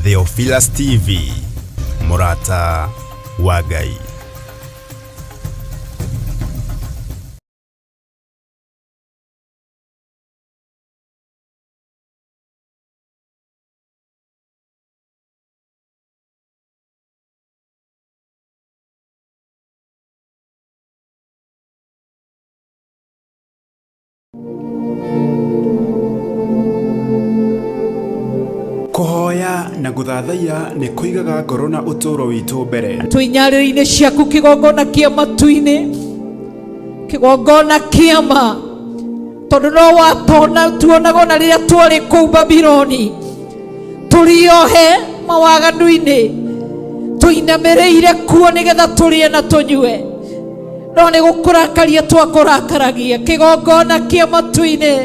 Theophilus TV, mũrata wa Ngai. Kũhoya na gũthathaiya nĩ kũigaga ngoro na ũtũũro witũ mbere. Twĩ nyarĩrĩ-inĩ ciaku kĩgongona kĩa matu-inĩ, kĩgongona kĩa ma, tondũ no watona tuonaga ona rĩrĩa twarĩ kũu Babiloni tũrĩ ohe mawaganu-inĩ, tũinamĩrĩire kuo nĩgetha tũrĩe na tũnyue, no nĩ gũkũrakaria twakũrakaragia. Kĩgongona kĩa matu-inĩ,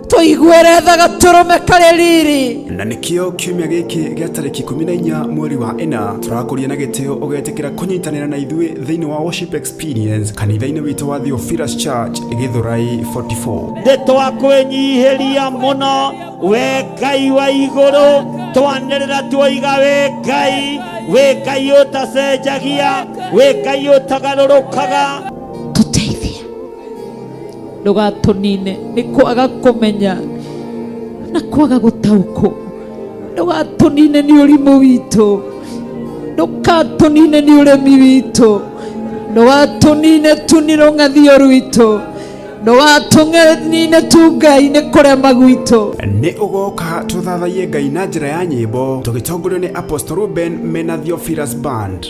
tũiguĩre tha gatũrũme karĩ riri. Na nĩkĩo kiumia gĩkĩ gĩa tarĩki 14 mweri wa 4 tũrakũria na gĩtĩo ũgetĩkĩra kũnyitanĩra na ithuĩ thĩinĩ wa worship experience kanitha-inĩ witũ wa Theophilus Church, Gĩthũrai 44. Nĩ twakwĩnyihĩria mũno we Ngai wa igũrũ, twanĩrĩra tuoiga wĩ Ngai, wĩ Ngai ũtacenjagia, wĩ Ngai ũtagarũrũkaga. Tũteithie, ndũgatũnine nĩ kwaga kũmenya na kwaga gũtaũkwo, ndũgatũnine nĩ ũrimũ witũ, ndũgatũnine nĩ ũremi witũ, ndũgatũnine tu nĩ rũng'athio rwitũ, ndũgatũnine tu Ngai nĩ kũrema gwitũ. Nĩ ũgoka tũthathaiye Ngai na njĩra ya nyĩmbo tũgĩtongorio nĩ Apostle Ruben mena Theophilus Band.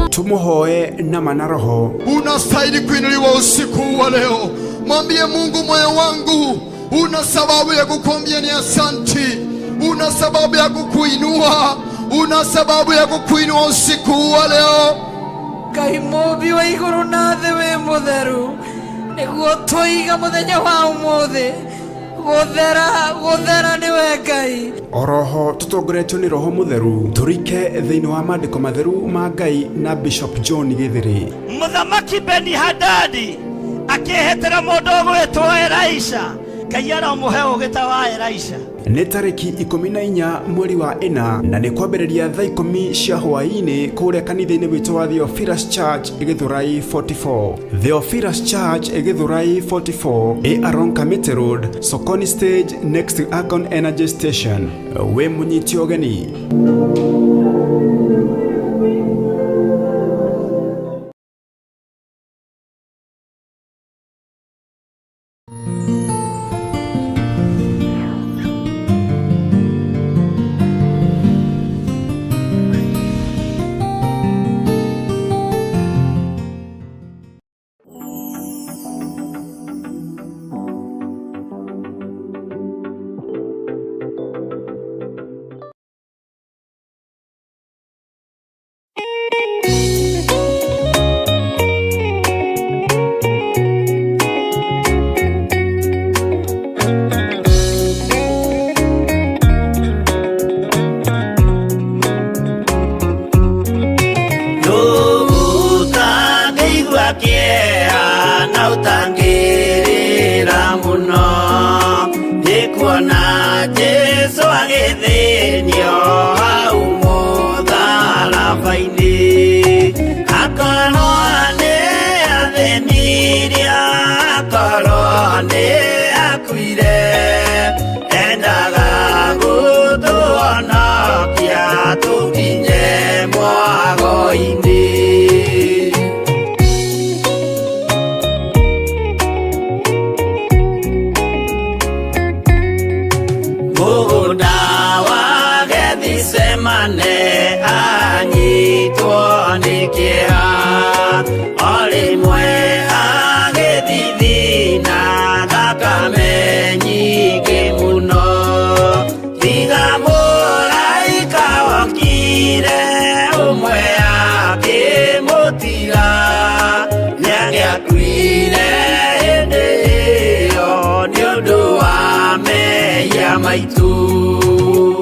Tumuhoe nama na roho. Unastahili kuinuliwa usiku huu wa leo. Mwambie Mungu, moyo wangu una sababu ya kukuambia ni asanti, una sababu ya kukuinua, una sababu ya kukuinua usiku huu wa leo. Ngai mũmbi wa igũrũ na thĩ, wĩ mũtheru, nĩguo tũiga mũthenya wa ũmũthĩ gũthera, gũthera nĩwe Ngai. Oroho tũtongoretio nĩ Roho Mũtheru tũrike thĩinĩ wa maandĩko matheru ma Ngai na Bishop John Gĩthĩrĩ. Mũthamaki Beni-Hadadi akĩhĩtĩra mũndũ ũgwĩtwo Elisha. Ngai aromũhe ũũgĩ ta wa Elisha. Nĩ tarĩki 14 mweri wa 4 na nĩ kwambĩrĩria thaa 10 cia hwaĩ-inĩ kũrĩa kanitha-inĩ witũ wa Theophilus Church, Gĩthũrai 44. Theophilus Church, Gĩthũrai 44, ĩ along Kamiti Road, Sokoni Stage, next to Akon Energy Station. Wĩ mũnyiti ũgeni. Ũtangĩigua kĩeha na ũtangĩrĩra mũno nĩ kuona Jesũ agĩthĩnio hau mũtharaba-inĩ, akorwo nĩ athĩnirie, akorwo nĩ akuire, endaga gũtũhonokia tũkinye mwago-inĩ. Mũgũnda wa Gethisemane anyitwo nĩ kĩeha, o rĩmwe agĩthithina thakame nyingĩ mũno, tiga mũraika okire ũmwe akĩmũtiga, nĩangĩakuire hĩndĩ ĩyo nĩ ũndũ wa mehia. maitũ.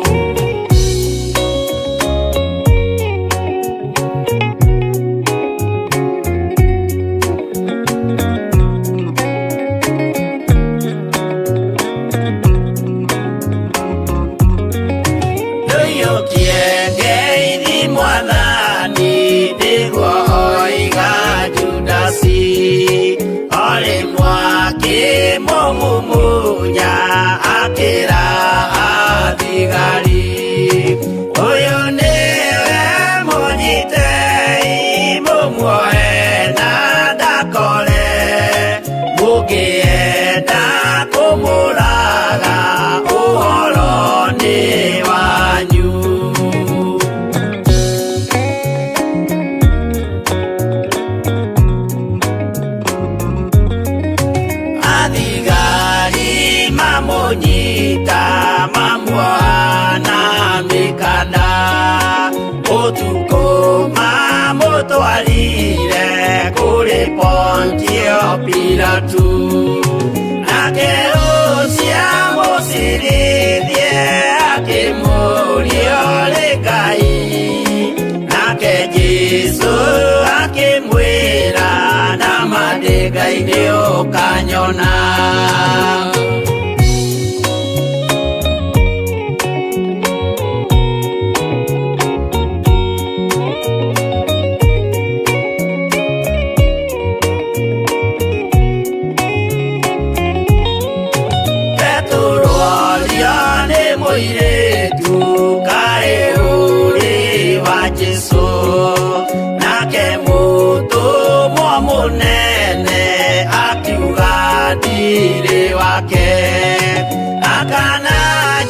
Ndũiyũkie ngeithi mwathani nĩguo oiga Judasi o rĩmwe akĩmũmumunya akĩra athigari ũyũ nĩwe mũnyitei mũmuoe na ndakore mũngĩenda kũmũraga ũhoro nĩ wanyu. Athigari mamunyita mamuoha na mĩkanda ũtukũ mamũtwarire kũrĩ Pontio Pilatu nake ũcio amũcirithie akĩmũũria ũrĩ Ngai nake Jesũ akĩmwĩra nama ndĩ Ngai nĩũkanyona. Petero orio nĩ mũirĩtu kaĩ ũrĩ wa Jesũ nake mũtũmwo mũnene akiuga ndirĩ wake akana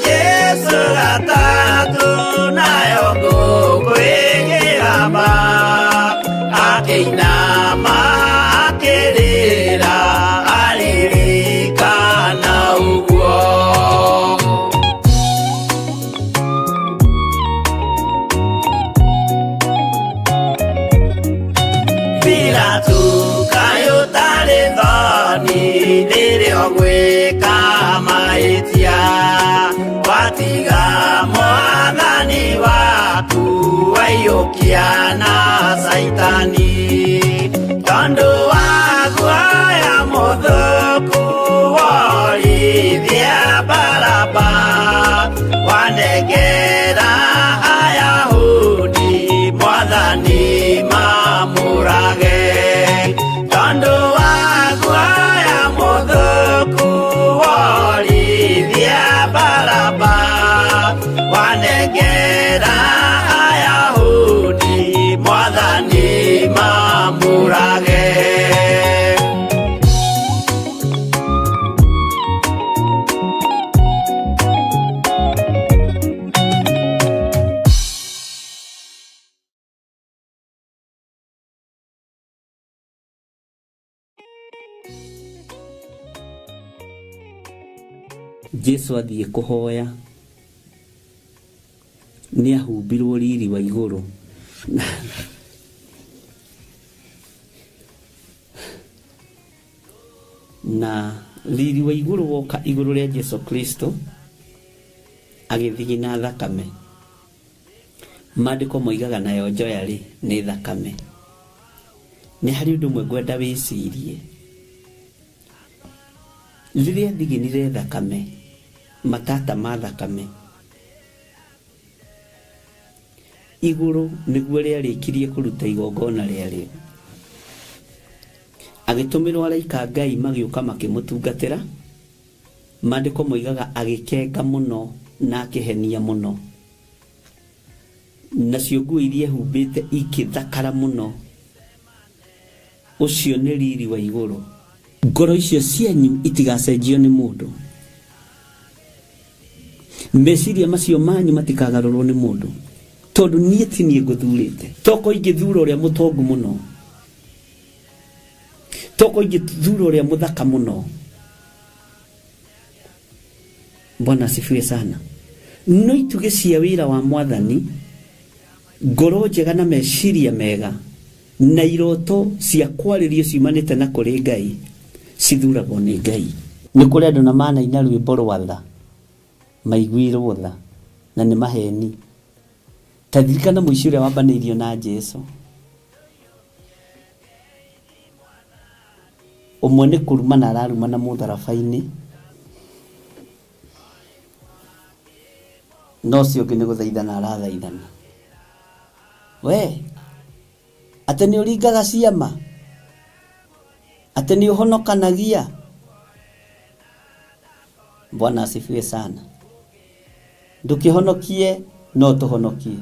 Jesũ gatatũ nayo ngũkũ ĩkĩgamba akĩinama akĩrĩra aririkana ũguo. Pilatu kaĩ ũtarĩ thoni rĩrĩa ũgwĩka mahĩtia watiga mwathani waku waiyũkia na Caitani tondũ wa guoya mũthũku worithia Baraba wanengera Ayahudi mwathani mamũrage tondũ wa guoya mũthũku worithia Baraba wanengera Ayahudi mwathani mamũrage. Jesu athiĩ kũhoya nĩ ahumbirwo riri wa igũrũ na riri wa igũrũ woka igũrũ rĩa Jesu Kristo agĩthigina thakame. Maandĩko moigaga nayo njoya rĩ nĩ thakame. Nĩ harĩ ũndũ ũmwe ngwenda wĩcirie rĩrĩa thiginire thakame matata ma thakame igũrũ nĩguo rĩarĩkirie kũruta igongona rĩarĩo agĩtũmĩrwo araika Ngai magĩũka makĩmũtungatĩra. Maandĩko moigaga agĩkenga mũno na akĩhenia mũno nacio nguo iria ehumbĩte ikĩthakara mũno. Ũcio nĩ riri wa igũrũ. Ngoro icio cianyu itigacenjio nĩ mũndũ, meciria macio manyu matikagarũrwo nĩ mũndũ, tondũ niĩ ti niĩ ngũthurĩte. Toko ingĩthura ũrĩa mũtongu mũno, toko ingĩthura ũrĩa mũthaka mũno. Bwana asifiwe sana. No itugĩ cia wĩra wa mwathani, ngoro njega na meciria mega na iroto cia kwarĩrio ciumanĩte na kũrĩ Ngai cithuragwo nĩ Ngai. Nĩ kũrĩ andũ na manaina rwĩmbo rwa tha. Maiguirwo tha na nĩ maheni. Ta ririkana mũici ũrĩa wambanĩirio na Jesu. Ũmwe nĩ kũrumana ararumana mũtharaba-inĩ, na ũcio ũngĩ nĩ gũthaithana arathaithana. We, atĩ nĩ ũringaga ciama? Atĩ nĩ ũhonokanagia? Bwana asifiwe sana. Ndũkĩhonokie no tũhonokie.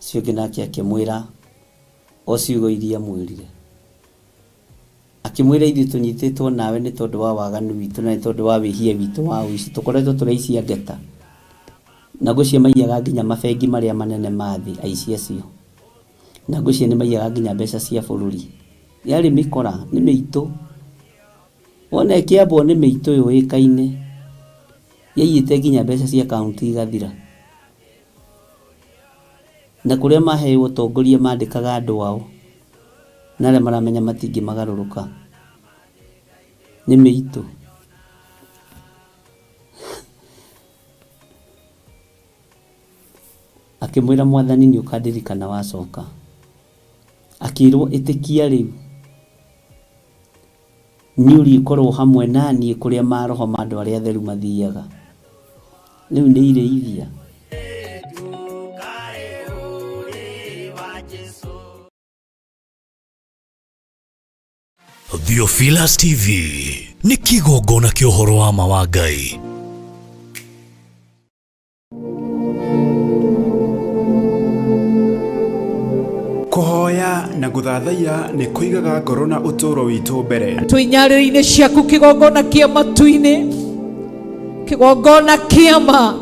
Ũcio ũngĩ nake akĩmwĩra o ciugo iria amwĩrire. Akĩmwĩra ithuĩ tũnyitĩtwo nawe nĩ tondũ wa waganu witũ na nĩ tondũ wa wĩhia witũ wa ũici. Tũkoretwo tũrĩ aici a ngeta. Na ngwĩciria maiyaga nginya mabengi marĩa manene ma thĩ aici acio. Na ngwĩciria nĩ maiyaga nginya mbeca cia bũrũri. Yarĩ mĩkora, nĩ mĩitũ. Wona ĩkĩambwo nĩ mĩitũ yũĩkaine. Yaiyĩte nginya mbeca cia kaũntĩ igathira. Na kũrĩa maheyo ũtongoria mandĩkaga andũ ao na arĩa maramenya matingĩmagarũrũka. Nĩ mĩitũ. Akĩmwĩra mwathani nĩ ũkandirikana wacoka. Akĩrwo ĩtĩkia rĩu nĩ ũrĩkorwo hamwe na niĩ kũrĩa maroho ma andũ arĩa atheru mathiaga. Rĩu nĩ irĩithia. Theophilus TV nĩ kĩgongona kĩa ũhoro wa ma wa Ngai. Kũhoya na gũthathaiya nĩ kũigaga ngoro na ũtũũro witũ mbere. Twĩ nyarĩrĩ-inĩ ciaku kĩgongona kĩa matu-inĩ, kĩgongona kĩa ma,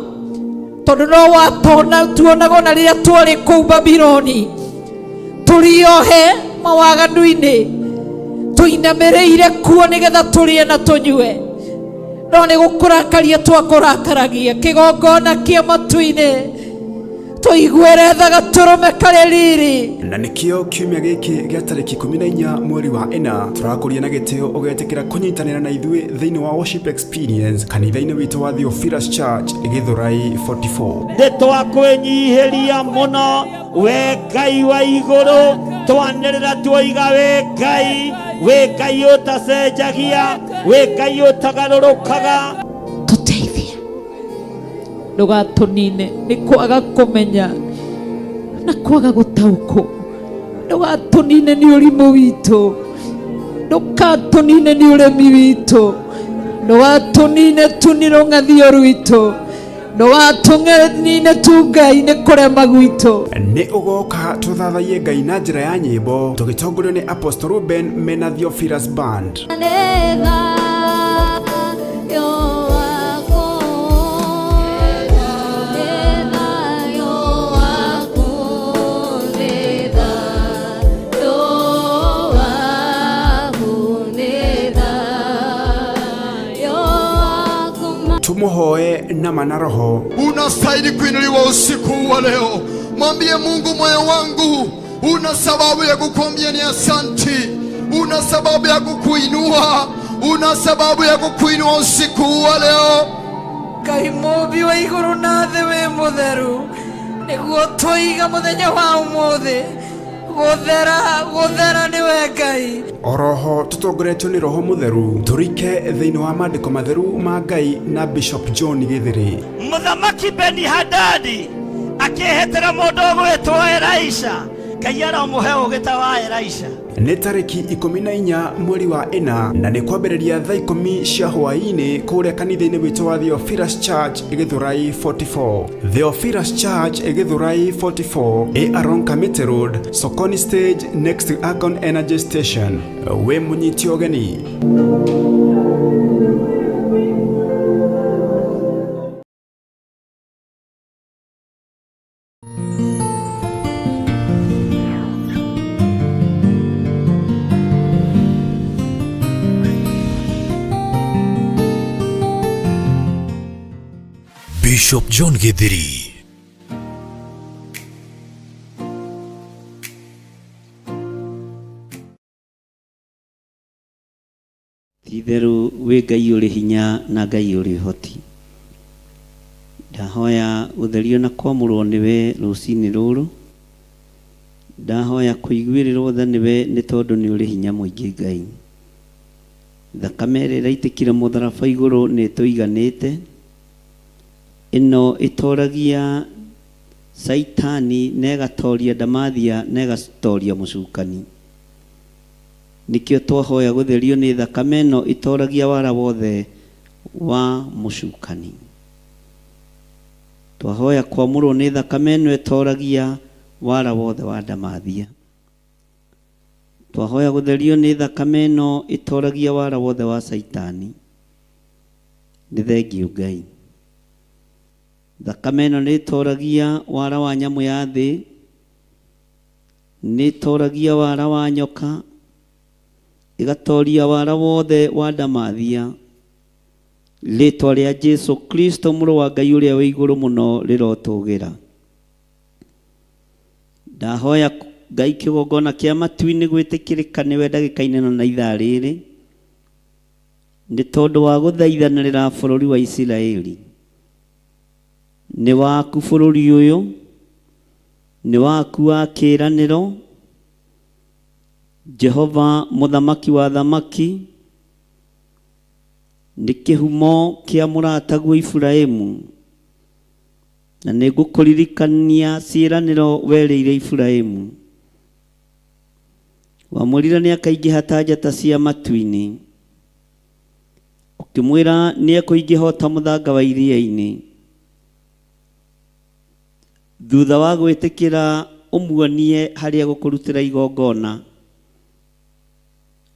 tondũ no watona tuonaga ona rĩrĩa twarĩ kũu Babiloni tũriohe mawaganu-inĩ, tũinamĩrĩire kuo nĩgetha tũrĩe na tũnyue, no nĩ gũkũrakaria twakũrakaragia. Kĩgongona kĩa matu-inĩ tũiguĩre tha gatũrũme karĩ riri. Na nĩkĩo kiumia gĩkĩ gĩa tarĩki 14 mweri wa ĩna tũrakũria na gĩtĩo ũgetĩkĩra kũnyitanĩra na ithuĩ thĩinĩ wa worship experience kanitha-inĩ witũ wa Theophilus Church Gĩthũrai 44. Nĩ twakwĩnyihĩria mũno we Ngai wa igũrũ, twanĩrĩra tuoiga wĩ Ngai, wĩ Ngai ũtacenjagia, wĩ Ngai ũtagarũrũkaga. Tũteithie, ndũgatũnine nĩ kwaga kũmenya na kwaga gũtaũkwo, ndũgatũnine nĩ ũrimũ witũ, ndũgatũnine nĩ ũremi witũ, ndũgatũnine tu nĩ rũng'athio rwitũ, ndũgatũnine tu Ngai nĩ kũrema gwitũ. Nĩ ũgoka tũthathaiye Ngai na njĩra ya nyĩmbo tũgĩtongorio nĩ Apostle Ruben mena Theophilus Band. Tumuhoe na mana roho. Unastahili kuinuliwa usiku wa leo. Mwambie Mungu, moyo wangu una sababu ya kukuambia ni asanti, una sababu ya kukuinua, una sababu ya kukuinua usiku wa leo. Ngai mũmbi wa igũrũ na thĩ wĩ mũtheru, nĩguo tũiga mũthenya wa ũmũthĩ gũthera, gũthera nĩwe Ngai. Oroho tũtongoretio nĩ Roho Mũtheru tũrike thĩinĩ wa maandĩko matheru ma Ngai na Bishop John Gĩthĩrĩ. Mũthamaki Beni-Hadadi akĩĩhĩtĩra mũndũ ũgwĩtwo Elisha. Ngai aromũhe ũũgĩ ta wa Elisha. Nĩ tarĩki 14 mweri wa ĩna na nĩ kwambĩrĩria thaa 10 cia hwaĩ-inĩ kũrĩa kanitha-inĩ witũ wa Theophilus Church Gĩthũrai 44. Theophilus Church Gĩthũrai 44 ĩ along Kamiti Road, Sokoni Stage next to Akon Energy Station. Wĩ mũnyiti ũgeni. Bishop John Githiri. Ti-itherũ wĩ Ngai ũrĩ hinya na Ngai ũrĩ ũhoti. Ndahoya gũtherio na kwamũrwo nĩwe rũcinĩ rũrũ. Ndahoya kũiguĩrĩrwo tha nĩwe nĩ tondũ nĩ ũrĩ hinya mũingĩ Ngai. Thakame ĩrĩa ĩraitĩkire mũtharaba igũrũ nĩ ĩtũiganĩte. Ĩno ĩtoragia Caitani na ĩgatoria ndamathia na ĩgatoria mũcukani. Nĩkĩo twahoya gũtherio nĩ thakame ĩno ĩtoragia wara wothe wa mũcukani. Twahoya kwamũrwo nĩ thakame ĩno ĩtoragia wara wothe wa ndamathia. Twahoya gũtherio nĩ thakame ĩno ĩtoragia wara wothe wa Caitani. Nĩ thengiũ Ngai. Thakame ĩno nĩ ĩtoragia wara wa nyamũ ya thĩ, nĩ ĩtoragia wara wa nyoka, ĩgatoria wara wothe wa ndamathia. Rĩtwa rĩa Jesu Kristo mũrũ wa Ngai ũrĩa wĩ igũrũ mũno rĩrotũgĩra. Ndahoya Ngai kĩgongona kĩa matu-inĩ gwĩtĩkĩrĩka nĩwe ndagĩka-inĩ ĩno na ithaa rĩrĩ, nĩ tondũ wa gũthaithanĩrĩra bũrũri wa Isiraeli. Nĩ waku bũrũri ũyũ, nĩ waku wa kĩĩranĩro, Jehova mũthamaki wa athamaki, nĩ kĩhumo kĩa mũrataguo Iburahimu, na nĩ ngũkũririkania ciĩranĩro werĩire Iburahimu. Wamwĩrire nĩ akaingĩha ta njata cia matu-inĩ, ũkĩmwĩra nĩ ekũingĩha o ta mũthanga wa iria-inĩ. Thutha wa gwĩtĩkĩra ũmuonie harĩa gũkũrutĩra igongona,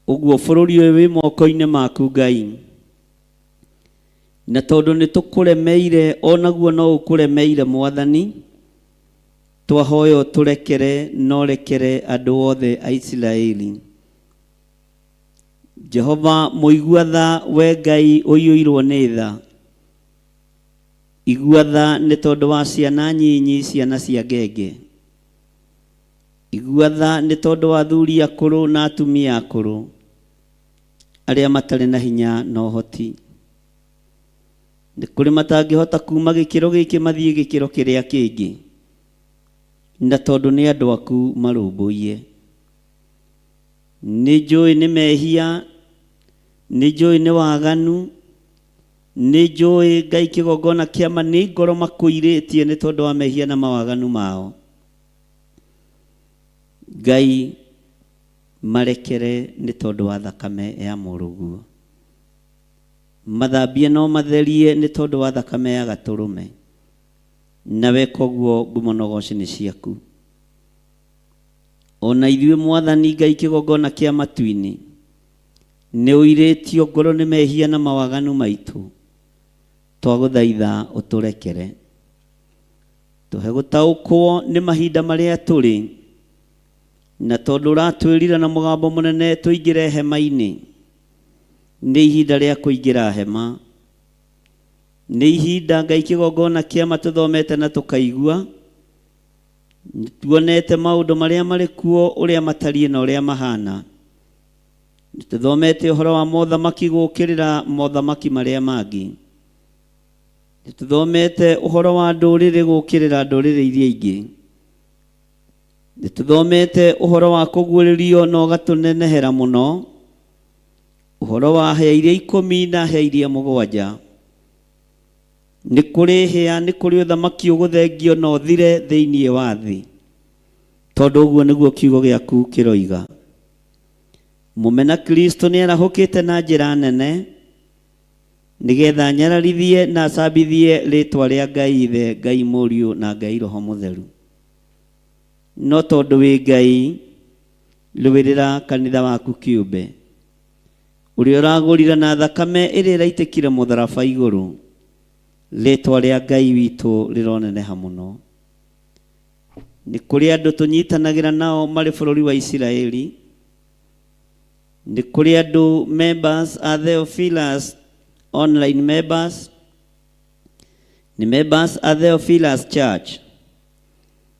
ũguo bũrũri ũyũ wĩ moko-inĩ maku Ngai. Na tondũ nĩ tũkũremeire onaguo no ũkũremeire Mwathani, twahoya ũtũrekere na ũrekere andũ othe a Isiraeli. Jehova mũigua tha, we Ngai ũiyũirwo nĩ tha, igua tha nĩ tondũ wa ciana nyinyi, ciana cia ngenge. Igua tha nĩ tondũ wa athuri akũrũ na atumia akũrũ, arĩa matarĩ na hinya na ũhoti. Nĩ kũrĩ matangĩhota kuuma gĩkĩro gĩkĩ mathiĩ gĩkĩro kĩrĩa kĩngĩ, na tondũ nĩ andũ aku marũmbũiye. Nĩ njũĩ nĩ mehia, nĩ njũĩ nĩ waganu, nĩ njũĩ Ngai kĩgongona kĩama nĩ ngoro makũirĩtie nĩ tondũ wa mehia na mawaganu mao. Ngai marekere nĩ tondũ wa thakame ya mũrũguo. Mathambie no matherie nĩ tondũ wa thakame ya gatũrũme. Na weka ũguo ngumo na ũgoci nĩ ciaku. O na ithuĩ Mwathani Ngai kĩgongona kĩa matu-inĩ, nĩ ũirĩtio ngoro nĩ mehia na mawaganu maitũ, twagũthaitha ũtũrekere. Tũhe gũtaũkwo nĩ mahinda marĩa tũrĩ, na tondũ ũratwĩrire na mũgambo mũnene tũingĩre hema-inĩ, nĩ ihinda rĩa kũingĩra hema. Nĩ ihinda Ngai kĩgongona kĩama tũthomete na tũkaigua, Nĩtuonete maũndũ marĩa marĩ kuo ũrĩa matariĩ na ũrĩa mahana. Nĩtũthomete ũhoro wa mothamaki gũũkĩrĩra mothamaki marĩa mangĩ. Nĩtũthomete ũhoro wa ndũrĩrĩ gũũkĩrĩra ndũrĩrĩ iria ingĩ. Nĩtũthomete ũhoro wa kũguũrĩrio na ũgatũnenehera mũno, ũhoro wa hĩa iria ikũmi na hĩa iria mũgwanja. Nĩ kũrĩ hĩa, nĩ kũrĩ ũthamaki ũgũthengio na ũthire thĩinĩ wa thĩ, tondũ ũguo nĩguo kiugo gĩaku kĩroiga. Mũmena Kristo nĩ arahũkĩte na njĩra nene, nĩgetha anyararithie na acambithie rĩĩtwa rĩa Ngai Ithe, Ngai Mũriũ, na Ngai Roho Mũtheru. No tondũ wĩ Ngai, rũĩrĩra kanitha waku kĩũmbe. Ũrĩa ũragũrire na thakame ĩrĩa ĩraitĩkire mũtharaba igũrũ. Rĩtwa rĩa Ngai witũ rĩroneneha mũno. Nĩ kũrĩ andũ tũnyitanagĩra nao marĩ bũrũri wa Isiraeli. Nĩ kũrĩ andũ members a Theophilus online members. Nĩ members a Theophilus Church.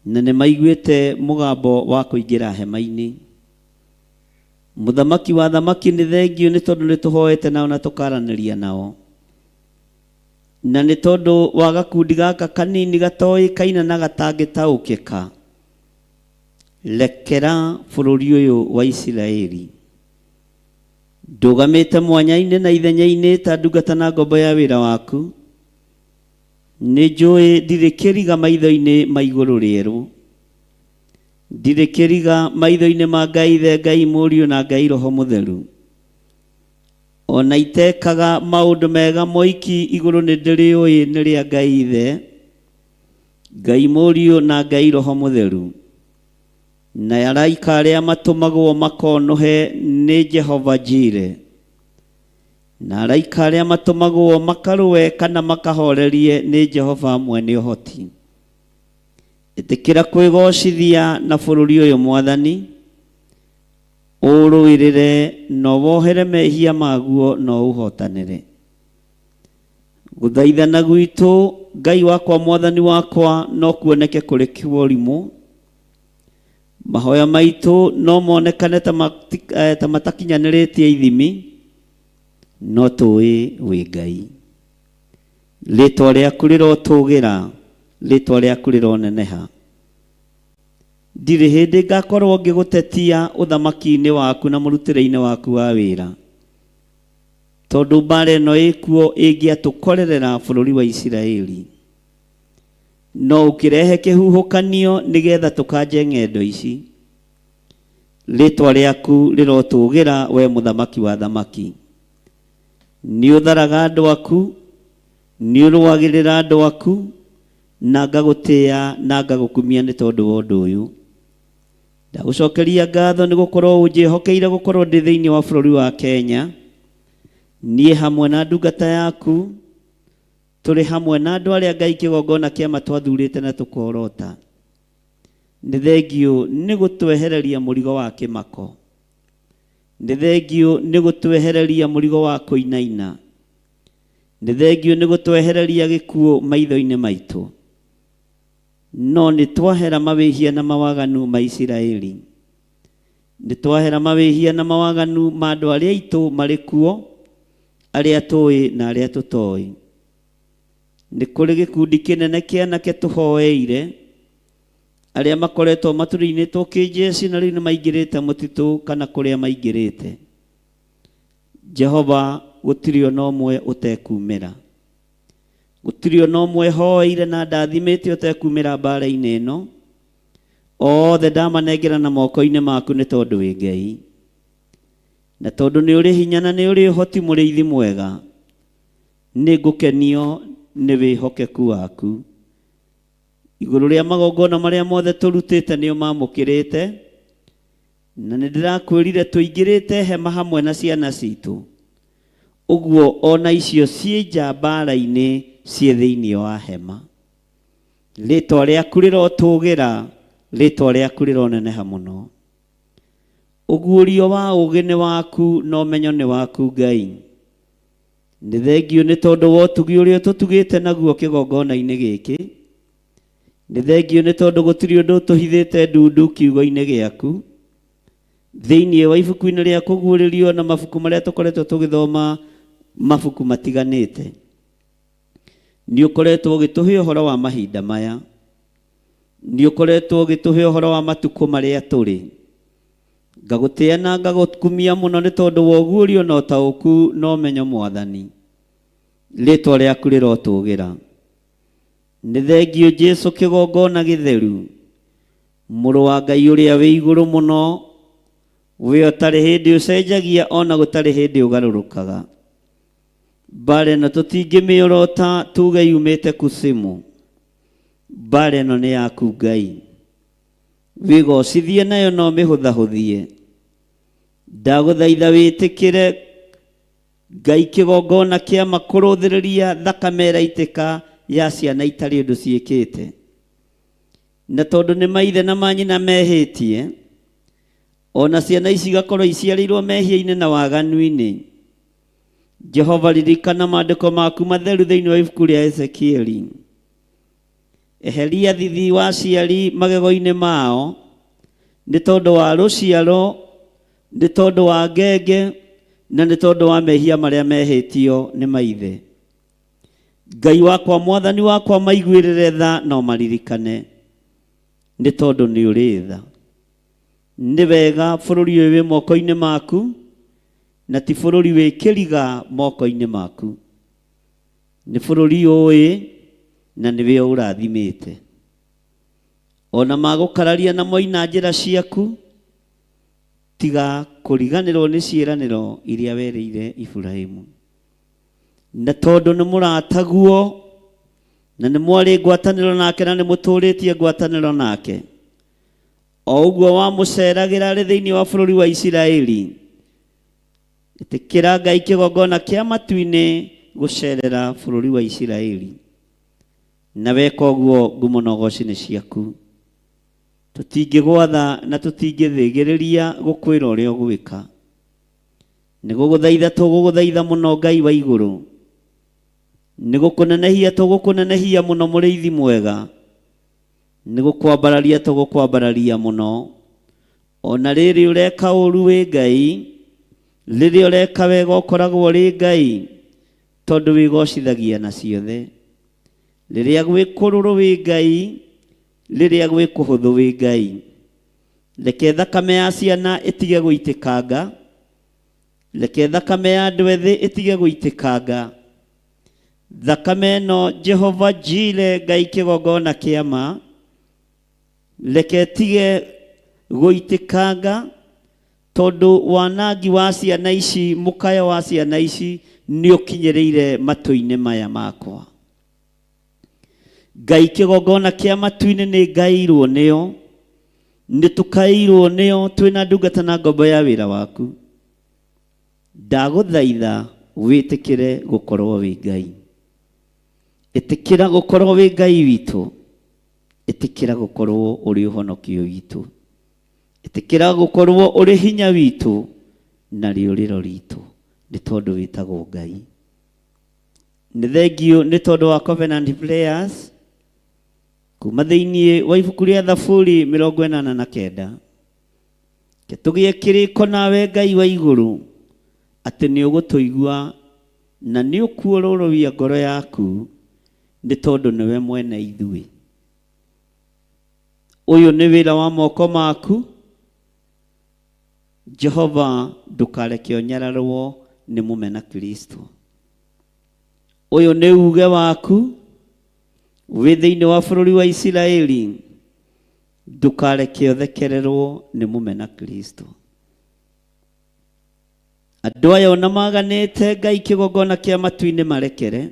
Na nĩ maiguĩte mũgambo wa kũingĩra hema-inĩ. Mũthamaki wa athamaki nĩ thengiũ nĩ tondũ nĩ tũhoete nao na tũkaranĩria nao. Na nĩ tondũ wa gakundi gaka kanini gatoĩkaine na gatangĩtaũkĩka, rekera bũrũri ũyũ wa Isiraeli. Ndũgamĩte mwanya-inĩ na ithenya-inĩ ta ndungata na ngombo ya wĩra waku. Nĩ njũĩ ndirĩ kĩriga maitho-inĩ ma igũrũ rĩerũ. Ndirĩ kĩriga maitho-inĩ ma Ngai Ithe, Ngai Mũriũ na Ngai Roho Mũtheru. O na itekaga maũndũ mega moiki igũrũ nĩ ndĩrĩũĩ nĩ rĩa Ngai Ithe, Ngai Mũriũ na Ngai Roho Mũtheru. Na araika arĩa matũmagwo makonũhe nĩ Jehova Jire. Na araika arĩa matũmagwo makarũe kana makahorerie nĩ Jehova mwene ũhoti. Ĩtĩkĩra kwĩgocithia na bũrũri ũyũ Mwathani, ũũrũĩrĩre na ũwohere mehia maguo na ũũhotanĩre. Gũthaithana gwitũ, Ngai wakwa Mwathani wakwa, no kuoneke kũrĩ kwa ũrimũ. Mahoya maitũ no monekane ta ta matakinyanĩrĩtie ithimi, no tũĩ wĩ Ngai. Rĩtwa rĩaku rĩrotũgĩra, rĩtwa rĩaku rĩroneneha. Ndirĩ hĩndĩ ngakorwo ngĩgũtetia ũthamaki-inĩ waku na mũrutĩre-inĩ waku wa wĩra, tondũ mbara ĩno ĩkuo ĩngĩatũkorerera bũrũri wa Isiraeli. No ũkĩrehe kĩhuhũkanio nĩgetha tũkanje ng'endo ici. Rĩtwa rĩaku rĩrotũgĩra, we mũthamaki wa athamaki. Nĩ ũtharaga andũ aku, nĩ ũrũagĩrĩra andũ aku, na ngagũtĩa na ngagũkumia nĩ tondũ wa ũndũ ũyũ. Ndagũcokeria ngatho nĩ gũkorwo ũnjĩhokeire gũkorwo ndĩ thĩinĩ wa bũrũri wa Kenya, niĩ hamwe na ndungata yaku, tũrĩ hamwe na andũ arĩa Ngai kĩgongona kĩama twathurĩte na tũkorota. Nĩ thengiũ nĩ gũtwehereria mũrigo wa kĩmako. Nĩ thengiũ nĩ gũtwehereria mũrigo wa kũinaina. Nĩ thengiũ nĩ gũtwehereria gĩkuũ maitho-inĩ maitũ. No nĩ twahera mawĩhia na mawaganu ma Isiraeli. Nĩ twahera mawĩhia na mawaganu ma andũ arĩa aitũ marĩ kuo, arĩa tũĩ na arĩa tũtoĩ. Nĩ kũrĩ gĩkundi kĩnene kĩa anake tũhoeire, arĩa makoretwo matũrinĩtwo kĩnjeci na rĩu nĩ maingĩrĩte mũtitũ kana kũrĩa maingĩrĩte. Jehova, gũtirĩ ona ũmwe ũtekumĩra. Gũtirĩ ona ũmwe hoeire na ndathimĩte ũtekumĩra mbara-inĩ ĩno. Othe ndamanengera na moko-inĩ maku nĩ tondũ wĩ Ngai. Na tondũ nĩ ũrĩ hinya na nĩ ũrĩ ũhoti mũrĩithi mwega, nĩ ngũkenio nĩ wĩhokeku waku. Igũrũ rĩa magongona marĩa mothe tũrutĩte nĩ ũmamũkĩrĩte, na nĩ ndĩrakwĩrire tũingĩrĩte hema hamwe na ciana citũ, ũguo ona icio ciĩ nja mbara-inĩ ciĩ thĩinĩ wa hema. Rĩtwa rĩaku rĩrotũgĩra, rĩtwa rĩaku rĩroneneha mũno. Ũguũrio wa ũũgĩ nĩ waku na ũmenyo nĩ waku Ngai. Nĩ thengiũ nĩ tondũ wa ũtugi ũrĩa ũtũtugĩte naguo kĩgongona-inĩ gĩkĩ. Nĩ thengiũ nĩ tondũ gũtirĩ ũndũ ũtũhithĩte ndundu kiugo-inĩ gĩaku. Thĩinĩ wa ibuku-inĩ rĩa kũguũrĩrio na mabuku marĩa tũkoretwo tũgĩthoma mabuku matiganĩte. Nĩ ũkoretwo ũgĩtũhe ũhoro wa mahinda maya. Nĩ ũkoretwo ũgĩtũhe ũhoro wa matukũ marĩa tũrĩ. Ngagũtĩa na ngagũkumia mũno nĩ tondũ wa ũguũrio na ũtaũku na ũmenyo Mwathani. Rĩtwa rĩaku rĩrotũgĩra. Nĩ thengiũ Jesu kĩgongona gĩtheru, Mũrũ wa Ngai ũrĩa wĩ igũrũ mũno, we ũtarĩ hĩndĩ ũcenjagia ona gũtarĩ hĩndĩ ũgarũrũkaga. Mbara ĩno tũtingĩmĩorota tuge yumĩte kusimu. Mbara ĩno nĩ yaku Ngai. Wĩgocithie nayo na ũmĩhũthahũthie. Ndagũthaitha wĩtĩkĩre Ngai kĩgongona kĩa makũrũthĩrĩria thakame ĩraitĩka ya ciana itarĩ ũndũ ciĩkĩte. Na tondũ nĩ maithe na manyina mehĩtie, ona ciana ici igakorwo iciarĩirwo mehia-inĩ na waganu-inĩ. Jehova ririkana maandĩko maku matheru thĩinĩ wa ibuku rĩa Ezekieli. Eheria thithi wa aciari magego-inĩ mao, nĩ tondũ wa rũciaro Nĩ tondũ wa ngenge na nĩ tondũ wa mehia marĩa mehĩtio nĩ maithe. Ngai wakwa, Mwathani wakwa, maiguĩrĩre tha no maririkane, nĩ tondũ nĩ ũrĩ tha. Nĩ wega bũrũri ũyũ wĩ moko-inĩ maku, na ti bũrũri wĩ kĩriga moko-inĩ maku. Nĩ bũrũri ũĩ na nĩwe ũrathimĩte. Ona magũkararia na moina njĩra ciaku, tiga kũriganĩrwo nĩ ciĩranĩro iria werĩire Iburahimu. Na tondũ nĩ mũrataguo na nĩ mwarĩ ngwatanĩro nake na nĩ mũtũrĩtie ngwatanĩro nake, o ũguo wamũceragĩra arĩ thĩinĩ wa bũrũri wa Isiraeli, ĩtĩkĩra Ngai kĩgongona kĩa matu-inĩ gũcerera bũrũri wa Isiraeli. Na weka ũguo, ngumo na ũgoci nĩ ciaku. Tũtingĩgwatha na tũtingĩthĩgĩrĩria gũkwĩra ũrĩa ũgwĩka. Nĩ gũgũthaitha tũgũgũthaitha mũno Ngai wa igũrũ. Nĩ gũkũnenehia tũgũkũnenehia mũno mũrĩithi mwega. Nĩ gũkwambararia tũgũkwambararia mũno. Ona rĩrĩ ũreka ũru wĩ Ngai, rĩrĩa ũreka wega ũkoragwo ũrĩ Ngai, tondũ wĩgocithagia na ciothe. Rĩrĩa gwĩ kũrũrũ wĩ Ngai, rĩrĩa gwĩ kũhũthũ wĩ Ngai. Reke thakame ya ciana ĩtige gũitĩkanga, reke thakame ya andũ ethĩ ĩtige gũitĩkanga. Thakame ĩno Jehova Jire Ngai kĩgongona kĩa ma, reke ĩtige gũitĩkanga, tondũ wanangi wa ciana ici, mũkayo wa ciana ici nĩ ũkinyĩrĩire matũ-inĩ maya makwa. Ngai kĩgongona kĩa matu-inĩ nĩ ngaĩirwo nĩo, nĩ tũkaĩirwo nĩo twĩna ndungata na ngombo ya wĩra waku. Ndagũthaitha wĩtĩkĩre gũkorwo wĩ Ngai. Ĩtĩkĩra gũkorwo wĩ Ngai witũ. Ĩtĩkĩra gũkorwo ũrĩ ũhonokio witũ. Ĩtĩkĩra gũkorwo ũrĩ hinya witũ na rĩũrĩro ritũ, nĩ tondũ wĩtagwo Ngai. Nĩ thengiũ nĩ tondũ wa Covenant Prayers kuma thĩinĩ wa ibuku rĩa Thaburi 89. Reke tũgĩe kĩrĩko nawe Ngai wa igũrũ atĩ nĩ ũgũtũigua na nĩ ũkuororoia ngoro yaku, nĩ tondũ nĩwe mwene ithuĩ. Ũyũ nĩ wĩra wa moko maku Jehova, ndũkareke ũnyararwo nĩ mũmena Kristo. Ũyũ nĩ uge waku wĩ thĩinĩ wa bũrũri wa Isiraeli, ndũkareke ũthekererwo nĩ mũmena Kristo. Andũ aya ona maganĩte Ngai kĩgongona kĩa matu-inĩ marekere,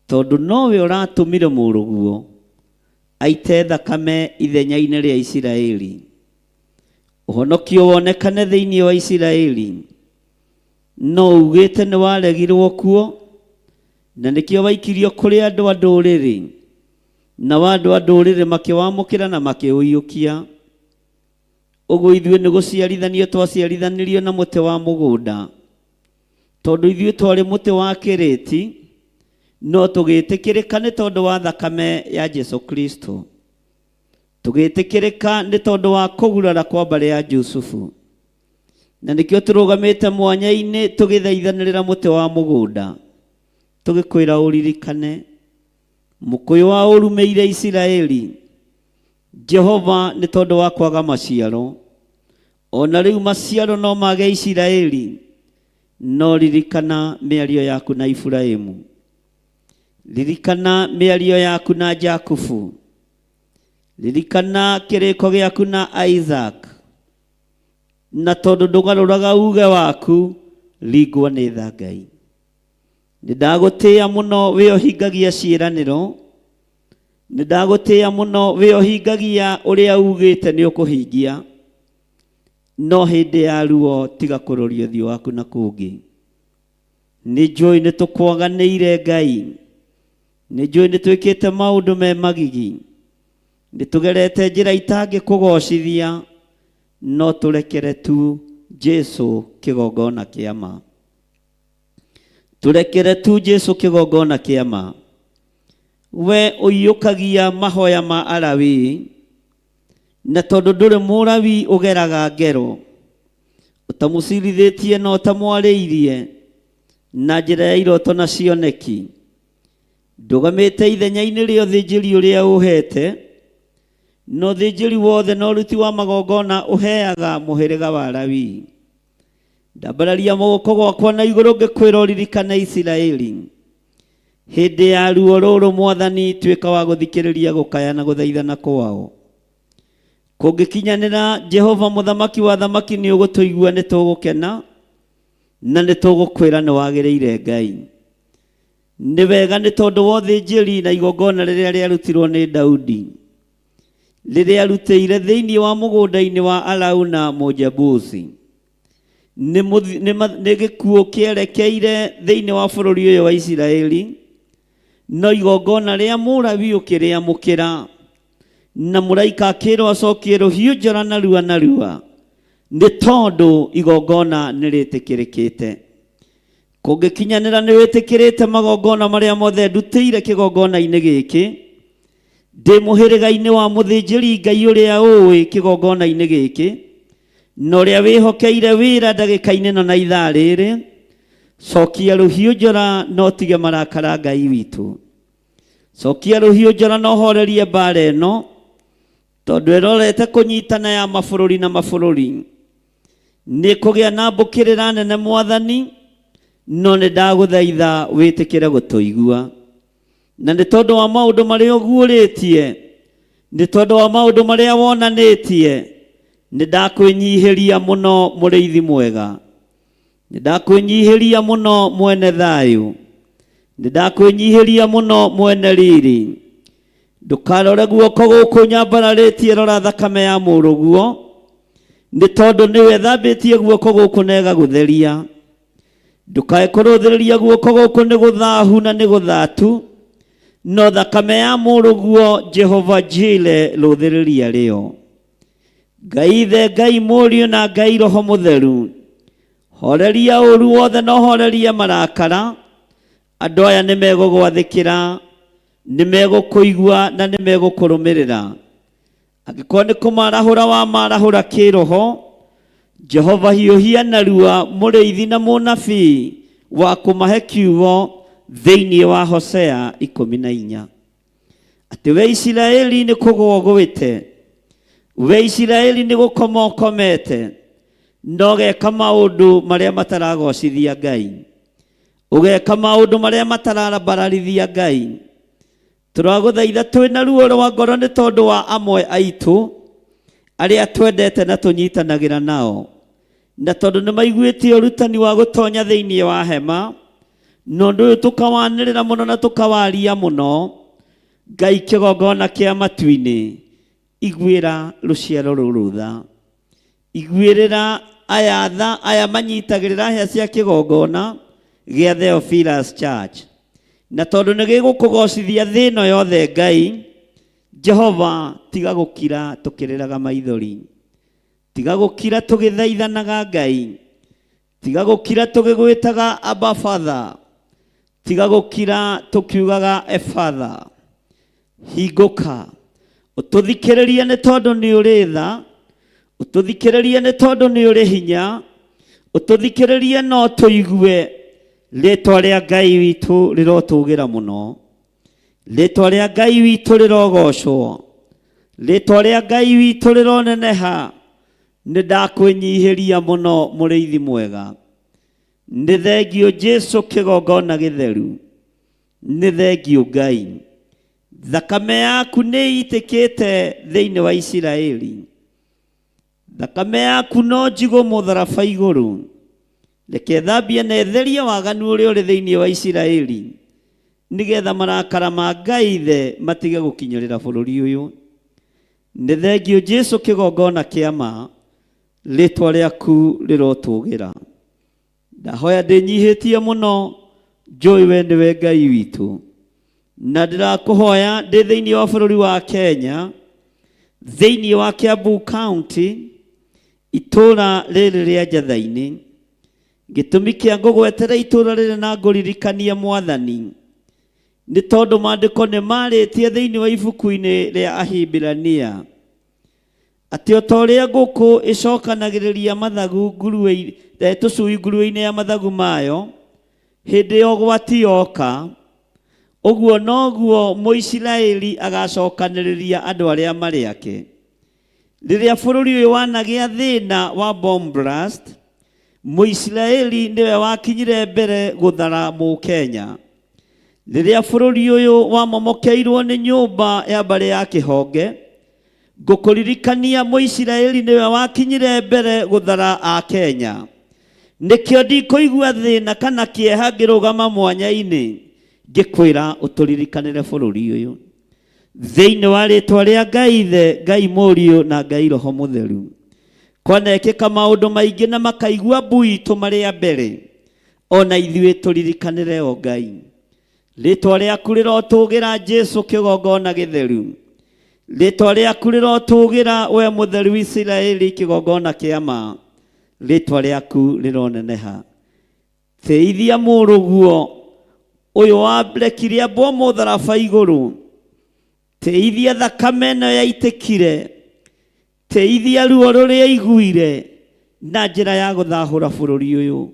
tondũ nowe ũratũmire mũrũguo aite thakame ithenya-inĩ rĩa Isiraeli, ũhonokio wonekane thĩinĩ wa Isiraeli. No ugĩte nĩ waregirwo kuo, na nĩkĩo waikirio kũrĩ andũ a ndũrĩrĩ, nao andũ a ndũrĩrĩ makĩwamũkĩra na makĩũiyũkia. Ũguo ithuĩ nĩ gũciarithanio twaciarithanirio na mũtĩ wa mũgũnda, tondũ ithuĩ twarĩ mũtĩ wa kĩrĩti, no tũgĩtĩkĩrĩka nĩ tondũ wa thakame ya Jesu Kristo. Tũgĩtĩkĩrĩka nĩ tondũ wa kũgurara kwa mbarĩ ya Jusufu. Na nĩkĩo tũrũgamĩte mwanya-inĩ tũgĩthaithanĩrĩra mũtĩ wa mũgũnda, tũgĩkwĩra ũririkane mũkũyũ wa ũrumĩire Isiraeli, Jehova, nĩ tondũ wa kwaga maciaro. O na rĩu maciaro no mage Isiraeli, no ririkana mĩario yaku na Iburahimu, ririkana mĩario yaku na Jakubu, ririkana kĩrĩko gĩaku na Isaac, na tondũ ndũgarũraga uge waku, ringwo nĩ tha Ngai. Nĩ ndagũtĩĩa mũno wĩ ũhingagia ciĩranĩro, nĩ ndagũtĩĩa mũno wĩ ũhingagia ũrĩa ugĩte nĩ ũkũhingia, no hĩndĩ ya ruo tiga kũroria ũthiũ waku na kũngĩ. Nĩ njũĩ nĩ tũkwaganĩire Ngai, nĩ njũĩ nĩ twĩkĩte maũndũ me magigi, nĩ tũgerete njĩra itangĩkũgocithia, no tũrekere tu Jesu kĩgongona kĩa ma. Tũrekere tu Jesu kĩgongona kĩa ma. We ũiyũkagia mahoya ma Alawii, na tondũ ndũrĩ Mũlawii ũgeraga ngero. Ũtamũcirithĩtie na ũtamwarĩirie na njĩra ya iroto na cioneki. Ndũgamĩte ithenya-inĩ rĩa ũthĩnjĩri ũrĩa ũhete, na ũthĩnjĩri wothe na ũruti wa magongona ũheaga mũhĩrĩga wa Lawi. Ndambararia guoko gwakwa na igũrũ ngĩkwĩra ũririkane Isiraeli. Hĩndĩ ya ruo rũrũ Mwathani, tuĩka wa gũthikĩrĩria gũkaya na gũthaithana kwao. Kũngĩkinyanĩra, Jehova Mũthamaki wa athamaki nĩ ũgũtũigua, nĩ tũgũkena na nĩ tũgũkwĩra nĩ wagĩrĩire Ngai. Nĩ wega nĩ tondũ wa ũthĩnjĩri na igongona rĩrĩa rĩarutirwo nĩ Daudi, rĩrĩa arutĩire thĩinĩ wa mũgũnda-inĩ wa Arauna Mũjebusi. Nĩ gĩkuũ kĩerekeire thĩinĩ wa bũrũri ũyũ wa Isiraeli, no igongona rĩa Mũlawi ũkĩrĩamũkĩra, na mũraika akĩrwo acokie rũhiũ njora narua narua, nĩ tondũ igongona nĩ rĩtĩkĩrĩkĩte. Kũngĩkinyanĩra nĩ wĩtĩkĩrĩte magongona marĩa mothe ndutĩire kĩgongona-inĩ gĩkĩ, ndĩ mũhĩrĩga-inĩ wa mũthĩnjĩri Ngai ũrĩa ũĩ kĩgongona-inĩ gĩkĩ, na ũrĩa wĩhokeire wĩra ndagĩka-inĩ ĩno na ithaa rĩrĩ, cokia rũhiũ njora na ũtige marakara Ngai witũ. Cokia rũhiũ njora na ũhorerie mbaara ĩno, tondũ ĩrorete kũnyitana ya mabũrũri na mabũrũri. Nĩ kũgĩa na mbũkĩrĩra nene Mwathani, no nĩ ndagũthaitha wĩtĩkĩre gũtũigua. Na nĩ tondũ wa maũndũ marĩa ũguũrĩtie, nĩ tondũ wa maũndũ marĩa wonanĩtie, nĩ ndakwĩnyihĩria mũno mũrĩithi mwega. Nĩ ndakwĩnyihĩria mũno mwene thayũ. Nĩ ndakwĩnyihĩria mũno mwene riri. Ndũkarore guoko gũkũ nyambararĩtie, rora thakame ya mũrũguo, nĩ tondũ nĩwe ĩthambĩtie guoko gũkũ na ĩgagũtheria. Ndũkae kũrũthĩrĩria guoko gũkũ nĩ gũthahu na nĩ gũthatu, no thakame ya mũrũguo Jehova Jire rũthĩrĩria rĩo. Ngai Ithe, Ngai Mũriũ na Ngai Roho Mũtheru, horeria ũru wothe na ũhorerie marakara. Andũ aya nĩ megũgwathĩkĩra, nĩ megũkũigua na nĩ megũkũrũmĩrĩra. Angĩkorwo nĩ kũmarahũra wamarahũra kĩroho, Jehova hiũhia narua mũrĩithi na mũnabii wa kũmahe kiugo thĩinĩ wa Hosea 14. Atĩ we Isiraeli nĩ kũgũa ũgwĩte, we Isiraeli nĩ gũkoma ũkomete, na ũgeka maũndũ marĩa mataragocithia Ngai, ũgeka maũndũ marĩa matararbararithia Ngai. Tũragũthaitha twĩna ruo rwa ngoro nĩ tondũ wa amwe aitũ arĩa twendete na tũnyitanagĩra nao, na tondũ nĩ maiguĩte ũrutani wa gũtonya thĩinĩ wa hema, na ũndũ ũyũ tũkawanĩrĩra mũno na tũkawaria mũno. Ngai kĩgongona kĩa matu-inĩ, iguĩra rũciaro rũrũ tha, iguĩrĩra aya tha, aya manyitagĩrĩra hĩa cia kĩgongona gĩa Theophilus Church, na tondũ nĩ gĩgũkũgocithia thĩ ĩno yothe. Ngai Jehova, tiga gũkira tũkĩrĩraga maithori, tiga gũkira tũgĩthaithanaga. Ngai, tiga gũkira tũgĩgwĩtaga Abba Father, tiga gũkira tũkiugaga e Father. Hingũka ũtũthikĩrĩrie nĩ tondũ nĩ ũrĩ tha, ũtũthikĩrĩrie nĩ tondũ nĩ ũrĩ hinya, ũtũthikĩrĩrie no tũigue. Rĩtwa rĩa Ngai witũ rĩrotũgĩra mũno, rĩtwa rĩa Ngai witũ rĩrogocwo, rĩtwa rĩa Ngai witũ rĩroneneha. Nĩ ndakwĩnyihĩria mũno mũrĩithi mwega. Nĩ thengio Jesu kĩgongona gĩtheru, nĩ thengio Ngai. Thakame yaku nĩ itĩkĩte thĩinĩ wa Isiraeli, thakame yaku no njigũ mũtharaba igũrũ. Reke thambie na ĩtherie waganu ũrĩa ũrĩ thĩinĩ wa Isiraeli, nĩgetha marakara ma Ngai Ithe matige gũkinyĩrĩra bũrũri ũyũ. Nĩ thengio Jesu kĩgongona kĩa ma, rĩtwa rĩaku rĩrotũgĩra. Ndahoya ndĩnyihĩtie mũno, njũĩ we nĩwe Ngai witũ, na ndĩrakũhoya ndĩ thĩinĩ wa bũrũri wa Kenya, thĩinĩ wa Kiambu County, itũũra rĩrĩ rĩa Njatha-inĩ. Gĩtũmi kĩa ngũgwetera itũũra rĩrĩ na ngũririkanie Mwathani, nĩ tondũ maandĩko nĩ marĩtie thĩinĩ wa ibuku-inĩ rĩa Ahibirania. Atĩ o ta ũrĩa ngũkũ ĩcokanagĩrĩria mathagu nguruwe tũcui nguruwe-inĩ ya mathagu mayo hĩndĩ ya ũgwati yoka, ũguo noguo Mũisiraeli agacokanĩrĩria andũ arĩa marĩ ake. Rĩrĩa bũrũri ũyũ wanagĩa thĩna wa bomb blast, Mũisiraeli nĩwe wakinyire mbere gũthara Mũkenya. Rĩrĩa bũrũri ũyũ wamomokeirwo nĩ nyũmba ya mbarĩ ya Kĩhonge, ngũkũririkania Mũisiraeli nĩwe wakinyire mbere gũthara Akenya. Nĩkĩo ndikũigua thĩna kana kĩeha ngĩrũgama mwanya-inĩ ngĩkwĩra ũtũririkanĩre bũrũri ũyũ. Thĩinĩ wa rĩtwa rĩa Ngai Ithe, Ngai Mũriũ na Ngai Roho Mũtheru. Kwanekĩka maũndũ maingĩ na makaigua mbu itũ marĩ a mbere, o na ithuĩ tũririkanĩre o Ngai. Rĩtwa rĩaku rĩrotũgĩra Jesu kĩgongona gĩtheru. Rĩtwa rĩaku rĩrotũgĩra we mũtheru Isiraeli kĩgongona kĩa ma. Rĩtwa rĩaku rĩroneneha. Tĩithia mũrũguo ũyũ wa rekire ambwo mũtharaba igũrũ. Tĩithia thakame ĩno yaitĩkire. Tĩithia ruo rũrĩa aiguire na njĩra ya gũthahũra bũrũri ũyũ.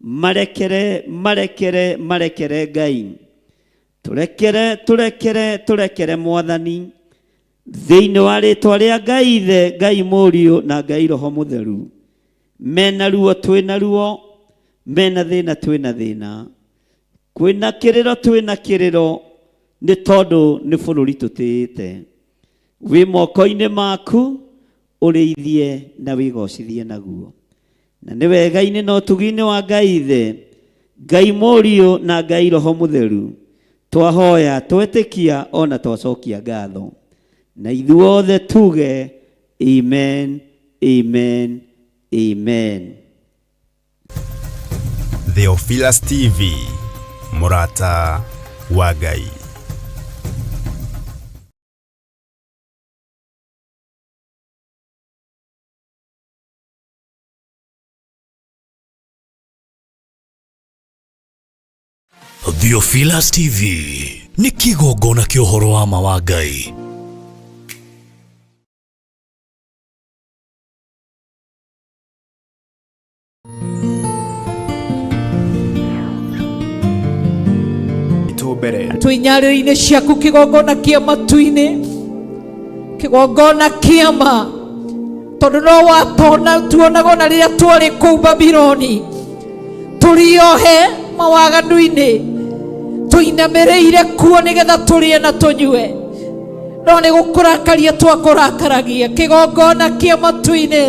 Marekere, marekere, marekere Ngai. Tũrekere, tũrekere, tũrekere Mwathani. Thĩinĩ wa rĩtwa rĩa Ngai Ithe, Ngai Mũriũ na Ngai Roho Mũtheru. Mena ruo twĩna ruo, mena thĩna twĩna thĩna. Kwĩna kĩrĩro twĩna kĩrĩro, nĩ tondũ nĩ bũrũri tũtĩĩte. Wĩ moko-inĩ maku, ũrĩithie na wĩgocithie naguo. Na nĩ wega-inĩ na ũtugi-inĩ wa Ngai Ithe, Ngai Mũriũ na Ngai Roho Mũtheru, twahoya, twetĩkia o na twacokia ngatho. Na ithuothe tuge Amen, Amen, Amen. Theophilus TV, mũrata wa Ngai. Theophilus TV nĩ kĩgongona kĩa ũhoro wa ma wa Ngai. Itũ mbere. Twĩ nyarĩrĩ-inĩ ciaku kĩgongona kĩa matu-inĩ, kĩgongona kĩa ma, tondũ no watona tuonaga ona rĩrĩa twarĩ kũu Babiloni tũriohe mawaganu-inĩ, tũinamĩrĩire kuo nĩgetha tũrĩe na tũnyue, no nĩ gũkũrakaria twakũrakaragia. Kĩgongona kĩa matu-inĩ,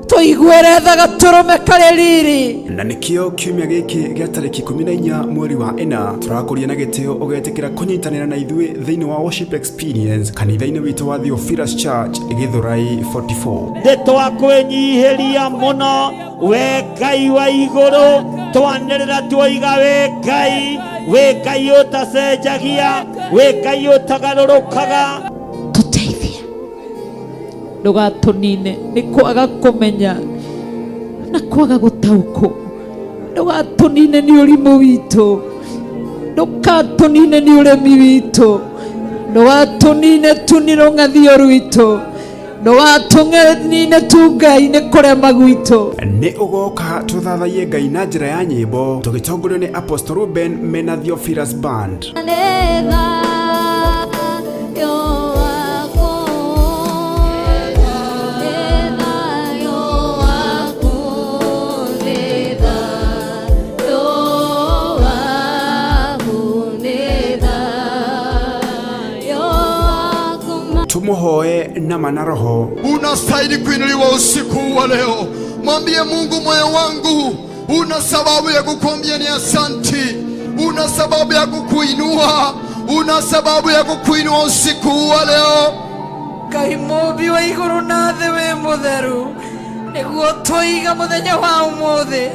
tũiguĩre tha gatũrũme karĩ riri. Na nĩkĩo kiumia gĩkĩ gĩa tarĩki 14 mweri wa ĩna tũrakũria na gĩtĩo ũgetĩkĩra kũnyitanĩra na ithuĩ thĩinĩ wa worship experience kanitha-inĩ witũ wa Theophilus Church Gĩthũrai 44. Nĩ twakwĩnyihĩria mũno we Ngai wa igũrũ, twanĩrĩra tuoiga wĩ Ngai, wĩ Ngai ũtacenjagia, wĩ Ngai ũtagarũrũkaga. Tũteithie, ndũgatũnine nĩ kwaga kũmenya na kwaga gũtaũkwo, ndũgatũnine nĩ ũrimũ witũ, ndũgatũnine nĩ ũremi witũ, ndũgatũnine tu nĩ rũng'athio rwitũ, ndũgatũnine tu Ngai nĩ kũrema gwitũ. Nĩ ũgoka tũthathaiye Ngai na njĩra ya nyĩmbo tũgĩtongorio nĩ Apostle Ruben mena Theophilus Band. Tumuhoe na mana roho. Unastahili kuinuliwa usiku huu wa leo. Mwambie Mungu, moyo wangu una sababu ya kukuambia ni asanti, una sababu ya kukuinua, una sababu ya kukuinua usiku huu wa leo. Ngai mũmbi wa igũrũ na thĩ wĩ mũtheru, nĩguo tũiga mũthenya wa ũmũthĩ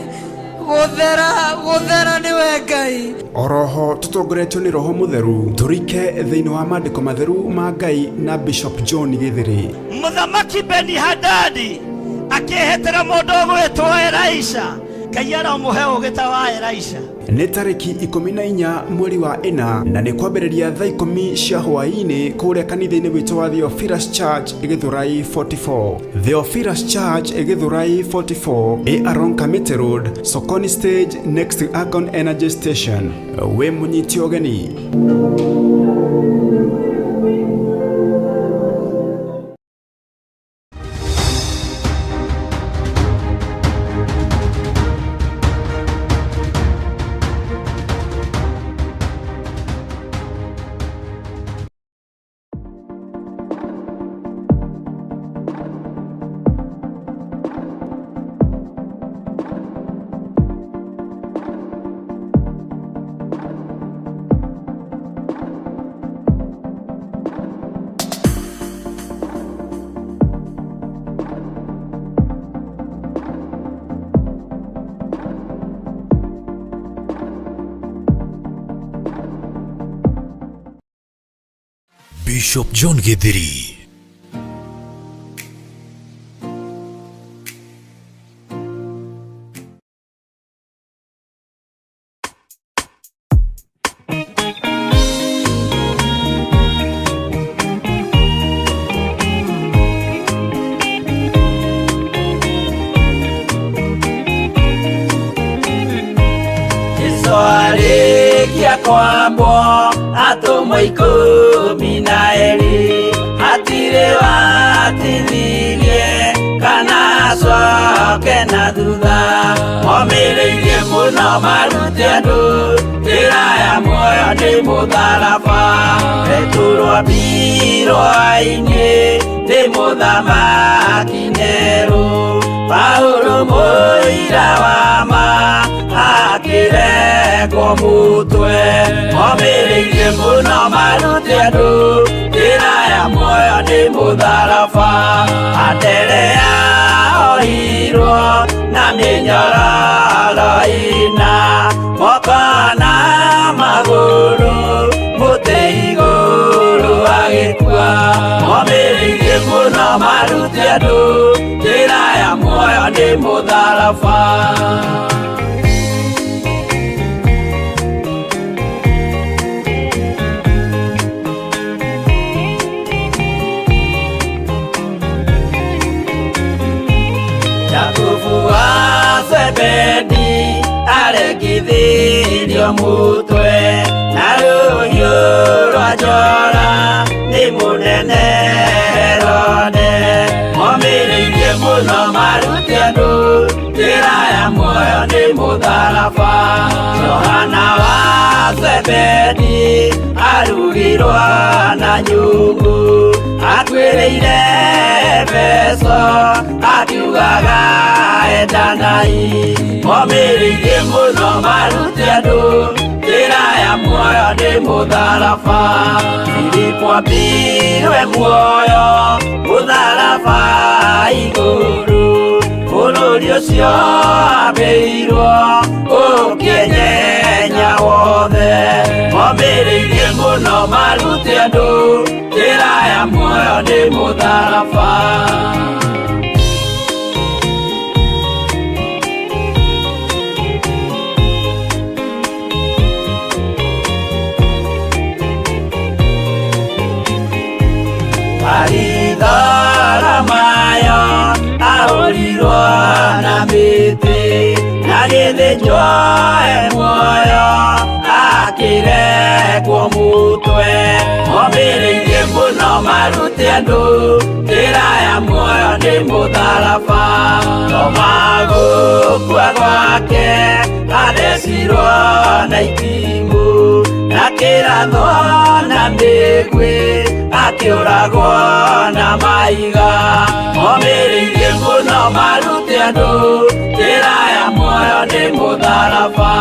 gũthera, gũthera nĩwe Ngai. Oroho tũtongoretio nĩ Roho Mũtheru tũrike thĩinĩ wa maandĩko matheru ma Ngai na Bishop John Gĩthĩrĩ. Mũthamaki Beni-Hadadi akĩĩhĩtĩra mũndũ ũgwĩtwo Elisha. Ngai aromũhe ũgĩ ta wa Elisha. Nĩ tarĩki 14 mweri wa 4 na nĩ kwambĩrĩria thaa 10 cia hwaĩ-inĩ kũrĩa kanitha-inĩ witũ wa Theophilus Church Gĩthũrai 44. Theophilus Church Gĩthũrai 44 ĩ along Kamiti Road, Sokoni Stage next to Akon Energy Station. Wĩ mũnyiti ũgeni. Bishop John Githiri. Jesu arĩkia kwambwo atũmwo 12 hatirĩ watithirie kana acoke na thutha momĩrĩirie mũno marute andũ njĩra ya muoyo nĩ mũtharaba Petero ambirwo ainĩ nĩ mũthamaki Nero Paulo mũira wa ma akĩrekwo mũtwe momĩrĩirie mũno marute andũ njĩra ya muoyo nĩ mũtharaba Anderea oirwo na mĩnyororo ĩna moko na magũrũ mũtĩ igũrũ agĩkua momĩrĩirie mũno marute andũ njĩra ya muoyo nĩ mũtharaba. Jakubu wa Zebedi arekithirio mutwe na rũhiũ rwa njora nĩ mũnene Herode momĩrĩirie mũno marute andũ njĩra ya muoyo nĩ mũtharaba Johana wa Zebedi arugirwo na nyungu akuĩrĩire Efeso akiugaga endanai momĩrĩirie mũno marute andũ njĩra ya muoyo nĩ mũtharaba Filipo ambirwe muoyo mũtharaba igũrũ bũrũri ũcio ambĩirwo ũkĩenyenya wothe momĩrĩirie mũno marute andũ njĩra ya muoyo nĩ mũtharaba. Baritholomayo ahũrirwo na mĩtĩ na gĩthĩnjwo e muoyo akĩrekwo mũtwe momĩrĩirie mũno marute andũ njĩra ya muoyo nĩ mũtharaba Toma gũkua gwake athecirwo na itimũ na kĩrathwo na mĩguĩ akĩũragwo na maiga momĩrĩirie mũno marute andũ njĩra ya muoyo nĩ mũtharaba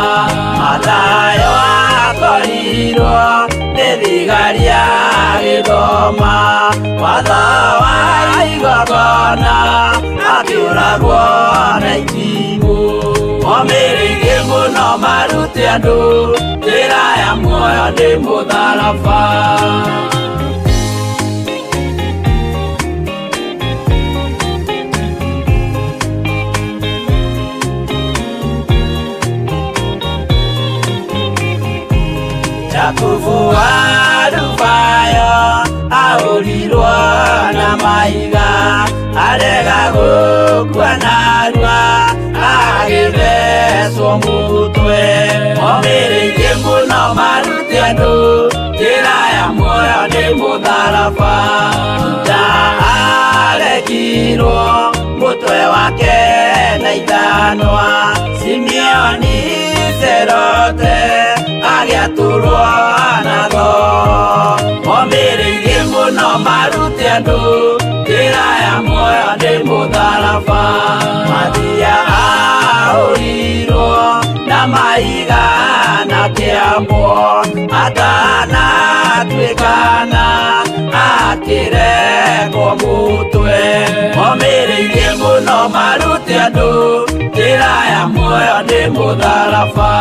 Mathayo akorirwo nĩ thigari agĩthoma watho wa igongona akĩũragwo na itimũ momĩrĩirie mũno marute andũ njĩra ya muoyo nĩ mũtharaba. Jakubu wa Rubayo ahũrirwo na mahiga arega gũkua narua agĩthecwo mũtwe omĩrĩirie mũno marute andũ njĩra ya muoyo nĩ mũtharaba Juda arekirwo mũtwe wake na ithanwa Simeoni Serote agĩatũrwo na thoo omĩrĩirie mũno marute andũ njĩra ya muoyo nĩ mũtharaba Mathia ahũrirwo na mahiga na kĩambwo atanatuĩkana akĩrekwo mũtwe omĩrĩirie mũno marute andũ njĩra ya muoyo nĩ mũtharaba.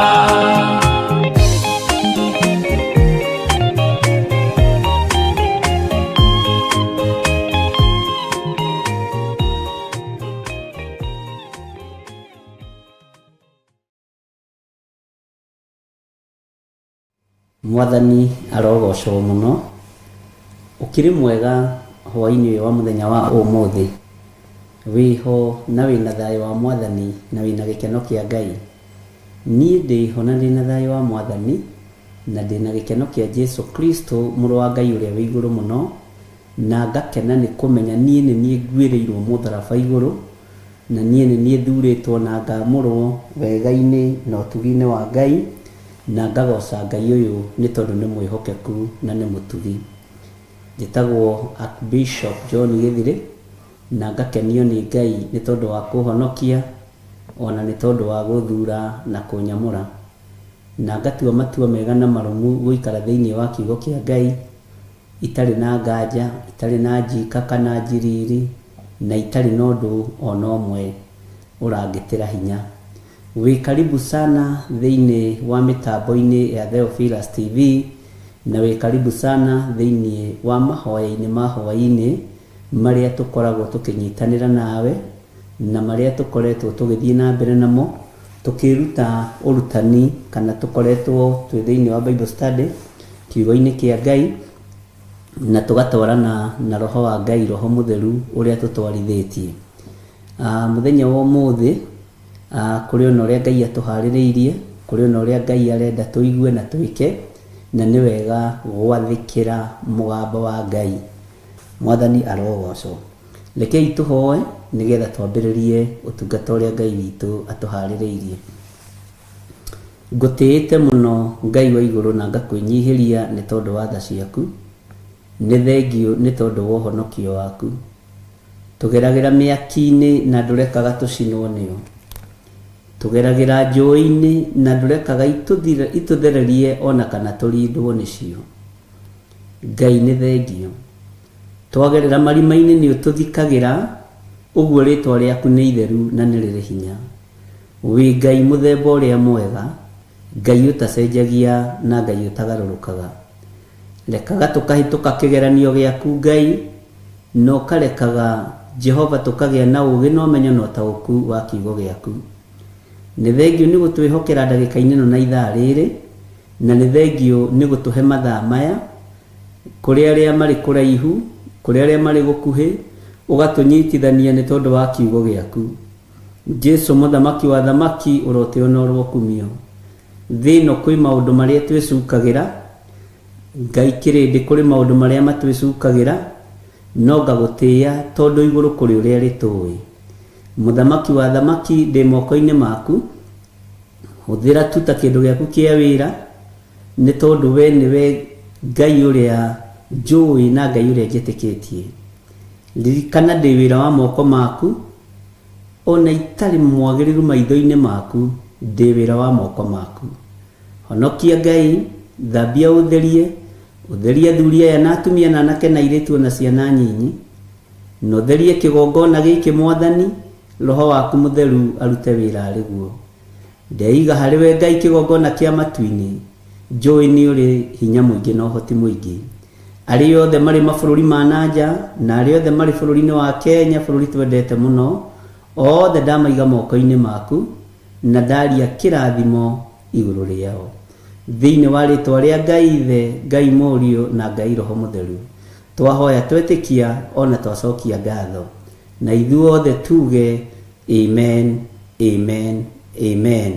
Mwathani arogocwo mũno. Ũkĩrĩ mwega hwaĩ-inĩ ũyũ wa mũthenya wa ũmũthĩ. Wĩho na wĩna thayũ wa Mwathani na wĩna gĩkeno kĩa Ngai. Niĩ ndĩho na ndĩna thayũ wa Mwathani na ndĩna gĩkeno kĩa Jesu Kristo mũrũ wa Ngai ũrĩa wĩ igũrũ mũno, na ngakena nĩ kũmenya niĩ nĩ niĩ nguĩrĩirwo mũtharaba igũrũ, na niĩ nĩ niĩ thurĩtwo na ngamũrwo wega-inĩ na ũtugi-inĩ wa Ngai, na ngagoca Ngai ũyũ nĩ tondũ nĩ mwĩhokeku na nĩ mũtugi. Njĩtagwo Archbishop John Gĩthirĩ, na ngakenio nĩ Ngai nĩ tondũ wa kũhonokia, ona nĩ tondũ wa gũthura na kũnyamũra. Na ngatua matua mega na marũmu gũikara thĩinĩ wa kiugo kĩa Ngai, itarĩ na nganja, itarĩ na njika kana njiriri, na itarĩ na ũndũ ona ũmwe ũrangĩtĩra hinya. Wĩ karibu sana thĩinĩ wa mĩtambo-inĩ ya Theophilus TV, na wĩ karibu sana thĩinĩ wa mahoya-inĩ ma hwaĩ-inĩ marĩa tũkoragwo tũkĩnyitanĩra nawe, na marĩa tũkoretwo tũgĩthiĩ na mbere namo tũkĩruta ũrutani kana tũkoretwo twĩ thĩinĩ wa Bible study kiugo-inĩ kĩa Ngai, na tũgatwarana na roho wa Ngai, roho mũtheru ũrĩa tũtwarithĩtie. Mũthenya wa ũmũthĩ, kũrĩ ona ũrĩa Ngai atũharĩrĩirie, kũrĩ ona ũrĩa Ngai arenda tũigue na twĩke, na nĩ wega gwathĩkĩra mũgambo wa Ngai. Mwathani arogocwo. Rekei tũhoe nĩgetha twambĩrĩrie ũtungata ũrĩa Ngai witũ atũharĩrĩirie. Ngũtĩĩte mũno Ngai wa igũrũ na ngakwĩnyihĩria nĩ tondũ wa tha ciaku. Nĩ thengiũ nĩ tondũ wa ũhonokio waku. Tũgeragĩra mĩaki-inĩ na ndũrekaga tũcinwo nĩyo. Tũgeragĩra njũĩ-inĩ na ndũrekaga itũthererie ona kana tũrindwo nĩcio. Ngai nĩ thengiũ. Twagerera marima-inĩ nĩ ũtũthikagĩra, ũguo rĩtwa rĩaku nĩ itheru na nĩ rĩrĩ hinya. Wĩ Ngai mũthemba ũrĩa mwega, Ngai ũtacenjagia na Ngai ũtagarũrũkaga. Rekaga tũkahĩtũka kĩgeranio gĩaku Ngai, na ũkarekaga Jehova tũkagĩa na ũũgĩ na ũmenyo na ũtaũku wa kiugo gĩaku. Nĩ thengiũ nĩ gũtwĩhokera ndagĩka-inĩ ĩno na ithaa rĩrĩ, na nĩ thengiũ nĩ gũtũhe mathaa maya, kũrĩ arĩa marĩ kũraihu, kũrĩ arĩa marĩ gũkuhĩ, ũgatũnyitithania nĩ tondũ wa kiugo gĩaku. Jesu mũthamaki wa thamaki ũrotĩo na ũrokumio. Thĩ ĩno kwĩ maũndũ marĩa twĩcukagĩra, Ngai kĩrĩndĩ kũrĩ maũndũ marĩa matwĩcukagĩra, no ngagũtĩĩa tondũ igũrũ kũrĩ ũrĩa rĩtũĩ. Mũthamaki wa thamaki ndĩ moko-inĩ maku, hũthĩra tu ta kĩndũ gĩaku kĩa wĩra, nĩ tondũ we nĩwe Ngai ũrĩa njũĩ na Ngai ũrĩa njĩtĩkĩtie. Ririkana ndĩ wĩra wa moko maku, ona itarĩ mwagĩrĩru maitho-inĩ maku, ndĩ wĩra wa moko maku. Honokia Ngai, thambia ũtherie, ũtherie athuri aya na atumia na anake na airĩtu ona ciana nyinyi, na ũtherie kĩgongona gĩkĩ Mwathani, Roho waku mũtheru arute wĩra arĩ guo. Ndeiga harĩ we Ngai kĩgongona kĩa matu-inĩ, njũĩ nĩ ũrĩ hinya mũingĩ na ũhoti mũingĩ. Arĩa othe marĩ mabũrũri ma na nja, na arĩa othe marĩ bũrũri-inĩ wa Kenya, bũrũri twendete mũno, othe ndamaiga moko-inĩ maku, na ndaria kĩrathimo igũrũ rĩao. Thĩinĩ wa rĩtwa rĩa Ngai Ithe, Ngai Mũriũ na Ngai Roho Mũtheru, twahoya twetĩkia ona twacokia ngatho. Na ithuothe tuge Amen, Amen, Amen.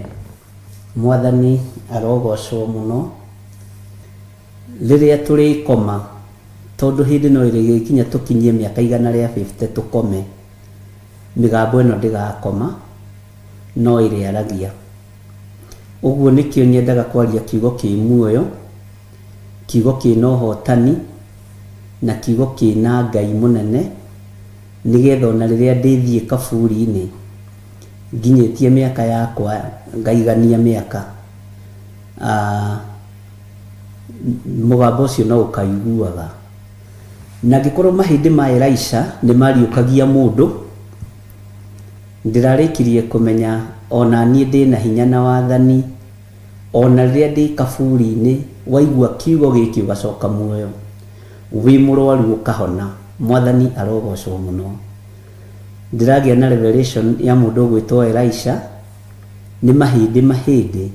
Mwathani arogocwo mũno. Rĩrĩa tũrĩkoma, tondũ hĩndĩ no ĩrĩgĩkinya tũkinyie mĩaka 150 tũkome, mĩgambo ĩno ndĩgakoma, no ĩrĩaragia. Ũguo nĩkĩo nyendaga kwaria kiugo kĩ muoyo, kiugo kĩna ũhotani, na kiugo kĩna Ngai mũnene, nĩgetha ona rĩrĩa ndĩthiĩ kaburi-inĩ, nginyĩtie mĩaka yakwa, ngaigania mĩaka, mũgambo ũcio no ũkaiguaga. Na angĩkorwo mahĩndĩ ma Elisha nĩ mariũkagia mũndũ, Ndĩrarĩkirie kũmenya o na niĩ ndĩ na hinya na wathani, o na rĩrĩa ndĩ kaburi-inĩ, waigua kiugo gĩkĩ ũgacoka muoyo, wĩ mũrwaru ũkahona. Mwathani arogocwo mũno. Ndĩragĩa na revelation ya mũndũ ũgwĩtwo Elisha, nĩ mahĩndĩ mahĩndĩ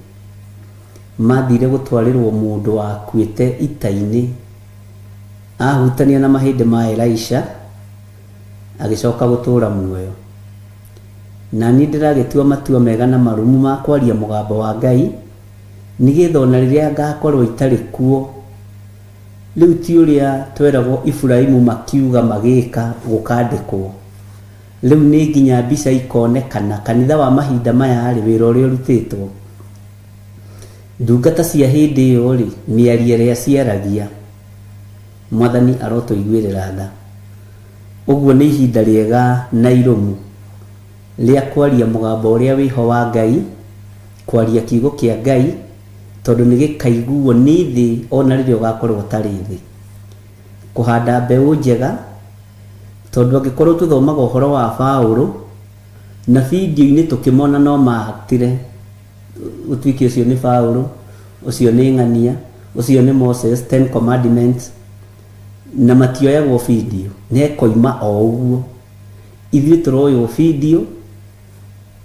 mathire gũtwarĩrwo mũndũ wakuĩte ita-inĩ, ahutania na mahĩndĩ ma Elisha, agĩcoka gũtũũra muoyo. Na niĩ ndĩragĩtua matua mega na marũmu ma kwaria mũgambo wa Ngai, nĩgetha o na rĩrĩa ngakorũo itarĩ kuo, rĩu ti ũrĩa tweragwo Iburahimu makiuga magĩka gũkandĩkwo, rĩu nĩ nginya mbica ikonekana, kanitha wa mahinda maya-rĩ, wĩra ũrĩa ũrutĩtwo. Ndungata cia hĩndĩ ĩyo-rĩ, mĩario ĩrĩa ciaragia. Mwathani arotũiguĩrĩra tha. Ũguo nĩ ihinda rĩega na irũmu rĩa kwaria mũgambo ũrĩa wĩho wa Ngai, kwaria kiugo kĩa Ngai, tondũ nĩ gĩkaiguo nĩ thĩ o na rĩrĩa ũgakorwo ũtarĩ thĩ. Kũhanda mbeũ njega, tondũ angĩkorwo tũthomaga ũhoro wa Paũlũ, na video-inĩ tũkĩmona no ma-act-ire, Gũtuĩke ũcio nĩ Paũlũ, ũcio nĩ ng'ania, ũcio nĩ Moses, Ten Commandments, na matioyagwo video, na ĩkoima o ũguo. Ithuĩ tũroywo video,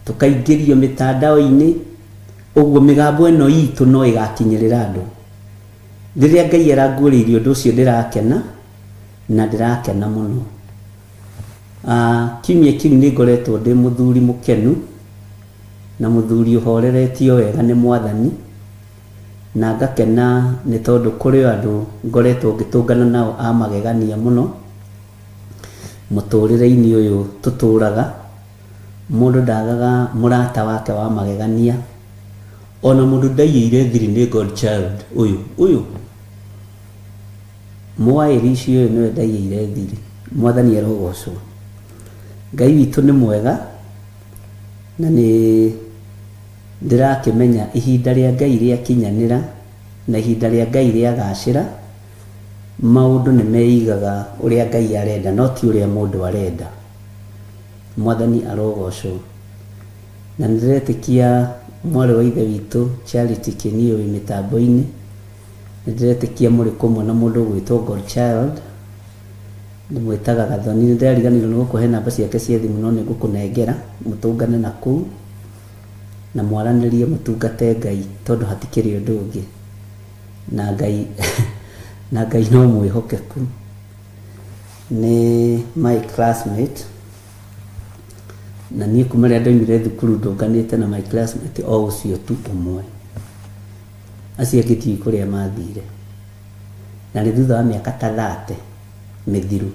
tũkaingĩrio mĩtandao-inĩ, ũguo mĩgambo ĩno itũ no ĩgakinyĩrĩra andũ. Rĩrĩa Ngai aranguũrĩirie ũndũ ũcio ndĩrakena, na ndĩrakena mũno. Kiumia kĩu nĩ ngoretwo ndĩ mũthuri mũkenu, na mũthuri ũhoreretio wega nĩ Mwathani, na ngakena nĩ tondũ kũrĩ o andũ ngoretwo ngĩtũngana nao a magegania mũno mũtũrĩre-inĩ ũyũ tũtũraga. Mũndũ ndagaga mũrata wake wa magegania, ona mũndũ ndaiyĩire thiri nĩ Godchild ũyũ, ũyũ Mũaĩrici ũyũ nĩwe ndaiyĩire thiri. Mwathani arogocwo. Ngai witũ nĩ mwega. Na nĩ ndĩrakĩmenya ihinda rĩa Ngai rĩakinyanĩra na ihinda rĩa Ngai rĩagacĩra, maũndũ nĩ meigaga ũrĩa Ngai arenda no ti ũrĩa mũndũ arenda. Mwathani arogocwo. Na nĩ ndĩretĩkia mwarĩ wa ithe witũ Charity Kĩniũ wĩ mĩtambo-inĩ, nĩ ndĩretĩkia mũrĩ kũmwe na mũndũ ũgwĩtwo Godchild. Ndĩmwĩtaga Gathoni. Nĩ ndĩrariganĩirwo nĩ gũkũhe namba ciake cia thimũ no nĩ ngũkũnengera mũtũngane na kũu na mwaranĩrie mũtungate Ngai tondũ hatikĩrĩ ũndũ ũngĩ. Na Ngai na Ngai no mwĩhokeku. Nĩ my classmate na niĩ kuma rĩrĩa ndoimire thukuru ndũnganĩte na my classmate o ũcio tu ũmwe. Acio angĩ ndiũĩ kũrĩa mathire. Na nĩ thutha wa mĩaka ta thate mĩthiru.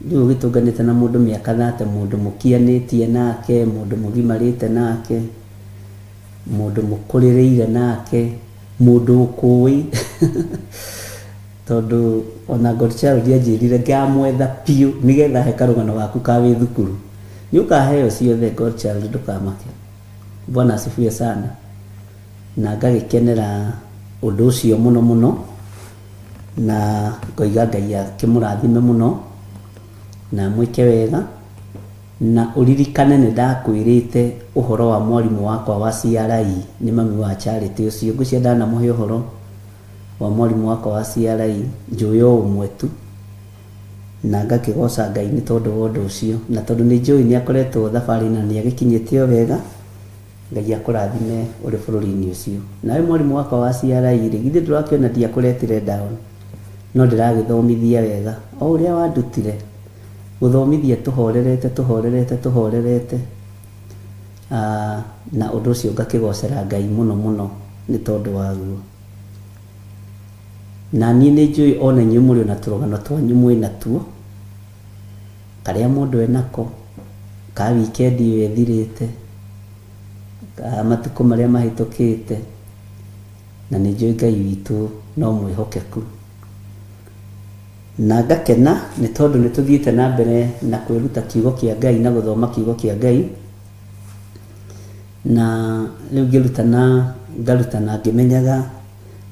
Rĩu ũgĩtũnganĩte na mũndũ mĩaka thate, mũndũ mũkianĩtie nake, mũndũ mũgimarĩte nake, mũndũ mũkũrĩrĩire nake, mũndũ ũkũĩ tondũ ona Godchild anjĩrire ngamwetha biũ nĩgetha he karũgano gaku ka wĩ thukuru. Nĩ ũkaheo ciothe Godchild ndũkamake. Bwana asifiwe sana. Na ngagĩkenera ũndũ ũcio mũno mũno, na ngoiga Ngai akĩmũrathime mũno, na amwĩke wega, na ũririkane nĩ ndakwĩrĩte ũhoro wa mwarimũ wakwa wa CRE, nĩ mami wa Charity ũcio, ngwĩciria ndanamũhe ũhoro wa mwarimũ wakwa wa CRE, njũĩ o ũmwe tu, na ngakĩgoca Ngai nĩ tondũ wa ũndũ ũcio, na tondũ nĩ njũĩ nĩ akoretwo thabarĩ-inĩ na nĩ agĩkinyĩte o wega. Ngai akũrathime ũrĩ bũrũri-inĩ ũcio. Nawe mwarimũ wakwa wa CRE rĩ, githĩ ndũrakĩona ndiakũretire down, no ndĩragĩthomithia wega o ũrĩa wandutire gũthomithia tũhorerete tũhorerete tũhorerete. Ah, na ũndũ ũcio ngakĩgocera Ngai mũno mũno nĩ tondũ waguo. Na niĩ nĩ njũĩ ona inyuĩ mũrĩ ona tũrũgano twanyu mwĩ natuo, karĩa mũndũ enako, ka wikendi ĩyo ĩthirĩte, ka matukũ marĩa mahĩtũkĩte, na nĩ njũĩ Ngai witũ no mwĩhokeku. Na ngakena nĩ tondũ nĩ tũthiĩte na mbere na kwĩruta kiugo kĩa Ngai na gũthoma kiugo kĩa Ngai. Na rĩu ngĩrutana ngarutana ngĩmenyaga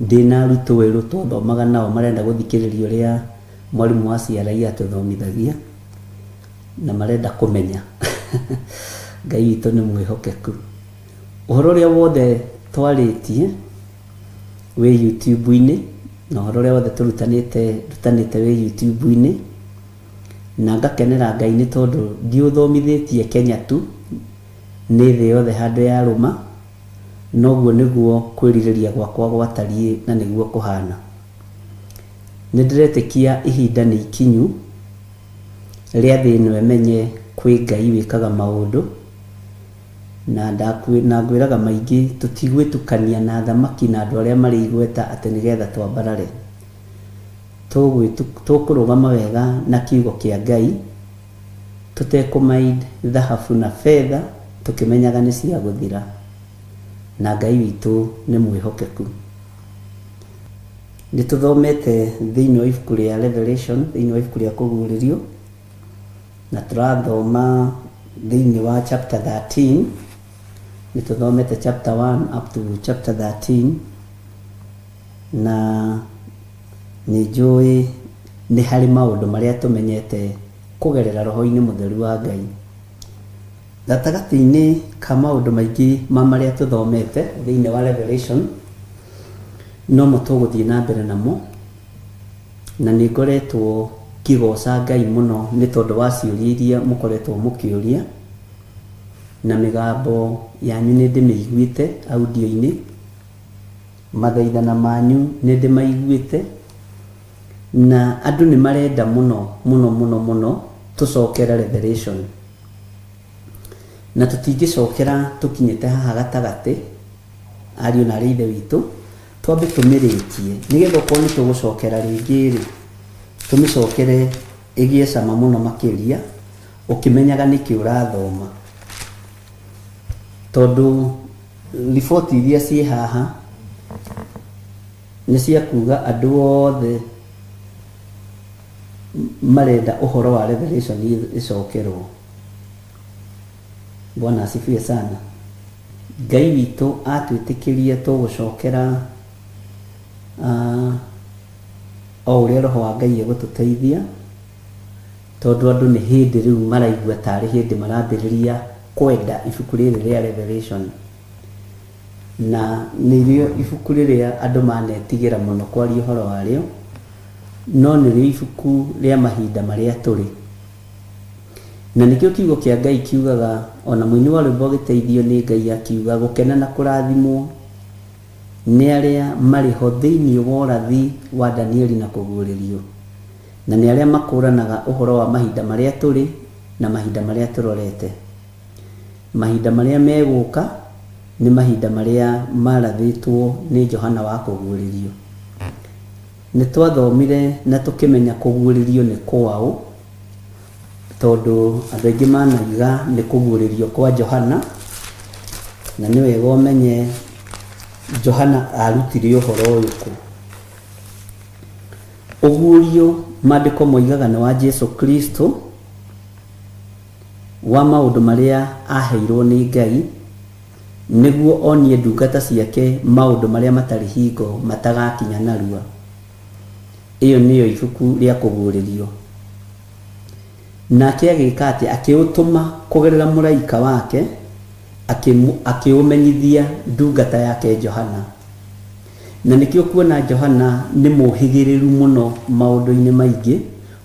ndĩna arutwo erũ twathomaga nao marenda gũthikĩrĩria ũrĩa mwarimũ wa CRE atũthomithagia na marenda kũmenya. Ngai witũ nĩ mwĩhokeku. Ũhoro ũrĩa wothe twarĩtie wĩ YouTube-inĩ na ũhoro ũrĩa wothe tũrutanĩte ndutanĩte wĩ YouTube-inĩ na ngakenera Ngai nĩ tondũ ndiũthomithĩtie Kenya tu, nĩ thĩ yothe handũ yarũma, noguo nĩguo kwĩrirĩria gwakwa gwatariĩ na nĩguo kũhana. Nĩ ndĩretĩkia ihinda nĩ ikinyu rĩa thĩ ĩno ĩmenye kwĩ Ngai wĩkaga maũndũ, na na ngwĩraga maingĩ tũtigwĩtukania na athamaki na andũ arĩa marĩ igweta atĩ nĩgetha twambarare. Tũkũrũgama wega na kiugo kĩa Ngai, tũtekũ mind thahabu na betha tũkĩmenyaga nĩ cia gũthira, na Ngai witũ nĩ mwĩhokeku. Nĩ tũthomete thĩinĩ wa ibuku rĩa Revelation, thĩinĩ wa ibuku rĩa Kũguũrĩrio, na tũrathoma thĩinĩ wa chapter 13, nĩ tũthomete chapter 1 up to chapter 13, na nĩ njũĩ nĩ harĩ maũndũ marĩa tũmenyete kũgerera roho-inĩ mũtheru wa Ngai. Gatagatĩ-inĩ ka maũndũ maingĩ ma marĩa tũthomete thĩinĩ wa Revelation, nomo tũgũthiĩ na mbere namo, na nĩ ngoretwo ngĩgoca Ngai mũno nĩ tondũ wa ciũria iria mũkoretwo mũkĩũria, na mĩgambo yanyu nĩ ndĩmĩiguĩte audio-inĩ, Mathaithana manyu nĩndĩmaiguĩte, na andũ nĩ marenda mũno mũno mũno mũno tũcokere Revelation. Na tũtingĩcokera tũkinyĩte haha gatagatĩ, ariũ na aarĩ a Ithe witũ, twambe tũmĩrĩkie, nĩgetha okorwo nĩ tũgũcokera rĩngĩ-rĩ, tũmĩcokere ĩgĩe cama mũno makĩria, ũkĩmenyaga nĩkĩ ũrathoma. Tondũ riboti iria ciĩ haha nĩ cia kuga andũ othe marenda ũhoro wa Revelation ĩcokerwo. Bwana asifiwe sana. Ngai witũ atwĩtĩkĩria tũgũcokera o ũrĩa Roho wa Ngai egũtũteithia. Tondũ andũ nĩ hĩndĩ rĩu maraigua tarĩ hĩndĩ marambĩrĩria kwenda ibuku rĩrĩ rĩa Revelation. Na nĩrĩo ibuku rĩrĩa andũ manetigĩra mũno kwaria ũhoro warĩo, no nĩrĩo ibuku rĩa mahinda marĩa tũrĩ. Na nĩkĩo kiugo kĩa Ngai kiugaga, o na mũini wa rwĩmbo agĩteithio nĩ Ngai akiuga, gũkena na kũrathimwo nĩ arĩa marĩ ho thĩinĩ wa ũrathi wa Danieli na Kũguũrĩrio. Na nĩ arĩa makũũranaga ũhoro wa mahinda marĩa tũrĩ na mahinda marĩa tũrorete. Mahinda marĩa megũka nĩ mahinda marĩa maarathĩtwo nĩ Johana wa Kũguũrĩrio. Nĩ twathomire na tũkĩmenya kũguũrĩrio nĩ kwaũ, tondũ andũ aingĩ manoiga nĩ kũguũrĩrio kwa Johana, na nĩ wega ũmenye Johana arutire ũhoro ũyũ kũ. Ũguũrio Maandĩko moigaga nĩ wa Jesu Kristo, wa maũndũ marĩa aaheirũo nĩ Ngai, nĩguo onie ndungata ciake maũndũ marĩa matarĩ hingo matagakinya narua. Ĩyo nĩyo ibuku rĩa Kũguũrĩrio. Nake agĩka atĩa? Akĩũtũma kũgerera mũraika wake, akĩũmenyithia ndungata yake Johana. Na nĩkĩo ũkuona Johana nĩ mũhĩgĩrĩru mũno maũndũ-inĩ maingĩ,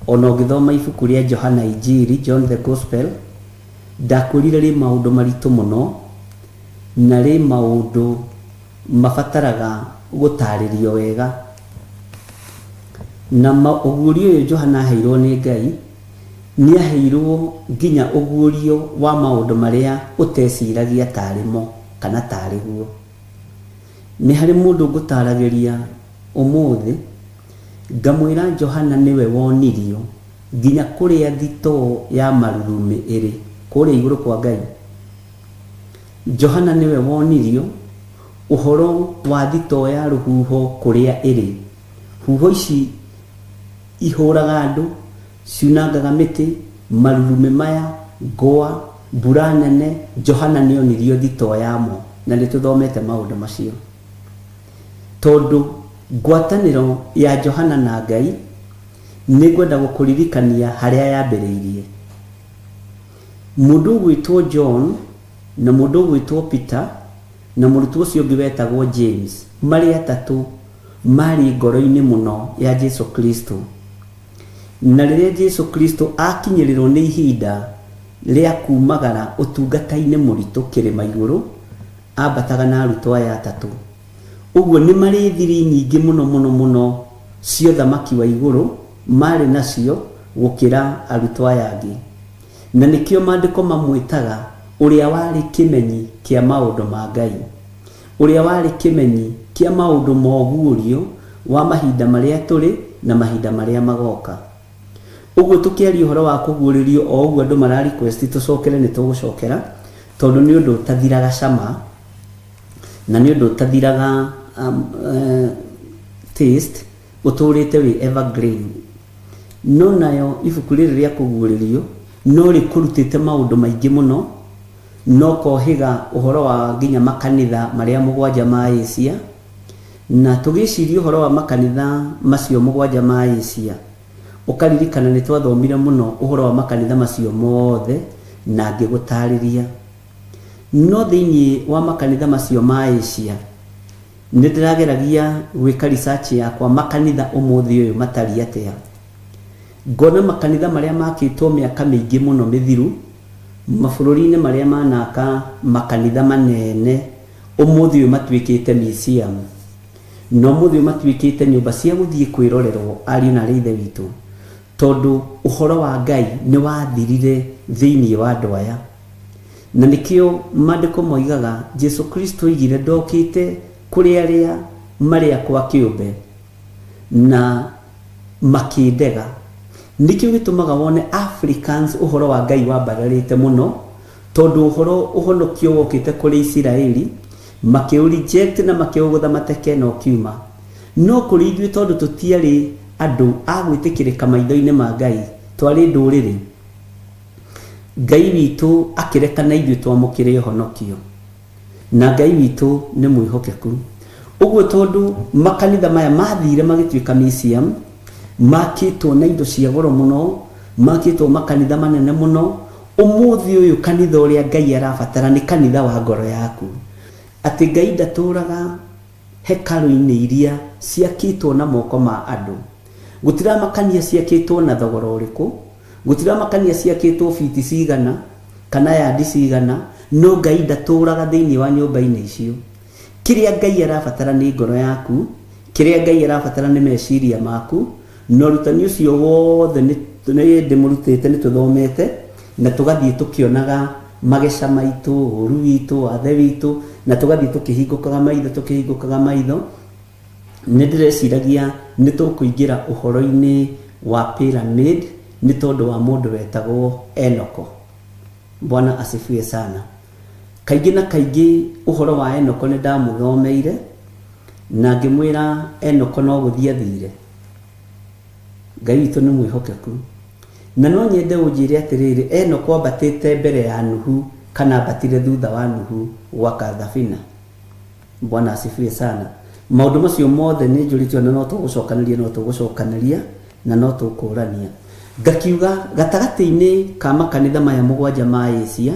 o na ũngĩthoma ibuku rĩa Johana Injiri, John the Gospel, ndakwĩrire rĩ maũndũ maritũ mũno, Na rĩ maũndũ mabataraga gũtaarĩrio wega. Na ũguũrio ũyũ Johana aheirwo nĩ Ngai, nĩ aheirwo nginya ũguũrio wa maũndũ marĩa ũteciragia tarĩ mo kana tarĩ guo. Nĩ harĩ mũndũ ngũtaragĩria ũmũthĩ, ngamwĩra Johana nĩwe wonirio nginya kũrĩa thitoo ya marurumĩ ĩrĩ, kũrĩa igũrũ kwa Ngai. Johana nĩwe wonirio ũhoro wa thitoo ya rũhuho kũrĩa ĩrĩ. Huho ici ihũraga andũ, ciunangaga mĩtĩ, marurumĩ maya, ngwa, mbura nene, Johana nĩonirio thitoo yamo, na nĩtũthomete maũndũ macio. Tondũ ngwatanĩro ya Johana na Ngai, nĩngwenda gũkũririkania harĩa yambĩrĩirie. Mũndũ ũgwĩtwo John na mũndũ ũgwĩtwo Peter na mũrutwo ũcio ũngĩ wetagwo James, marĩ atatũ maarĩ ngoro-inĩ mũno ya Jesu Kristo. Na rĩrĩa Jesu Kristo aakinyĩrĩrwo nĩ ihinda rĩa kumagara ũtungata-inĩ mũritũ kĩrĩma igũrũ, ambataga na arutwo aya atatũ. Ũguo nĩ marĩ thiri nyingĩ mũno mũno mũno cia ũthamaki wa igũrũ maarĩ nacio gũkĩra arutwo aya angĩ. Na nĩkĩo maandĩko mamwĩtaga ũrĩa warĩ kĩmenyi kĩa maũndũ ma Ngai. Ũrĩa warĩ kĩmenyi kĩa maũndũ ma ũguũrio wa mahinda marĩa tũrĩ na mahinda marĩa magoka. Ũguo tũkĩaria ũhoro wa kũguũrĩrio o ũguo andũ mara request tũcokere nĩ tũgũcokera tondũ nĩ ũndũ ũtathiraga cama na nĩ ũndũ ũtathiraga taste, ũtũrĩte wĩ evergreen. No nayo ibuku rĩrĩ rĩa kũguũrĩrio no rĩkũrutĩte maũndũ maingĩ mũno na ũkohĩga ũhoro wa nginya makanitha marĩa mũgwanja ma Asia. Na tũgĩciria ũhoro wa makanitha macio mũgwanja ma Asia, ũkaririkana nĩ twathomire mũno ũhoro wa makanitha macio mothe na ngĩgũtarĩria. No thĩinĩ wa makanitha macio ma Asia, nĩ ndĩrageragia gwĩka research yakwa makanitha ũmũthĩ ũyũ matariĩ atĩa. Ngona makanitha marĩa makĩtwo mĩaka mĩingĩ mũno mĩthiru, mabũrũri-inĩ marĩa manaka makanitha manene, ũmũthĩ ũyũ matuĩkĩte museum. Na ũmũthĩ ũyũ matuĩkĩte nyũmba cia gũthiĩ kwĩrorerwo ariũ na arĩ ithe witũ, tondũ ũhoro wa Ngai nĩ wathirire thĩinĩ wa andũ aya. Na nĩkĩo maandĩko moigaga Jesu Kristo oigire ndokĩte kũrĩ arĩa marĩ akwa kĩũmbe na makĩndega. Nĩkĩo gĩtũmaga wone Africans ũhoro wa Ngai wambararĩte mũno, tondũ ũhoro ũhonokio wokĩte kũrĩ Isiraeli, makĩũ reject na makĩũgũtha mateke na ũkiuma. No kũrĩ ithuĩ tondũ tũtiarĩ andũ a gwĩtĩkĩrĩka maitho-inĩ ma Ngai, twarĩ ndũrĩrĩ, Ngai witũ akĩreka na ithuĩ twamũkĩre ũhonokio. Na Ngai witũ nĩ mwĩhokeku. Ũguo tondũ makanitha maya mathire magĩtuĩka museum, makĩtwo na indo cia goro mũno, makĩtwo makanitha manene mũno, ũmũthĩ ũyũ kanitha ũrĩa Ngai arabatara nĩ kanitha wa ngoro yaku. Atĩ Ngai ndatũraga hekarũ-inĩ iria ciakĩtwo na moko ma andũ. Gũtiramakania ciakĩtwo na thogora ũrĩkũ, gũtiramakania ciakĩtwo biti cigana kana yandi cigana, no Ngai ndatũraga thĩinĩ wa nyũmba-inĩ icio. Kĩrĩa Ngai arabatara nĩ ngoro yaku, kĩrĩa Ngai arabatara nĩ meciria maku, na ũrutani ũcio wothe nĩ ndĩmũrutĩte, nĩ tũthomete, na tũgathiĩ tũkĩonaga mageca maitũ, ũru witũ, wathe witũ, na tũgathiĩ tũkĩhingũkaga maitho, tũkĩhingũkaga maitho. Nĩ ndĩreciragia nĩ tũkũingĩra ũhoro-inĩ wa pyramid nĩ tondũ wa mũndũ wetagwo Enoko. Bwana asifiwe sana. Kaingĩ na kaingĩ ũhoro wa Enoko nĩ ndamũthomeire na ngĩmwĩra Enoko no gũthiĩ athire. Ngai witũ nĩ mwĩhokeku. Na no nyende ũnjĩre atĩrĩrĩ, Enoko ambatĩte mbere ya Nuhu kana ambatire thutha wa Nuhu gwaka thabina? Bwana asifiwe sana. Maũndũ macio mothe nĩ njũrĩtio na no tũgũcokanĩria, no tũgũcokanĩria na no tũkũrania. Ngakiuga gatagatĩ-inĩ ka makanitha maya mũgwanja ma Asia,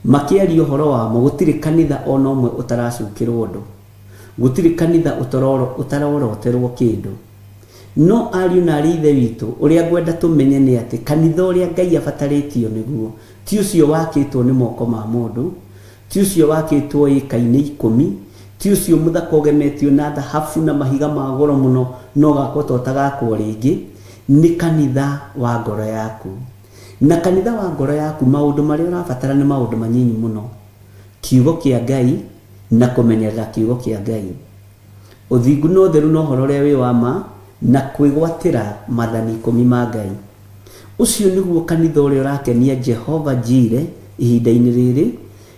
makĩaria ũhoro wamo, gũtirĩ kanitha ona ũmwe ũtaracukĩrwo ũndũ. Gũtirĩ kanitha ũtaroroterwo kĩndũ. No ariũ na arĩ ithe witũ, ũrĩa ngwenda tũmenye nĩ atĩ kanitha ũrĩa Ngai abatarĩtio nĩguo, ti ũcio wakĩtwo nĩ moko ma mũndũ. Ti ũcio wakĩtwo ĩka-inĩ ikũmi, ti ũcio mũthaka ũgemetio na thahabu na mahiga ma goro mũno na ũgakwo ta ũtagakwo rĩngĩ, nĩ kanitha wa ngoro yaku. Na kanitha wa ngoro yaku maũndũ marĩa ũrabatara nĩ maũndũ manyinyi mũno, kiugo kĩa Ngai na kũmenyerera kiugo kĩa Ngai. Ũthingu na ũtheru na ũhoro ũrĩa wĩ wa ma na kwĩgwatĩra mathani ikũmi ma Ngai. Ũcio nĩguo kanitha ũrĩa ũrakenia Jehova Jire ihinda-inĩ rĩrĩ,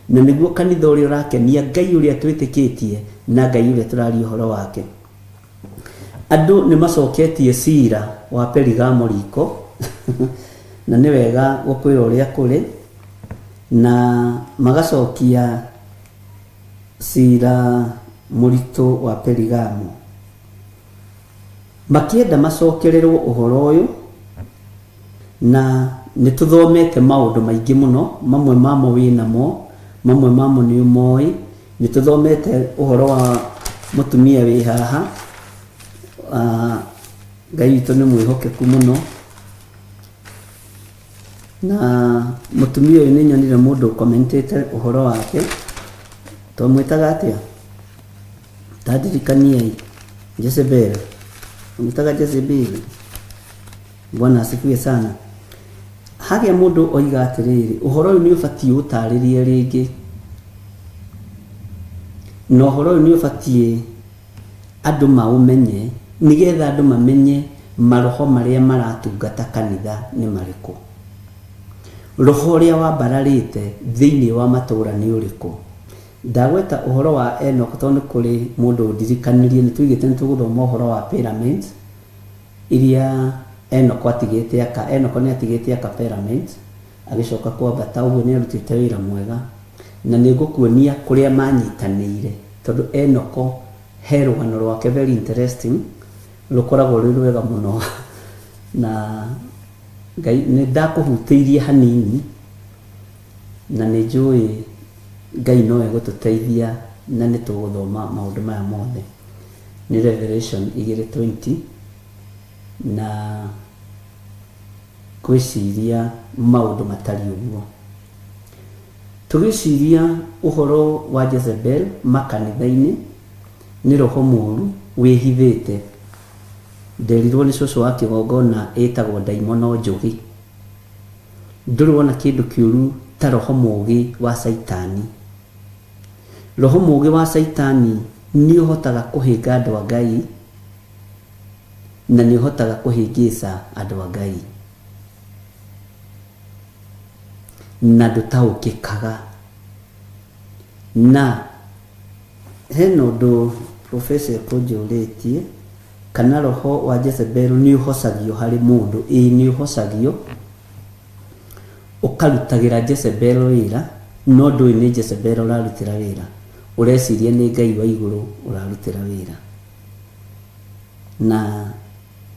na nĩguo kanitha ũrĩa ũrakenia Ngai ũrĩa twĩtĩkĩtie na Ngai ũrĩa tũraria ũhoro wake. Andũ nĩ macoketie cira wa Perigamo riko, na nĩ wega gũkwĩra ũrĩa kũrĩ, na magacokia Ciira mũritũ wa Perigamo. Makĩenda macokererwo ũhoro ũyũ, na nĩ tũthomete maũndũ maingĩ mũno, mamwe mamo wĩ namo, mamwe mamo nĩ ũmoĩ. Nĩ tũthomete ũhoro wa mũtumia wĩ haha, Ngai witũ nĩ mwĩhokeku mũno. Na mũtumia ũyũ nĩ nyonire mũndũ ũkomentĩte ũhoro wake, twamwĩtaga atĩa? Ta ndirikaniai, Jezebel, twamwĩtaga Jezebel. Bwana asifiwe sana. Hagĩa mũndũ oiga atĩrĩrĩ, ũhoro ũyũ nĩ ũbatiĩ ũtarĩrie rĩngĩ, na ũhoro ũyũ nĩ ũbatiĩ andũ maũmenye nĩgetha andũ mamenye maroho marĩa maratungata kanitha nĩ marĩkũ. Roho ũrĩa wambararĩte thĩinĩ wa matũũra nĩ ũrĩkũ. Ndagweta ũhoro wa Enoch tondũ nĩ kũrĩ mũndũ ũndirikanirie, nĩ tũigĩte nĩ tũgũthoma ũhoro wa pyramids iria Enoch atigĩte aka. Enoch nĩ atigĩte aka pyramids agĩcoka kwambata, ũguo nĩ arutĩte wĩra mwega. Na nĩ ngũkuonia kũrĩa manyitanĩire tondũ Enoko he rũgano rwake very interesting rũkoragwo rwĩ rwega mũno na Ngai nĩ ndakũhutĩirie hanini na nĩ njũĩ Ngai no egũtũteithia na nĩ tũgũthoma maũndũ maya mothe. Nĩ Revelation 2:20 na ngwĩciria maũndũ matariĩ ũguo. Tũgĩciria ũhoro wa Jezebel makanitha-inĩ, nĩ roho mũũru wĩhithĩte. Nderirwo nĩ cũcũ wa kĩgongona ĩtagwo ndaimono njũgĩ. Ndũrĩ wona kĩndũ kĩũru ta roho mũũgĩ wa Caitani. Roho mũũgĩ wa Caitani nĩ ũhotaga kũhĩnga andũ a Ngai na nĩ ũhotaga kũhĩngĩca andũ a Ngai. Na ndũtaũkĩkaga. Na hena ũndũ professor ekũnjũrĩtie, kana roho wa Jezebel nĩ ũhocagio harĩ mũndũ? Ĩĩ nĩ ũhocagio, ũkarutagĩra Jezebel wĩra, no ndũĩ nĩ Jezebel ũrarutĩra wĩra, ũreciria nĩ Ngai wa igũrũ ũrarutĩra wĩra. Na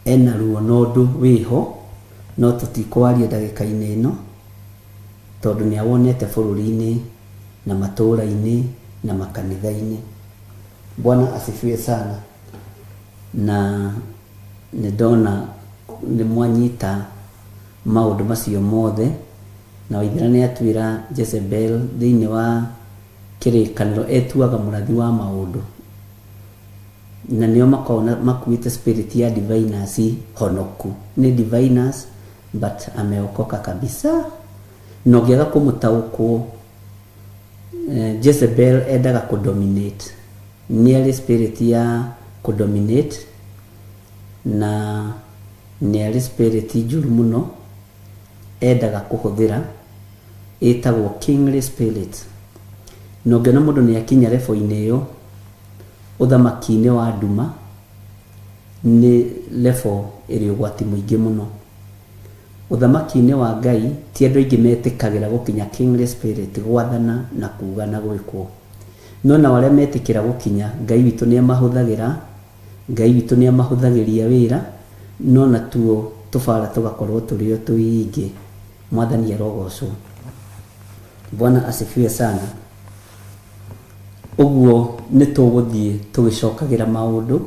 ena ruo na ũndũ wĩho, no tũtikwaria ndagĩka-inĩ ĩno, tondũ nĩ awonete bũrũri-inĩ na matũũra-inĩ na makanitha-inĩ. Bwana asifiwe sana. Na nĩ ndona nĩ mwanyita maũndũ macio mothe, na Waithera nĩ atwĩra Jezebel thĩinĩ wa kĩrĩkanĩro etuaga mũrathi wa maũndũ. Na nĩo makoragwo makuĩte spirit ya diviners honoku. Nĩ diviners but ameokoka kabisa. Na ũngĩaga kũmũtaũkwo, Jezebel endaga kũ dominate. Nĩ arĩ spirit ya kũ dominate na nĩ arĩ spirit njũru mũno endaga kũhũthĩra ĩtagwo kingly spirit. Na ũngĩona mũndũ nĩ akinya level -inĩ ĩyo, ũthamaki-inĩ wa nduma nĩ level ĩrĩ ũgwati mũingĩ mũno. Ũthamaki-inĩ wa Ngai ti andũ aingĩ metĩkagĩra gũkinya kingly spirit, gwathana na kuga na gwĩkwo. No nao arĩa metĩkĩra gũkinya, Ngai witũ nĩ amahũthagĩra, Ngai witũ nĩ amahũthagĩria wĩra, no natuo tũbara tũgakorwo tũrĩ o tũingĩ. Mwathani arogocwo. Bwana asifiwe sana. Ũguo nĩ tũgũthiĩ tũgĩcokagĩra maũndũ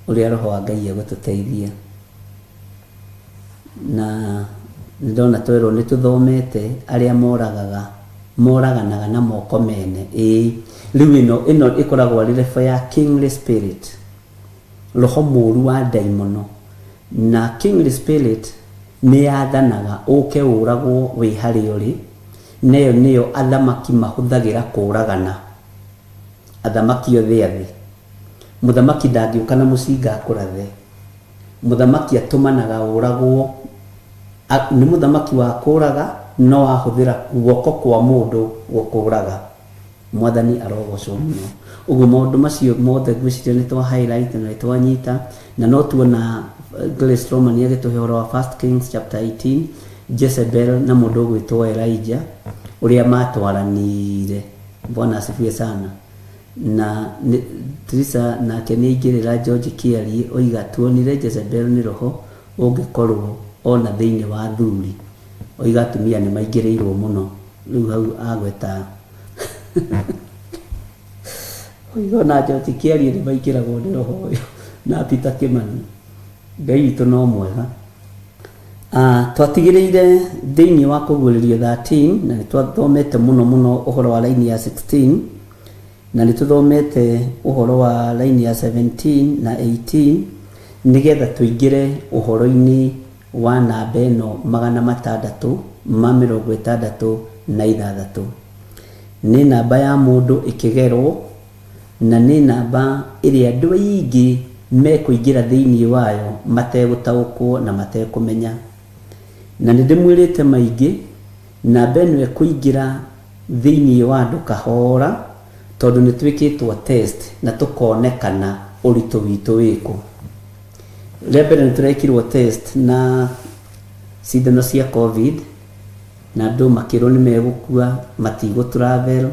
ũrĩa Roho wa Ngai egũtũteithia. Na nĩ ndona twerwo nĩ tũthomete arĩa moragaga Moraganaga na moko mene. Ĩĩ, rĩu ĩno ĩno ĩkoragwo arĩ level ya kingly spirit, roho mũru wa ndaimono. Na kingly spirit nĩ yathanaga ũke ũragwo wĩ harĩa ũrĩ, na ĩyo nĩyo athamaki mahũthagĩra kũragana. Athamaki othe a thĩ. Mũthamaki ndangĩũka na mũcinga akũrathe. Mũthamaki atũmanaga ũragwo. Nĩ mũthamaki wa kũraga, no ahũthĩra guoko kwa mũndũ gũkũraga. Mwathani arogocwo mũno. Ũguo maũndũ macio mothe ngwĩciria nĩ twa highlight na nĩ twanyita, na no tuona Grace Roman agĩtũhe ũhoro wa First Kings chapter 18, Jezebel na mũndũ ũgwĩtwo Elijah, ũrĩa matwaranire. Bwana asifiwe sana. Na nĩ, Teresa nake nĩ aingĩrĩra George Kĩariĩ oiga tuonire Jezebel nĩ roho ũngĩkorwo ona thĩinĩ wa athuri. Oiga atumia nĩ maingĩrĩirwo mũno. Rĩu hau agweta oiga ona George Kĩariĩ nĩ maingĩragwo nĩ roho ũyũ na Peter Kĩmani. Ngai witũ no mwega. Twatigĩrĩire thĩinĩ wa Kũguũrĩrio 13 na nĩ twathomete mũno mũno ũhoro wa raini ya 16 na nĩ tũthomete ũhoro wa raini ya 17 na 18 nĩgetha tũingĩre ũhoro-inĩ wa namba ĩno 666. Nĩ namba ya mũndũ ĩkĩgerwo na nĩ namba ĩrĩa andũ aingĩ mekũingĩra thĩinĩ wayo mategũtaũkwo na matekũmenya. Na nĩ ndĩmwĩrĩte maingĩ, namba ĩno ĩkũingĩra thĩinĩ wa andũ kahora tondũ nĩ twĩkĩtwo test na tũkonekana ũritũ witũ wĩkũ. Rĩa mbere nĩ tũrekirwo test na cindano cia Covid na andũ makĩrwo nĩ megũkua matigũ travel,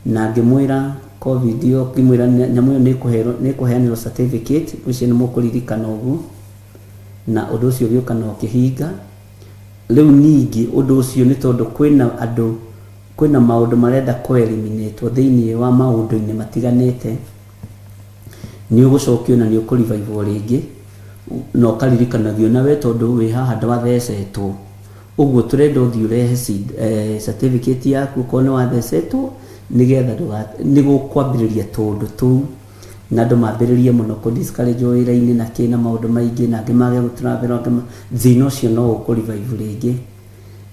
na ngĩmwĩra Covid ĩyo, ngĩmwĩra nyamũ ĩyo nĩ ĩkũheanĩrwo certificate, ngwĩciria nĩ mũkũririkana ũguo, na ũndũ ũcio ũgĩũka na ũkĩhinga. Rĩu ningĩ ũndũ ũcio nĩ tondũ kwĩna andũ, kwĩna maũndũ marenda kũ eliminate thĩinĩ wa maũndũ-inĩ matiganĩte, nĩ ũgũcokio na nĩ ũkũ revive rĩngĩ, na ũkaririkanagio na we tondũ wĩ haha ndwathecetwo. Ũguo tũrenda ũthiĩ ũrehe certificate yaku okorwo nĩ wathecetwo, nĩgetha nĩ gũkwambĩrĩria tũũndũ tũu, na andũ mambĩrĩrie mũno kũ discourage wĩra-inĩ na kĩ na maũndũ maingĩ, na angĩ mage gũ travel, angĩ thĩna ũcio no ũkũ revive rĩngĩ.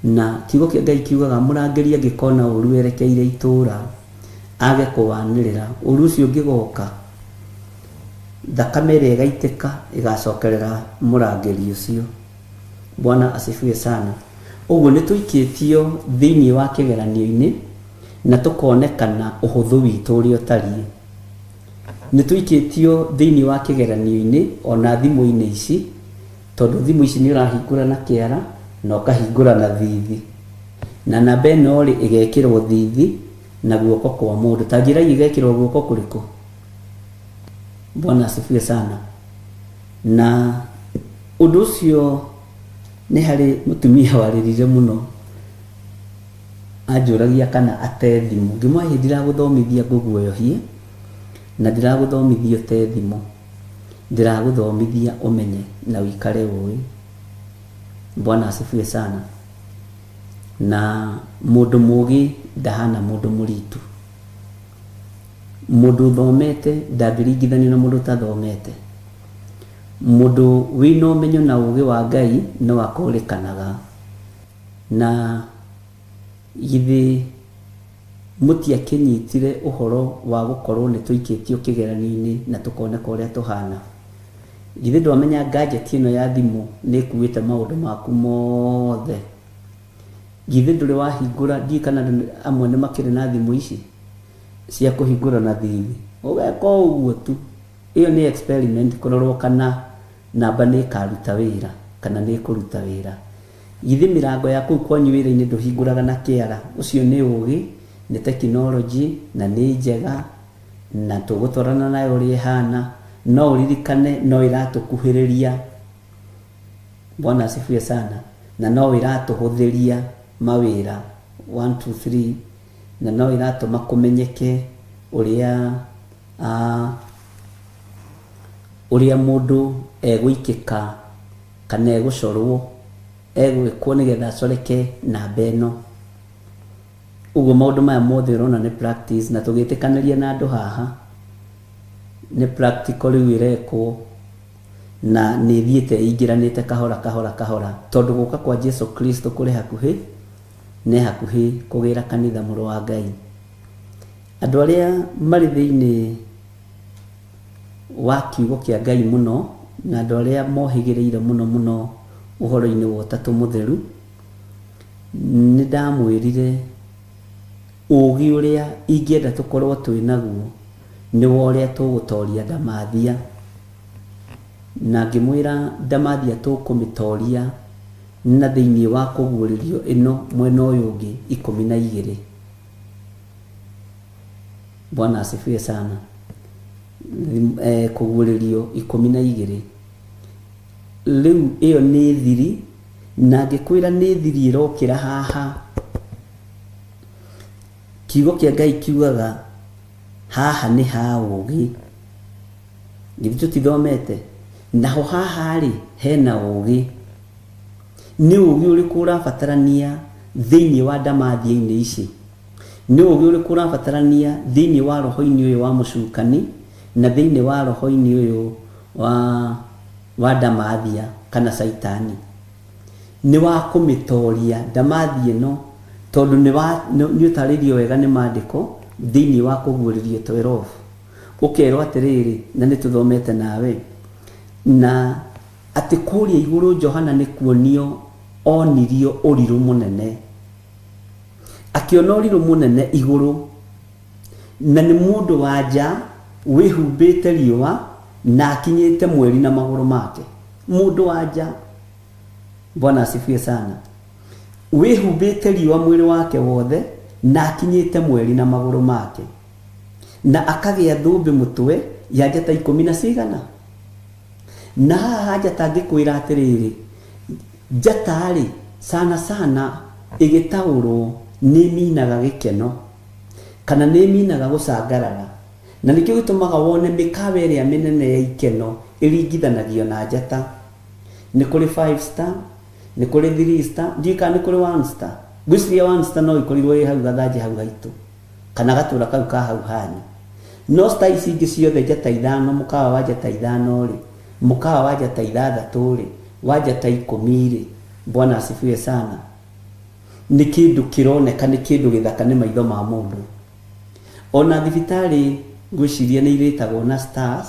Na kiugo kĩa Ngai kiugaga mũrangĩri angĩkona ũru werekeire itũũra, age kũwanĩrĩra, ũru ũcio ũngĩgoka, thakame ĩrĩa ĩgaitĩka ĩgacokerera mũrangĩri ũcio. Bwana asifiwe sana. Ũguo nĩ tũikĩtio thĩinĩ wa kĩgeranio-inĩ na tũkonekana ũhũthũ witũ ũrĩa ũtariĩ. Nĩ tũikĩtio thĩinĩ wa kĩgeranio-inĩ ona thimũ-inĩ ici, tondũ thimũ ici nĩ ũrahingũra na kĩara na ũkahingũra na thithi. Na namba ĩno rĩ ĩgekĩrwo thithi na guoko kwa mũndũ. Ta njĩrai ĩgekĩrwo guoko kũrĩkũ? Bwana asifiwe sana. Na ũndũ ũcio nĩ harĩ mũtumia warĩrire mũno anjũragia kana ate thimũ. Ngĩmwĩra ĩ ndiragũthomithia ngũguoyohie na ndiragũthomithia ũte thimũ, ndĩragũthomithia ũmenye na ũikare ũĩ. Bwana asifiwe sana. Na mũndũ mũgĩ ndahana mũndũ mũritu. Mũndũ ũthomete ndangĩringithanio na mũndũ ũtathomete. Mũndũ wĩna ũmenyo na ũgĩ wa Ngai no akũrĩkanaga. Na githĩ mũtiakĩnyitire ũhoro wa gũkorwo nĩ tũikĩtio kĩgeranio-inĩ na tũkoneka ũrĩa tũhana? Githĩ ndwamenya gadget ĩno ya thimũ nĩ ĩkuĩte maũndũ maku mothe? Githĩ ndũrĩ wahingũra, ndiũĩ kana andũ amwe nĩ makĩrĩ na thimũ ici cia kũhingũra na thithi, ũgeka o ũguo tu. Ĩyo nĩ experiment kũrorwo kana namba nĩ ĩkaruta wĩra kana nĩ ĩkũruta wĩra. Githĩ mĩrango ya kũu kwanyu wĩra-inĩ ndũhingũraga na kĩara? Ũcio nĩ ũgĩ, nĩ tekinoronjĩ na nĩ njega na tũgũtwarana nayo ũrĩa ĩhana, no ũririkane no ĩratũkuhĩrĩria. Bwana asifiwe sana. Na no ĩratũhũthĩria mawĩra 1 2 3 na no ĩratũma kũmenyeke ũrĩa ũrĩa mũndũ egũikĩka kana egũcorwo, egwĩkwo nĩgetha acoreke namba ĩno. Ũguo maũndũ maya mothe ũrona nĩ practice na tũgĩtĩkanĩria na andũ haha nĩ practical rĩu ĩrekwo na nĩ ĩthiĩte ĩingĩranĩte kahora kahora kahora tondũ gũka kwa Jesu Kristo kũrĩ hakuhĩ ne hakuhĩ kũgĩra kanitha mũrũ wa Ngai. Andũ arĩa marĩ thĩinĩ wa kiugo kĩa Ngai mũno na andũ arĩa mohĩgĩrĩire mũno mũno ũhoro-inĩ wa ũtatũ mũtheru, nĩ ndamwĩrire ũgĩ ũrĩa ingĩenda tũkorwo twĩ naguo nĩ wa ũrĩa tũgũtoria ndamathia. Na ngĩmwĩra ndamathia tũkũmĩtoria na thĩinĩ wa kũguũrĩrio ĩno mwena ũyũ ũngĩ 12. Bwana asifiwe sana. Kũguũrĩrio 12. Rĩu ĩyo nĩ thiri, na ngĩkwĩra nĩ thiri ĩrokĩra haha. Kiugo kĩa Ngai kiugaga haha nĩ ha ũũgĩ. Githĩ tũtithomete? Naho haha rĩ, hena ũũgĩ. Nĩ ũũgĩ ũrĩkũ ũrabatarania thĩinĩ wa ndamathia-inĩ ici? Nĩ ũũgĩ ũrĩkũ ũrabatarania thĩinĩ wa roho-inĩ ũyũ wa mũcukani na thĩinĩ wa roho-inĩ ũyũ wa wa ndamathia kana caitani? Nĩ wa kũmĩtoria ndamathia ĩno tondũ nĩ wa nĩ ũtarĩirio wega nĩ maandĩko thĩinĩ wa kũguũrĩrio 12. Ũkerwo atĩrĩrĩ, na nĩ tũthomete nawe, na atĩ kũrĩa igũrũ Johana nĩ kuonio onirio ũrirũ mũnene. Akĩona ũrirũ mũnene igũrũ, na nĩ mũndũ wa nja wĩhumbĩte riũa na akinyĩte mweri na magũrũ make. Mũndũ wa nja, Bwana asifiwe sana, wĩhumbĩte riũa mwĩrĩ wake wothe na akinyĩte mweri na magũrũ make, na akagĩa thũmbĩ mũtwe ya njata ikũmi na cigana. Na haha njata ngĩkwĩra atĩrĩrĩ, njata-rĩ, sana sana ĩgĩtaũrwo nĩ ĩminaga gĩkeno, kana nĩ ĩminaga gũcangarara. Na nĩkĩo gĩtũmaga wone mĩkawa ĩrĩa mĩnene ya ikeno ĩringithanagio na njata. Nĩ kũrĩ five star, nĩ kũrĩ three star, ndiũĩ kana nĩ kũrĩ one star. Ngwĩciria one star no ĩkorirwo ĩ hau gathanjĩ hau haitũ, kana gatũra kau ka hau hanyu. No star ici ingĩ ciothe njata ithano, mũkawa wa njata ithano-rĩ, mũkawa wa njata ithathatũ-rĩ, wa njata ikũmi-rĩ, Bwana asifiwe sana, nĩ kĩndũ kĩroneka nĩ kĩndũ gĩthaka nĩ maitho ma mũndũ. Ona thibitarĩ ngwĩciria nĩ irĩtagwo na stars,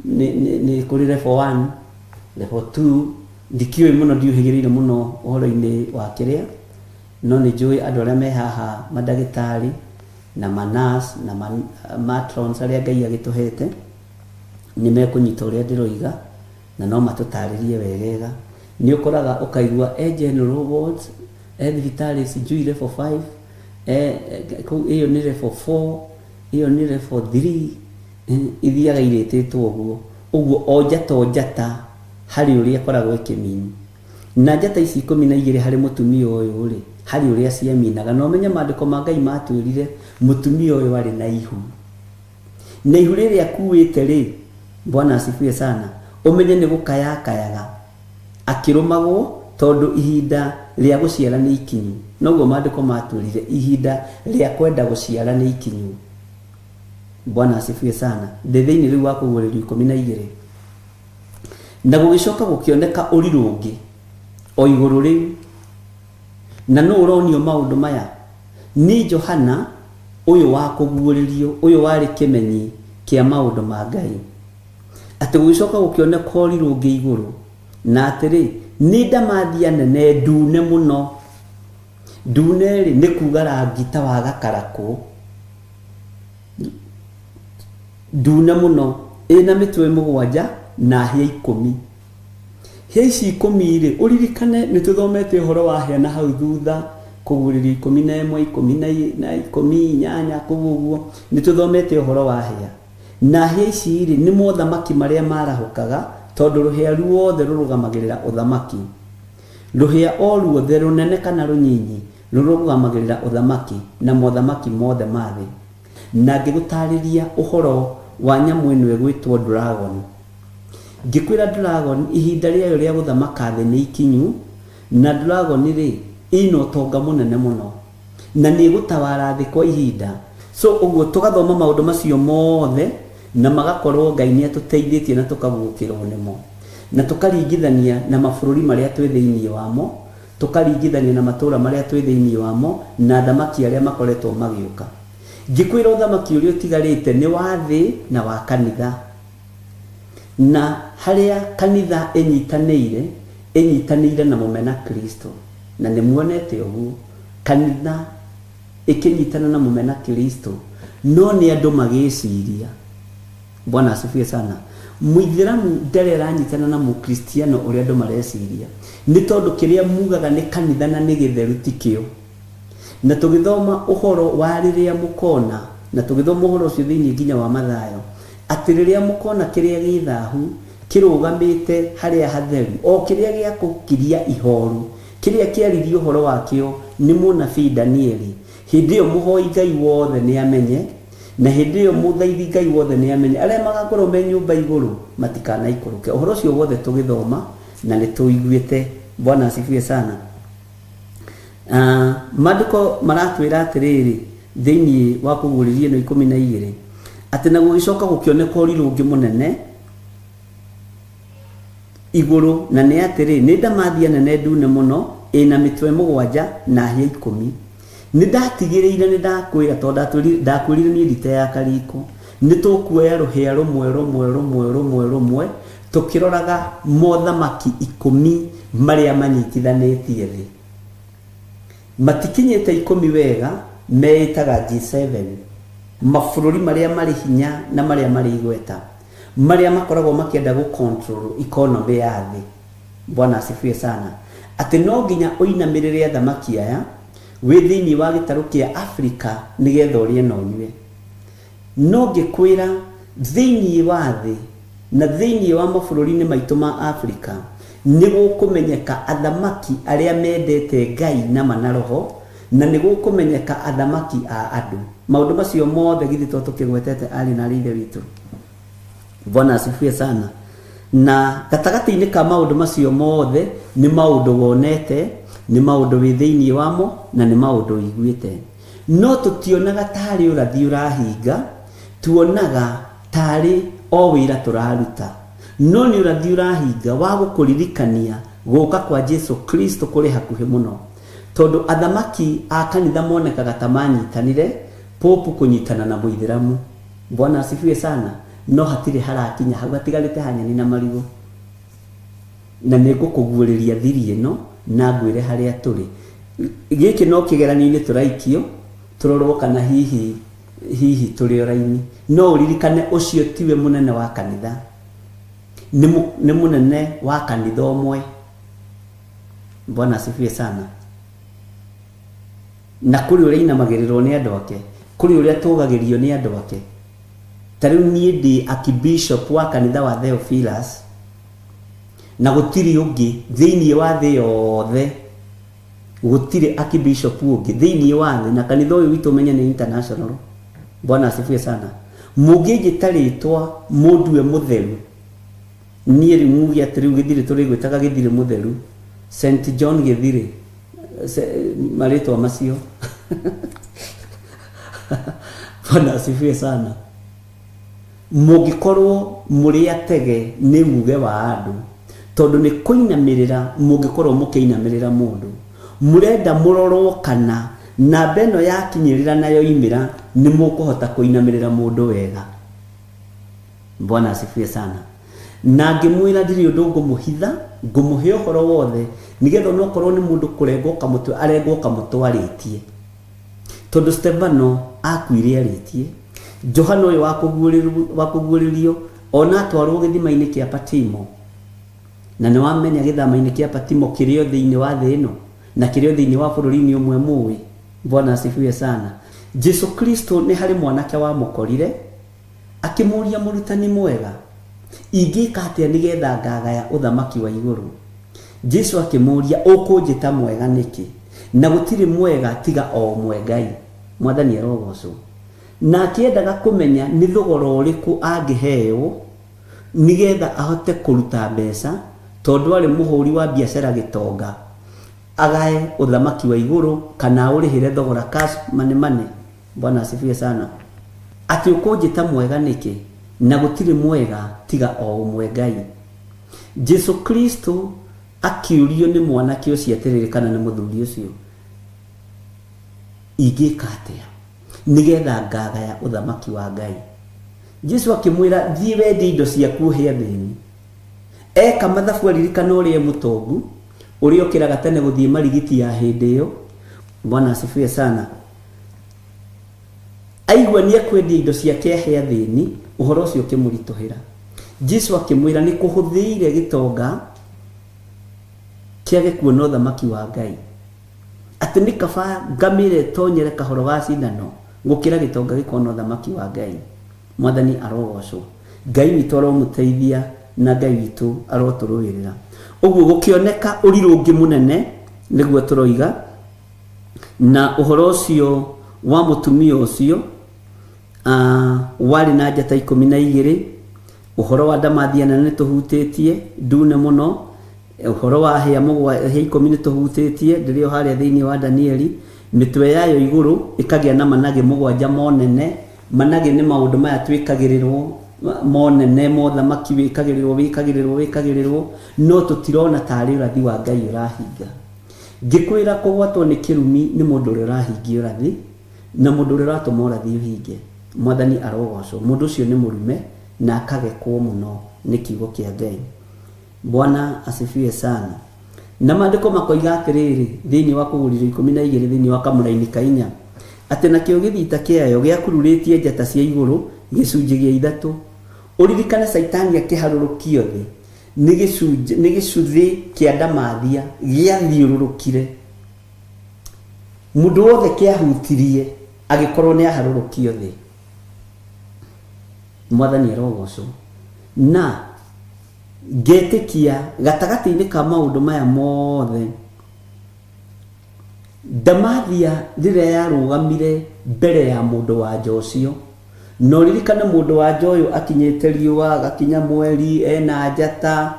nĩ, nĩ, nĩ kũrĩ level 1, level 2, ndikĩũĩ mũno ndiũhĩgĩrĩire mũno ũhoro-inĩ wa kĩrĩa, no nĩ njũĩ andũ arĩa me haha mandagĩtarĩ na ma nurse na ma matrons arĩa Ngai agĩtũhete, nĩ mekũnyita ũrĩa ndĩroiga na no matũtarĩrie wegega. Nĩ ũkoraga ũkaigua e general wards, e thibitarĩ sijui level 5, e kũu ĩyo nĩ level 4, ĩyo nĩ level 3, ithiaga irĩtĩtwo ũguo. Ũguo o njata o njata harĩ ũrĩa ĩkoragwo ĩkĩmini. Na njata ici 12 harĩ mũtumia ũyũ-rĩ, harĩ ũrĩa ciaminaga. Na ũmenye maandĩko ma Ngai matwĩrire mũtumia ũyũ arĩ na ihu. Na ihu rĩrĩ akuĩte-rĩ, Bwana asifiwe sana, ũmenye nĩ gũkaya akayaga akĩrũmagwo tondũ ihinda rĩa gũciara nĩ ikinyu. Noguo maandĩko matwĩrire, ihinda rĩa kwenda gũciara nĩ ikinyu. Bwana asifiwe sana. Ndĩ thĩinĩ rĩu wa kũguũrĩrio 12. Na gũgĩcoka gũkĩoneka ũrirũ ũngĩ o igũrũ rĩu. Na nũ ũronio maũndũ maya? Nĩ Johana ũyũ wa kũguũrĩrio, ũyũ warĩ kĩmenyi kĩa maũndũ ma Ngai. Atĩ gũgĩcoka gũkĩoneka ũrirũ ũngĩ igũrũ, na atĩrĩ, nĩ ndamathia nene ndune mũno. Ndune-rĩ, nĩ kuga rangi ta wa gakarakũ. Ndune mũno, ĩna mĩtwe mũgwanja na hĩa ikũmi. Hĩa ici ikũmi-rĩ, ũririkane nĩ tũthomete ũhoro wa hĩa na hau thutha, kũguũrĩrio 11, ikũmi na na ikũmi, inyanya, kũu ũguo, nĩ tũthomete ũhoro wa hĩa. Na hĩa ici-rĩ, nĩ mothamaki marĩa marahũkaga, tondũ rũhĩa ruothe rũrũgamagĩrĩra ũthamaki. Rũhĩa o ruothe, rũnene kana rũnyinyi, rũrũgamagĩrĩra ũthamaki na mothamaki mothe ma thĩ. Na ngĩgũtaarĩria ũhoro wa nyamũ ĩno ĩgwĩtwo dragon. Ngĩkwĩra dragon ihinda rĩayo rĩa gũthamaka thĩ nĩ ikinyu, na dragon-rĩ, ĩna ũtonga mũnene mũno. Na nĩ ĩgũtawara thĩ kwa ihinda. So ũguo tũgathoma maũndũ macio mothe na magakorwo Ngai nĩ atũteithĩtie na tũkaguũkĩrwo nĩmo. Na tũkaringithania na mabũrũri marĩa twĩ thĩinĩ wamo, tũkaringithania na matũũra marĩa twĩ thĩinĩ wamo, na athamaki arĩa makoretwo magĩũka. Ngĩkwĩra ũthamaki ũrĩa ũtigarĩte nĩ wa thĩ na wa kanitha. Na harĩa kanitha ĩnyitanĩire, ĩnyitanĩire na mũmena Kristo. Na nĩ muonete ũguo. Kanitha ĩkĩnyitana na mũmena Kristo, no nĩ andũ magĩciria. Bwana asifiwe sana. Mũithĩramu ndarĩ aranyitana na Mũkristiano ũrĩa andũ mareciria. Nĩ tondũ kĩrĩa mugaga nĩ kanitha na nĩ gĩtheru tikĩo. Na tũgĩthoma ũhoro wa rĩrĩa mũkona, na tũgĩthoma ũhoro ũcio thĩinĩ nginya wa Mathayo, atĩ rĩrĩa mũkona kĩrĩa gĩ thahu kĩrũgamĩte harĩa hatheru, o kĩrĩa gĩa kũkiria ihooru, kĩrĩa kĩaririo ũhoro wakĩo nĩ mũnabii Danieli, hĩndĩ ĩyo mũhoi Ngai wothe nĩamenye, na hĩndĩ ĩyo mũthaithi Ngai wothe nĩamenye, arĩa magakorwo me nyũmba igũrũ matikanaikũrũke. Ũhoro ũcio wothe tũgĩthoma na nĩtũiguĩte. Bwana asifiwe sana. Ah, maandĩko maratwĩra atĩrĩrĩ thĩinĩ wa kũguũrĩria ĩno 12 atĩ na gũgĩcoka gũkĩoneka ũrirũ ũngĩ mũnene igũrũ na nĩ atĩrĩ nĩ ndamathia nene ndune mũno ĩna mĩtwe mũgwanja na hĩa ikũmi nĩ ndatigĩrĩire nĩ ndakwĩra tondũ ndakwĩrire niĩ nditeaga kariko nĩ tũkuoya rũhĩa rũmwe rũmwe rũmwe rũmwe rũmwe Tũkĩroraga mothamaki ikũmi marĩa manyitithanĩtie thĩ. Matikinyĩte ikũmi wega, meĩtaga G7, mabũrũri marĩa marĩ hinya na marĩa marĩ igweta, marĩa makoragwo makĩenda gũ control economy ya thĩ. Bwana asifiwe sana. Atĩ no nginya ũinamĩrĩre athamaki aya wĩ thĩinĩ wa gĩtarũ kĩa Africa nĩgetha ũrĩe na ũnyue. No ngĩkwĩra, thĩinĩ wa thĩ na thĩinĩ wa mabũrũri-inĩ maitũ ma Afrika, nĩ gũkũmenyeka athamaki arĩa mendete Ngai na ma na roho, na nĩ gũkũmenyeka athamaki a andũ. Maũndũ macio mothe githĩ to tũkĩgwetete aarĩ na ariũ a Ithe witũ? Bwana asifiwe sana. Na gatagatĩ-inĩ ka maũndũ macio mothe nĩ maũndũ wonete, nĩ maũndũ wĩ thĩinĩ wamo, na nĩ maũndũ ũiguĩte. No tũtionaga tarĩ ũrathi ũrahinga, tuonaga tarĩ o wĩra tũraruta. No nĩ ũrathi ũrahinga wa gũkũririkania gũka kwa Jesu Kristo kũrĩ hakuhĩ mũno. Tondũ athamaki a kanitha monekaga ta manyitanire, Pope kũnyitana na mũithĩramu. Bwana asifiwe sana. No hatirĩ harakinya hau, hatigarĩte ha nyeni na marigũ. Na nĩ ngũkũguũrĩria thiri ĩno na ngwĩre harĩa tũrĩ. Gĩkĩ no kĩgeranio-inĩ tũraikio, tũrorwo kana hihi hihi tũrĩ o raini. No ũririkane ũcio tiwe mũnene wa kanitha. Nĩ, nĩ mũnene wa kanitha ũmwe. Bwana asifiwe sana. Na kũrĩ ũrĩa inamagĩrĩrwo nĩ andũ ake, kũrĩ ũrĩa tũgagĩrio nĩ andũ ake. Ta rĩu niĩ ndĩ archbishop wa kanitha wa Theophilus, na gũtirĩ ũngĩ thĩinĩ wa thĩ yothe, gũtirĩ archbishop ũngĩ thĩinĩ wa thĩ, na kanitha ũyũ witũ ũmenye nĩ international. Bwana asifiwe sana. Mũngĩnjĩta rĩtwa mũndue mũtheru, niĩ rĩu muge atĩ rĩu Gĩthirĩ tũrĩgwĩtaga Gĩthirĩ mũtheru, St John Gĩthirĩ, marĩtwa macio. Bwana asifiwe sana. Mũngĩkorwo mũrĩ atege nĩ uge wa andũ, tondũ nĩ kũinamĩrĩra mũngĩkorwo mũkĩinamĩrĩra mũndũ. Mũrenda mũrorwo kana namba ĩno yakinyĩrĩra na yoimĩra nĩ mũkũhota kũinamĩrĩra mũndũ wega. Bwana asifiwe sana. Na ngĩmwĩra ndirĩ ũndũ ngũmũhitha, ngũmũhe ũhoro wothe, nĩgetha onokorwo nĩ mũndũ kũrengwo kamũtwe arengwo kamũtwe arĩtie. Tondũ Stefano akuire arĩtie, Johana ũyũ wa kũguũrĩrio ona atwarwo gĩthima-inĩ kĩa Patimo, na nĩ wamenya gĩthama-inĩ kĩa Patimo kĩrĩ o thĩinĩ wa thĩ ĩno, na kĩrĩ o thĩinĩ wa bũrũri-inĩ ũmwe mũĩ. Bwana asifiwe sana. Jesu Kristo nĩ harĩ mwanake wamũkorire, akĩmũũria, Mũrutani mwega, ingĩka atĩa nĩgetha ngagaya ũthamaki wa igũrũ? Jesu akĩmũũria, Ũkũnjĩta mwega nĩkĩ? Na gũtirĩ mwega tiga o ũmwe, Ngai. Mwathani arogocwo. Na akĩendaga kũmenya nĩ thogora ũrĩkũ angĩheo nĩgetha ahote kũruta mbeca, tondũ aarĩ mũhũri wa biacara gĩtonga. Agae ũthamaki wa igũrũ kana aũrĩhĩre thogora cash money money. Bwana asifiwe sana. Atĩ ũkũnjĩta mwega nĩkĩ na gũtirĩ mwega tiga o ũmwe Ngai. Jesu Kristo akĩũrio nĩ mwanake ũcio atĩrĩrĩ kana nĩ mũthuri ũcio, ingĩka atĩa nĩgetha ngagaya ũthamaki wa Ngai? Jesu akĩmwĩra, thiĩ wendie indo ciaku ũhe athĩni. Eka mathabu aririkana ũrĩa e mũtongu, ũrĩa okĩraga tene gũthiĩ marigiti ya hĩndĩ ĩyo. Bwana asifiwe sana. Aigua nĩ ekwendia indo ciake ahe athĩni, ũhoro ũcio ũkĩmũritũhĩra. Jesu akĩmwĩra nĩ kũhũthĩire gĩtonga kĩage kuona ũthamaki wa Ngai. Atĩ nĩ kaba ngamĩra ĩtonyere kahoro ga cindano gũkĩra gĩtonga gĩkona ũthamaki wa Ngai. Mwathani arogocwo. Ngai witũ aromũteithia na Ngai witũ arotũrũĩrĩra. Ũguo gũkĩoneka ũrirũ ũngĩ mũnene nĩguo tũroiga, na ũhoro ũcio wa mũtumia ũcio warĩ na njata 12, ũhoro wa ndamathia nene nĩ tũhutĩtie ndune mũno, ũhoro wa hĩa mũgwa hĩa 10 nĩ tũhutĩtie ndĩrĩ o harĩa thĩinĩ wa Danieli, mĩtwe yayo igũrũ ĩkagĩa na managĩ 7 monene. Managĩ nĩ maũndũ maya twĩkagĩrĩrwo monene, mothamaki wĩkagĩrĩrwo wĩkagĩrĩrwo wĩkagĩrĩrwo, no tũtirona tarĩ ũrathi wa Ngai ũrahinga. Ngĩkwĩra kũgwatwo nĩ kĩrumi nĩ mũndũ ũrĩa ũrahingia ũrathi na mũndũ ũrĩa ũratũma ũrathi ũhinge. Mwathani arogocwo. Mũndũ ũcio nĩ mũrume na akagekwo mũno nĩ kiugo kĩa Ngai. Bwana asifiwe sana. Na maandĩko makoiga atĩrĩrĩ, thĩinĩ wa kũgũriro 12 thĩinĩ wa kamũraini ka 4, atĩ nakĩo gĩthita kĩayo gĩakururĩtie njata cia igũrũ gĩcunjĩ gĩa 3. Ũririkane Caitani akĩharũrũkio thĩ nĩ gĩcunjĩ, nĩ gĩcuthĩ kĩa ndamathia gĩathiũrũrũkire. Mũndũ wothe kĩahutirie agĩkorwo nĩ aharũrũkio thĩ. Mwathani arogocwo. Na ngetĩkia gatagatĩ-inĩ ka maũndũ maya mothe, ndamathia rĩrĩa yarũgamire mbere ya mũndũ wa nja ũcio, na ũririkane mũndũ wa nja ũyũ akinyĩte riũa, agakinya mweri, ena njata,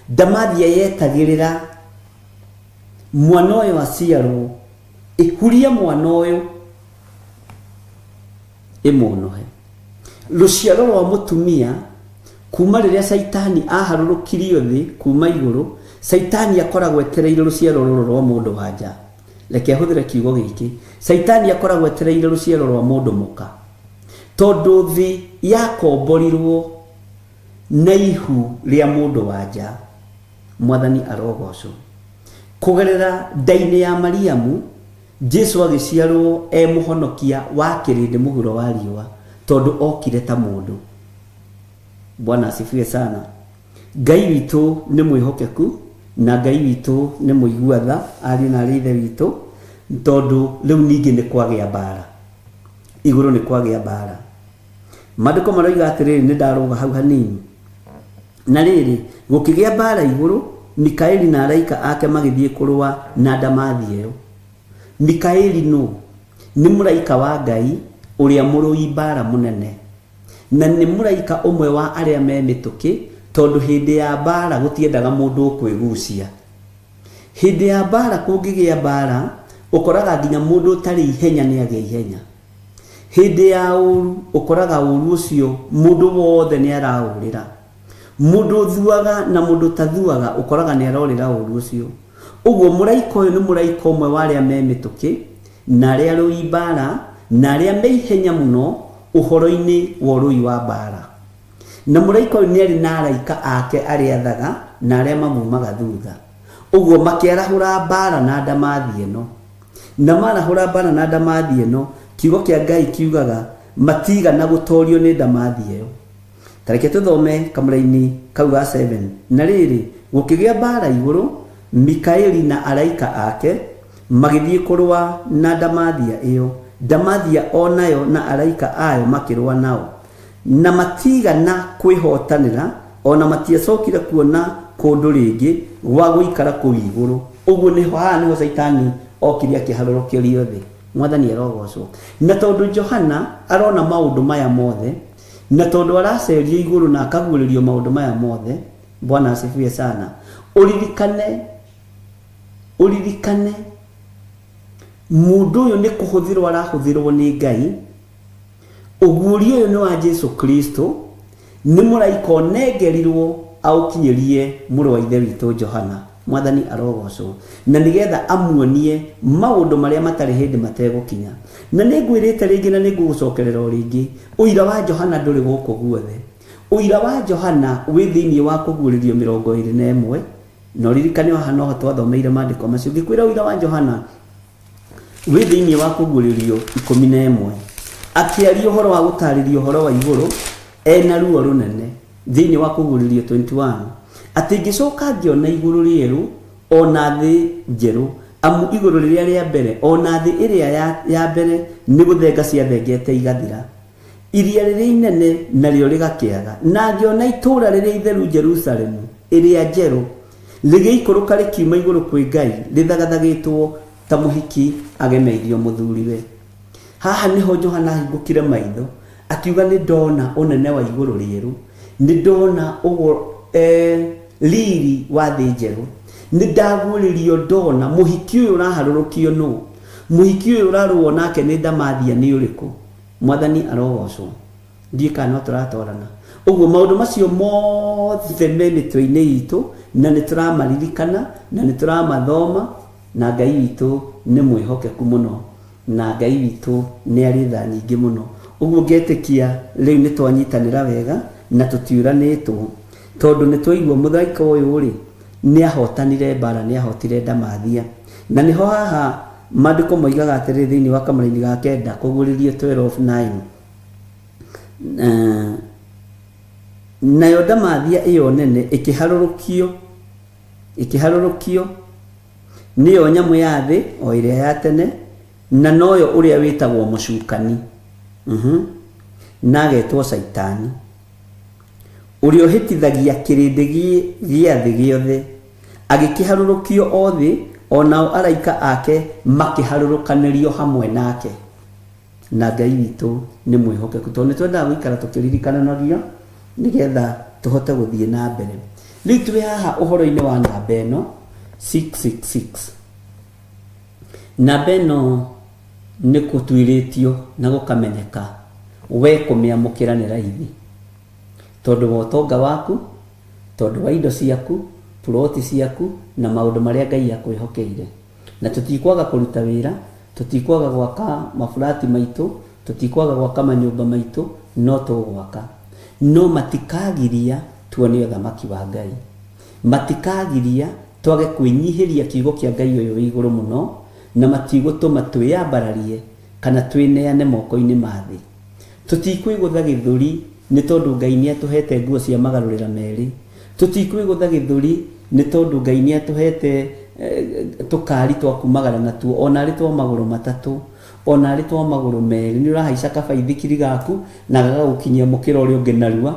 ndamathia yetagĩrĩra mwana ũyũ aciarwo, ĩhurie mwana ũyũ ĩmũnũhe. Rũciaro rwa mũtumia kuma rĩrĩa Caitani aharũrũkirio thĩ kuma igũrũ, Caitani akoragwo etereire rũciaro rũrũ rwa mũndũ wa nja. Reke hũthĩre kiugo gĩkĩ, Caitani akoragwo etereire rũciaro rwa mũndũ mũka, tondũ thĩ yakomborirwo na ihu rĩa mũndũ wa nja. Mwathani arogocwo. Kũgerera nda-inĩ ya Mariamu, Jesu agĩciarwo e mũhonokia wa kĩrĩndĩ mũhuro wa riũa, tondũ okire ta mũndũ. Bwana asifiwe sana. Ngai witũ nĩ mwĩhokeku na Ngai witũ nĩ mũigua tha, ariũ na arĩ ithe witũ, tondũ rĩu ningĩ nĩ kwagĩa mbara. Igũrũ nĩ kwagĩa mbara. Maandĩko maroiga atĩrĩrĩ, nĩ ndarũga hau hanini. Na rĩrĩ, gũkĩgĩa mbaara igũrũ, Mikaeli na araika ake magĩthiĩ kũrũa na ndamathia ĩyo. Mikaeli nũ? Nĩ mũraika wa Ngai ũrĩa mũrũi mbaara mũnene. Na nĩ mũraika ũmwe wa arĩa me mĩtũkĩ, tondũ hĩndĩ ya mbaara gũtiendaga mũndũ ũkwĩgucia. Hĩndĩ ya mbaara kũngĩgĩa mbaara, ũkoraga nginya mũndũ ũtarĩ ihenya nĩ agĩa ihenya. Hĩndĩ ya ũũru ũkoraga ũũru ũcio mũndũ wothe nĩ araũrĩra. Mũndũ ũthuaga na mũndũ ũtathuaga ũkoraga nĩ arorĩra ũũru ũcio. Ũguo mũraika ũyũ nĩ mũraika ũmwe wa arĩa me mĩtũkĩ na arĩa arũi mbaara na arĩa me ihenya mũno ũhoro-inĩ wa ũrũi wa mbaara. Na mũraika ũyũ nĩ arĩ na araika ake arĩa athaga na arĩa mamumaga thutha. Ũguo makĩarahũra mbaara na ndamathia ĩno. Na maarahũra mbaara na ndamathia ĩno, kiugo kĩa Ngai kiugaga matiigana gũtorio nĩ ndamathia ĩyo. Ta reke tũthome kamũraini kau ga 7. Na rĩrĩ, gũkĩgĩa mbaara igũrũ, Mikaeli na araika ake magĩthiĩ kũrũa na ndamathia ĩyo, ndamathia o nayo na araika ayo makĩrũa nao. Na matiigana kwĩhotanĩra, o na matiacokire kuona kũndũ rĩngĩ gwa gũikara kũu igũrũ. Ũguo nĩho, haha nĩho Caitani okire akĩharũrũkĩrio thĩ. Mwathani arogocwo. Na tondũ Johana arona maũndũ maya mothe, na tondũ aracerio igũrũ na akaguũrĩrio maũndũ maya mothe, Bwana asifiwe sana, ũririkane Ũririkane mũndũ ũyũ nĩ kũhũthĩrwo arahũthĩrwo nĩ Ngai. Ũguũrio ũyũ nĩ wa Jesu Kristo, nĩ mũraika ũnengerirwo aũkinyĩrie mũrũ wa Ithe witũ Johana, Mwathani arogocwo, na nĩgetha amuonie maũndũ marĩa matarĩ hĩndĩ mategũkinya. Na nĩ ngwĩrĩte rĩngĩ na nĩ ngũgũcokerera o rĩngĩ, ũira wa Johana ndũrĩ gũkũ guothe. Ũira wa Johana wĩ thĩinĩ wa Kũguũrĩrio 21, na ũririkane o haha noho twathomeire maandĩko macio. Ngĩkwĩra ũira wa Johana wĩ thĩinĩ wa Kũguũrĩrio 11, akĩaria ũhoro wa gũtaarĩria ũhoro wa igũrũ ena ruo rũnene thĩinĩ wa Kũguũrĩrio 21, atĩ ngĩcoka ngĩona igũrũ rĩerũ o na thĩ njerũ, amu igũrũ rĩrĩa rĩa mbere o na thĩ ĩrĩa ya, ya mbere nĩ gũthenga ciathengete igathira. Iria rĩrĩa inene narĩo rĩgakĩaga. Na ngĩona itũũra rĩrĩa itheru Jerusalemu ĩrĩa njerũ, rĩgĩikũrũka rĩkiuma igũrũ kwĩ Ngai, rĩthagathagĩtwo ta mũhiki agemeirio mũthuriwe. Haha nĩho Johana ahingũkire maitho, akiuga nĩ ndona ũnene wa igũrũ rĩerũ, nĩ ndona ũgo, eh, riri wa thĩ njerũ, nĩ ndaguũrĩrio ndona mũhiki ũyũ ũraharũrũkio nũ, mũhiki ũyũ ũrarũo nake nĩ ndamathia nĩ ũrĩkũ. Mwathani arogocwo. Ndiũĩ kana no tũratwarana. Ũguo maũndũ macio mothe me mĩtwe-inĩ itũ na nĩ tũramaririkana na nĩ tũramathoma na Ngai witũ nĩ mwĩhokeku mũno na Ngai witũ nĩ arĩ tha nyingĩ mũno. Ũguo ngetĩkia rĩu nĩ twanyitanĩra wega na tũtiũranĩtwo tondũ nĩ twaigua mũraika ũyũ rĩ nĩ ahotanire mbara, nĩ ahotire ndamathia. Na nĩho haha Maandĩko moigaga atĩrĩrĩ thĩinĩ wa kamũraini ga kenda, Kũguũrĩrio 12:9, Nayo ndamathia ĩyo nene ĩkĩharũrũkio, ĩkĩharũrũkio, nĩyo nyamũ ya thĩ o ĩrĩa ya tene, na noyo ũrĩa wĩtagwo mũcukani, na agetwo Caitani. Ũrĩa ũhĩtithagia kĩrĩndĩ gĩa thĩ gĩothe, agĩkĩharũrũkio o thĩ, o nao araika ake makĩharũrũkanĩrio hamwe nake. Na Ngai witũ nĩ mwĩhokeku, tondũ nĩ twendaga gũikara tũkĩririkananagia nĩgetha tũhote gũthiĩ na mbere. Rĩu twĩ haha ũhoro-inĩ wa namba ĩno 666. Namba ĩno nĩ kũtuĩrĩtio na gũkamenyeka we kũmĩamũkĩra nĩ raithi tondũ wa ũtonga waku, tondũ wa indo ciaku, puroti ciaku na maũndũ marĩa Ngai akwĩhokeire. Na tũtikwaga kũruta wĩra, tũtikwaga gwaka maburati maitũ, tũtikwaga gwaka manyũmba maitũ, no tũgwaka. No matikagiria tuone ũthamaki wa Ngai. Matikagiria twage kwĩnyihĩria kiugo kĩa Ngai ũyũ wĩ igũrũ mũno, na matigũtũma twĩyambararie kana twĩneane moko-inĩ ma thĩ. Tũtikwĩgũtha gĩthũri nĩ tondũ Ngai nĩatũheete nguo cia magarũrĩra merĩ. Tũtikwĩgũtha gĩthũri nĩ tondũ Ngai nĩatũheete tũkari twa kumagara natuo, o na arĩ twa magũrũ matatũ, o na arĩ twa magũrũ merĩ. Nĩ ũrahaica kabaithikiri gaku na gagagũkinyia mũkĩra ũrĩa ũngĩ narua.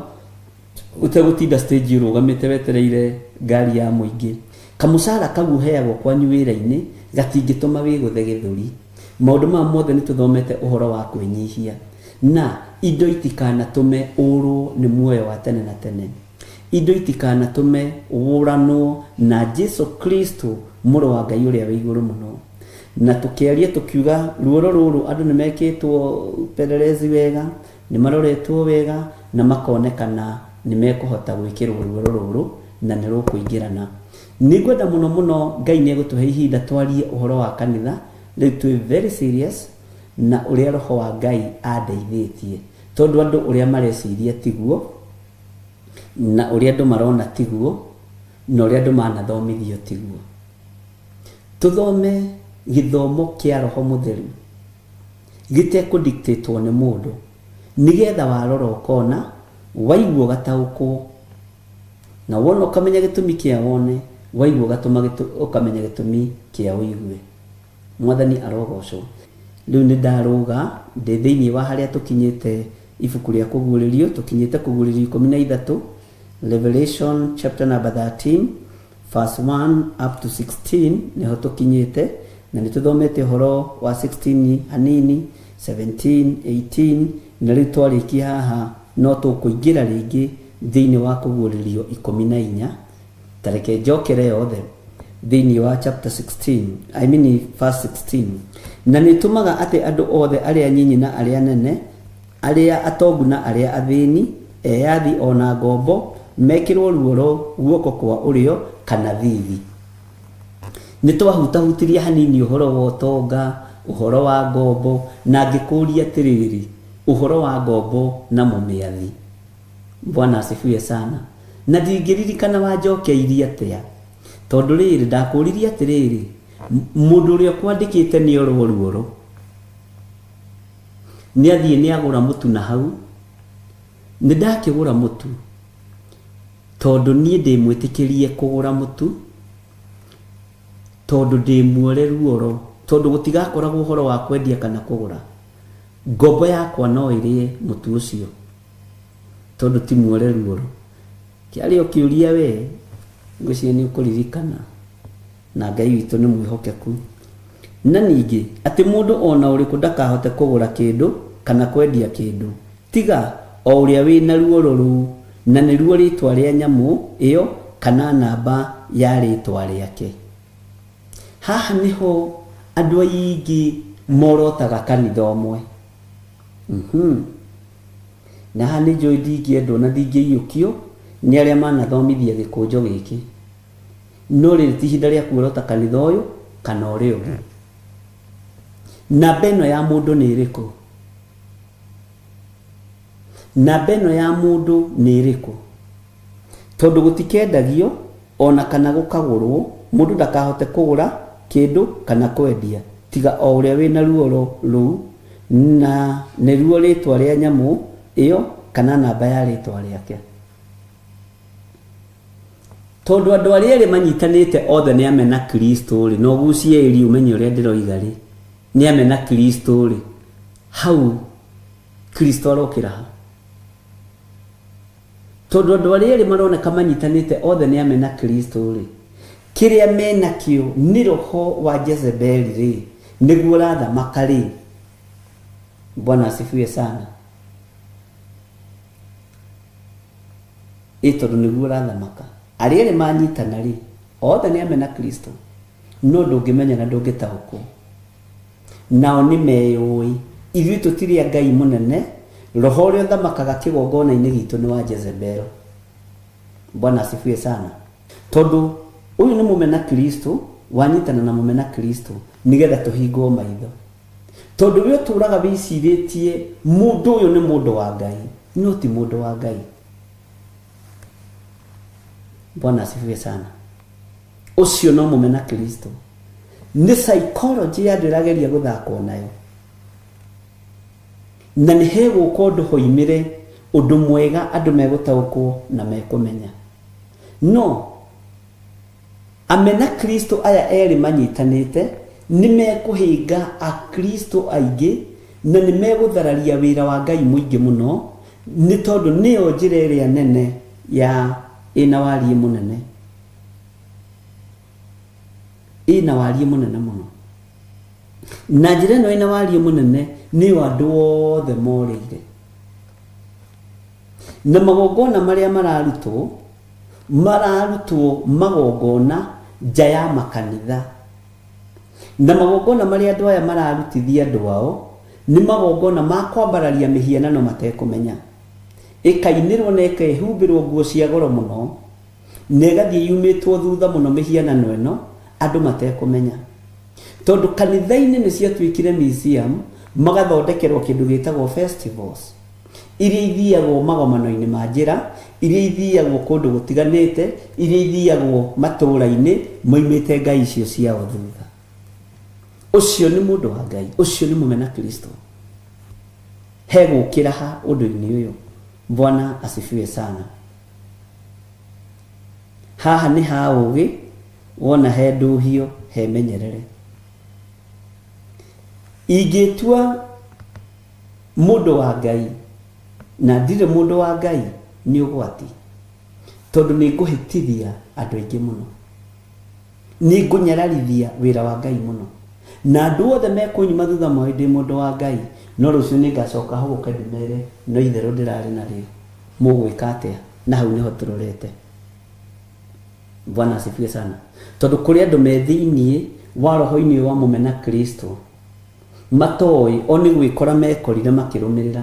Ũtegũtinda stage ũrũgamĩte wetereire ngari ya mũingĩ. Kamũcara kau ũheagwo kwanyu wĩra-inĩ gatingĩtũma wĩgũthe gĩthũri. Maũndũ maya mothe nĩ tũthomete ũhoro wa kwĩnyihia. Na indo itikanatũme ũrwo nĩ muoyo wa tene na tene. Indo itikanatũme wũranwo na Jesu Kristo mũrũ wa Ngai ũrĩa wĩ igũrũ mũno. Na tũkĩaria tũkiuga ruoro rũrũ andũ nĩ mekĩtwo upelelezi wega, Nĩ maroretwo wega na makonekana nĩ mekũhota gwĩkĩrwo ruoro rũrũ na nĩ rũkũingĩrana. Nĩ ngwenda mũno mũno Ngai nĩ egũtũhe ihinda twarie ũhoro wa kanitha, rĩu twĩ very serious na ũrĩa Roho wa Ngai andeithĩtie. Tondũ andũ ũrĩa mareciria tiguo, na ũrĩa andũ marona tiguo, na ũrĩa andũ manathomithio tiguo. Tũthome gĩthomo kĩa Roho Mũtheru. Gĩtekũ dictate wo nĩ mũndũ nĩgetha warora ũkona, waigua ũgataũkwo, na wona ũkamenya gĩtũmi kĩa wone, waigua ũgatũma ũkamenya gĩtũmi kĩa ũigue. Mwathani arogocwo. Rĩu nĩ ndarũga ndĩ thĩinĩ wa harĩa tũkinyĩte ibuku rĩa Kũguũrĩrio, tũkinyĩte Kũguũrĩrio 13, Revelation chapter number 13, Verse 1 up to 16 nĩho tũkinyĩte, na nĩ tũthomete ũhoro wa 16 hanini, 17, 18, na rĩu twarĩkia haha no tũkũingĩra rĩngĩ thĩinĩ wa Kũguũrĩrio 14. Ta reke njokere yothe. Thĩinĩ wa chapter 16, I mean verse 16, na nĩ ĩtũmaga atĩ andũ othe arĩa anyinyi na arĩa anene, arĩa atongu na arĩa athĩni, eyathi o na ngombo, mekĩrwo ruoro guoko kwa ũrĩo kana thithi. Nĩ twahutahutirie hanini ũhoro wa ũtonga, ũhoro wa ngombo, na ngĩkũria atĩrĩrĩ, ũhoro wa ngombo na mũmĩathi. Bwana asifiwe sana. Na ndingĩririkana wanjokeirie atĩa. Tondũ rĩrĩ, ndakũririe atĩrĩrĩ, mũndũ ũrĩa ũkwandĩkĩte nĩ orwo ruoro. Nĩ athiĩ nĩ agũra mũtu na hau. Nĩ ndakĩgũra mũtu. Tondũ niĩ ndĩ mwĩtĩkĩrie kũgũra mũtu. Tondũ ndĩ muore ruoro. Tondũ gũtigakoragwo ũhoro wa kwendia kana kũgũra. Ngombo yakwa no ĩrĩe mũtu ũcio. Tondũ ti muore ruoro. Kĩarĩ o kĩũria we, ngwĩciria nĩ ũkũririkana, na Ngai witũ nĩ mwĩhokeku. Na ningĩ, atĩ mũndũ o na ũrĩkũ ndakahote kũgũra kĩndũ kana kwendia kĩndũ, tiga o ũrĩa wĩ na ruoro rũu, na nĩruo rĩĩtwa rĩa nyamũ ĩyo kana namba ya rĩĩtwa rĩake. Haha nĩho andũ aingĩ morotaga kanitha ũmwe. Mhm. Na haha nĩ njũĩ ndingĩendwo na ndingĩiyũkio nĩ arĩa manathomithia gĩkũnjo gĩkĩ. No rĩrĩ ti ihinda rĩa kuorota kanitha ũyũ kana ũrĩa ũngĩ. Namba ĩno ya mũndũ nĩ ĩrĩkũ? Namba ĩno ya mũndũ nĩ ĩrĩkũ? Tondũ gũtikendagio o na kana gũkagũrwo, mũndũ ndakahote kũgũra kĩndũ kana kwendia, tiga o ũrĩa wĩ na ruoro rũu, na nĩruo rĩĩtwa rĩa nyamũ ĩyo kana namba ya rĩĩtwa rĩake. Tondũ andũ arĩa erĩ manyitanĩte othe nĩ amena Kristo-rĩ, na ũgucie ĩri ũmenye ũrĩa ndĩroiga-rĩ, nĩ amena Kristo-rĩ, hau Kristo arokĩra ha? Tondũ andũ arĩa erĩ maroneka manyitanĩte othe nĩ amena Kristo-rĩ, kĩrĩa menakĩo nĩ roho wa Jezebeli-rĩ, nĩguo ũrathamaka-rĩ, Bwana asifiwe sana. Ĩ tondũ nĩguo ũrathamaka. Arĩa erĩ manyitana-rĩ, othe nĩ amena Kristo, no ndũngĩmenya na ndũngĩtaũkwo. Nao nĩmeyũĩ. Ithuĩ tũtirĩ a Ngai mũnene, roho ũrĩa ũthamakaga kĩgongona-inĩ gitũ nĩ wa Jezebel. Bwana asifiwe sana. Tondũ ũyũ nĩ mũmena Kristo, wanyitana na mũmena Kristo, nĩgetha tũhingwo maitho. Tondũ we ũtũraga wĩcirĩtie mũndũ ũyũ nĩ mũndũ wa Ngai, no ti mũndũ wa Ngai. Bwana asifiwe sana. Ũcio no mũmena Kristo. Nĩ psychology ya andũ ĩrageria gũthakwo nayo. Na nĩ hegũka ũndũ hoimĩre ũndũ mwega andũ megũtaũkwo na mekũmenya. No amena Kristo aya erĩ manyitanĩte nĩ mekũhĩnga Akristo aingĩ na nĩ megũthararia wĩra wa Ngai mũingĩ mũno, nĩ tondũ nĩyo njĩra ĩrĩa nene ya ĩna wariĩ mũnene. Ĩna wariĩ mũnene mũno. Na njĩra ĩno ĩna wariĩ mũnene nĩyo andũ othe morĩire. Na magongona marĩa mararutwo, mararutwo magongona nja ya makanitha. Na magongona marĩa andũ aya mararutithia andũ ao, nĩ magongona ma kwambararia mĩhianano matekũmenya. Ĩkainĩrwo na ĩkehumbĩrwo nguo cia goro mũno, na ĩgathiĩ yumĩtwo thutha mũno mĩhianano ĩno andũ matekũmenya. Tondũ kanitha-inĩ nĩ ciatuĩkire museum, magathondekerwo kĩndũ gĩtagwo festivals, iria ithiagwo magomano-inĩ ma njĩra, iria ithiagwo kũndũ gũtiganĩte, iria ithiagwo matũũra-inĩ, moimĩte ngai icio ciao thutha. Ũcio nĩ mũndũ wa Ngai, ũcio nĩ mũmena Kristo. Hegũkĩra ha ũndũ-inĩ ũyũ? Bwana asifiwe sana. Haha nĩ ha ũgĩ, wona he ndũhio he menyerere. Ingĩtua mũndũ wa Ngai na ndirĩ mũndũ wa Ngai nĩ ũgwati, tondũ nĩ ngũhĩtithia andũ aingĩ mũno. Nĩ ngũnyararithia wĩra wa Ngai mũno. Na andũ othe mekũnyuma thutha moĩ ndĩ mũndũ wa Ngai, no rũciũ nĩ ngacoka hũgũke ndĩmere no itherũ ndĩrarĩ narĩo. Mũgwĩka atĩa? Na hau nĩho tũrorete. Bwana asifiwe sana. Tondũ kũrĩ andũ me thĩinĩ wa roho-inĩ ũyũ wa mũmena Kristo matoĩ o nĩ gwĩkora mekorire makĩrũmĩrĩra,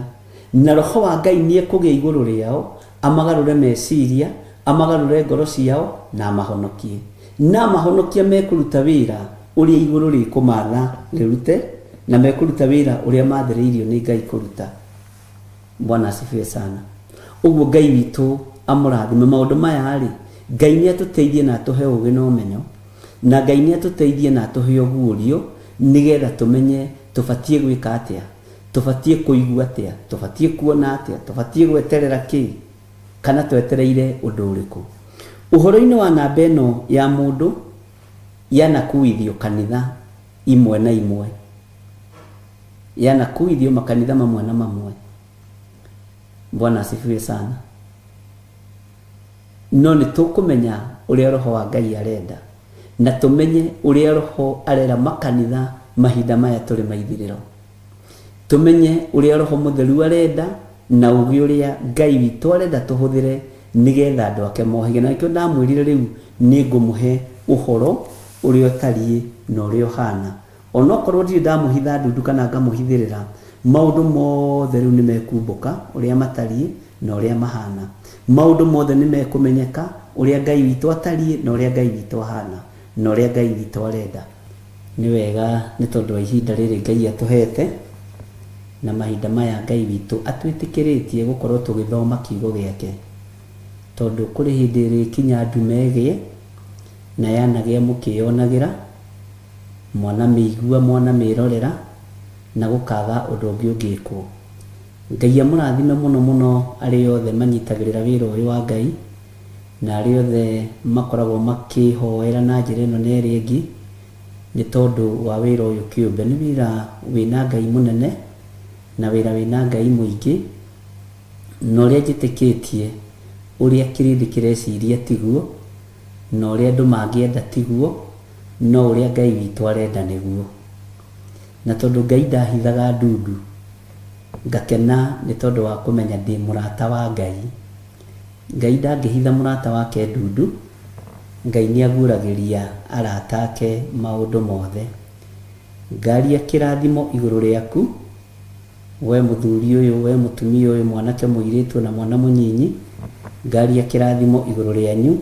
na Roho wa Ngai nĩ ekũgĩa igũrũ rĩao, amagarũre meciria, amagarũre ngoro ciao, na amahonokie. Na amahonokia mekũruta wĩra ũrĩa igũrũ rĩkũmatha rĩrute, na mekũruta wĩra ũrĩa mathĩrĩirio nĩ Ngai kũruta. Bwana asifiwe sana. Ũguo Ngai witũ amũrathime. Maũndũ maya-rĩ, Ngai nĩ atũteithie na atũhe ũgĩ na ũmenyo, na Ngai nĩ atũteithie na atũhe ũguũrio, nĩgetha tũmenye tũbatiĩ gwĩka atĩa, tũbatiĩ kũigua atĩa, tũbatiĩ kuona atĩa, tũbatiĩ gweterera kĩ, kana twetereire ũndũ ũrĩkũ. Ũhoro-inĩ wa namba ĩno ya mũndũ yanakuithio kanitha imwe na imwe, yanakuithio makanitha mamwe na mamwe. Bwana asifiwe sana. No nĩ tũkũmenya ũrĩa Roho wa Ngai arenda, na tũmenye ũrĩa Roho arera makanitha mahinda maya tũrĩ maithirĩro. Tũmenye ũrĩa Roho Mũtheru arenda na ũgĩ ũrĩa Ngai witũ arenda tũhũthĩre nĩgetha andũ ake mohĩge. Na nĩkĩo ndamwĩrire rĩu nĩ ngũmũhe ũhoro ũrĩa ũtariĩ na ũrĩa ũhana. Onokorwo ndirĩ ndamũhitha ndundu kana ngamũhithĩrĩra, maũndũ mothe rĩu nĩmekumbũka ũrĩa matariĩ na ũrĩa mahana. Maũndũ mothe nĩmekũmenyeka ũrĩa Ngai witũ atariĩ na ũrĩa Ngai witũ ahana na ũrĩa Ngai witũ arenda. Nĩ wega nĩ tondũ wa ihinda rĩrĩ Ngai atũhete na mahinda maya Ngai witũ atwĩtĩkĩrĩtie gũkorwo tũgĩthoma kiugo gĩake, tondũ kũrĩ hĩndĩ ĩrĩkinya ndume ĩgĩe na yanagĩa mũkĩyonagĩra. Mwanamĩigua, mwanamĩrorera, na gũkaga ũndũ ũngĩ ũngĩkwo. Ngai amũrathime mũno mũno arĩa othe manyitagĩrĩra wĩra ũyũ wa Ngai, na arĩa othe makoragwo makĩhoera na njĩra ĩno na ĩrĩa ĩngĩ, nĩ tondũ wa wĩra ũyũ kĩũmbe. Nĩ wĩra wĩna Ngai mũnene, na wĩra wĩna Ngai mũingĩ, na ũrĩa njĩtĩkĩtie, ũrĩa kĩrĩndĩ kĩreciria tiguo, na ũrĩa andũ mangĩenda tiguo, no ũrĩa Ngai witũ arenda nĩguo. Na tondũ Ngai ndahithaga ndundu, ngakena nĩ tondũ wa kũmenya ndĩ mũrata wa Ngai. Ngai ndangĩhitha mũrata wake ndundu, Ngai nĩ aguũragĩria arata ake maũndũ mothe. Ngaria kĩrathimo igũrũ rĩaku, we mũthuri ũyũ, we mũtumia ũyũ, mwanake mũirĩtu na mwana mũnyinyi, ngaria kĩrathimo igũrũ rĩanyu,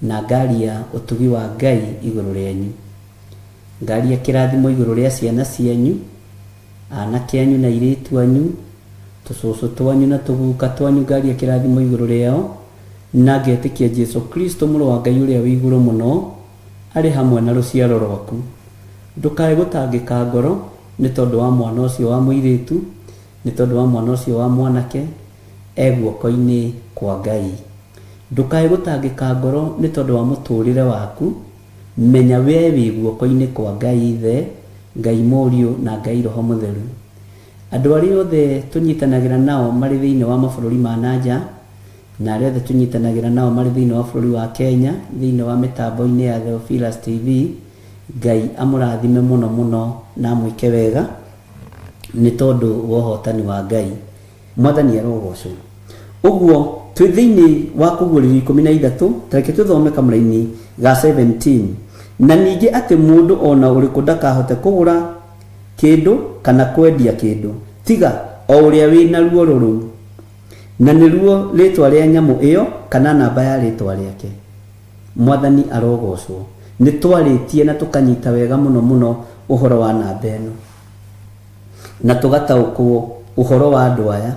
na ngaria ũtugi wa Ngai igũrũ rĩanyu. Ngaria kĩrathimo igũrũ rĩa ciana cianyu, anake anyu na airĩtu anyu, tũcũcũ twanyu na tũguka twanyu, ngaria kĩrathimo igũrũ rĩao, na ngetĩkia Jesu Kristo mũrũ wa Ngai ũrĩa wĩ igũrũ mũno arĩ hamwe na rũciaro rwaku. Ndũkae gũtangĩka ngoro nĩ tondũ wa mwana ũcio wa mũirĩtu, nĩ tondũ wa mwana ũcio wa mwanake, e guoko-inĩ kwa Ngai. Ndũkae gũtangĩka ngoro nĩ tondũ wa mũtũrĩre waku, menya we wĩ guoko-inĩ kwa Ngai Ithe, Ngai Mũriũ na Ngai Roho Mũtheru. Andũ arĩa othe tũnyitanagĩra nao marĩ thĩinĩ wa mabũrũri ma na nja, na arĩa othe tũnyitanagĩra nao marĩ thĩinĩ wa bũrũri wa Kenya, thĩinĩ wa mĩtambo-inĩ ya Theophilus TV, Ngai amũrathime mũno mũno na amwĩke wega nĩ tondũ wa ũhotani wa Ngai. Mwathani arogocwo. Ũguo twĩ thĩinĩ wa Kũguũrĩrio 13, ta reke tũthome kamũraini ga 17. Na ningĩ atĩ mũndũ o na ũrĩkũ ndakahote kũgũra kĩndũ kana kwendia kĩndũ, tiga o ũrĩa wĩ na ruoro rũu, na nĩruo rĩĩtwa rĩa nyamũ ĩyo kana namba ya rĩĩtwa rĩake. Mwathani arogocwo. Nĩ twarĩtie na tũkanyita wega mũno mũno ũhoro wa namba ĩno, na tũgataũkwo ũhoro wa andũ aya,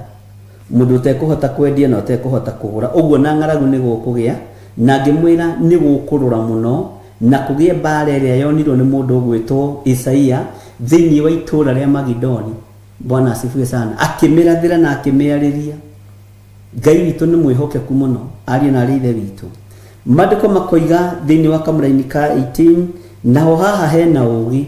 mũndũ ũtekũhota kwendia na ũtekũhota kũgũra. Ũguo na ng'aragu nĩ gũkũgĩa, na ngĩmwĩra nĩ gũkũrũra mũno, na kũgĩe mbara ĩrĩa yonirwo nĩ mũndũ ũgwĩtwo Isaia thĩinĩ wa itũũra rĩa Magidoni. Bwana asifiwe sana. Akĩmĩrathĩra na akĩmĩarĩria. Ngai witũ nĩ mwĩhokeku mũno, ariũ na arĩ ithe witũ. Maandĩko makoiga thĩinĩ wa kamũraini ka 18, naho haha hena ũũgĩ.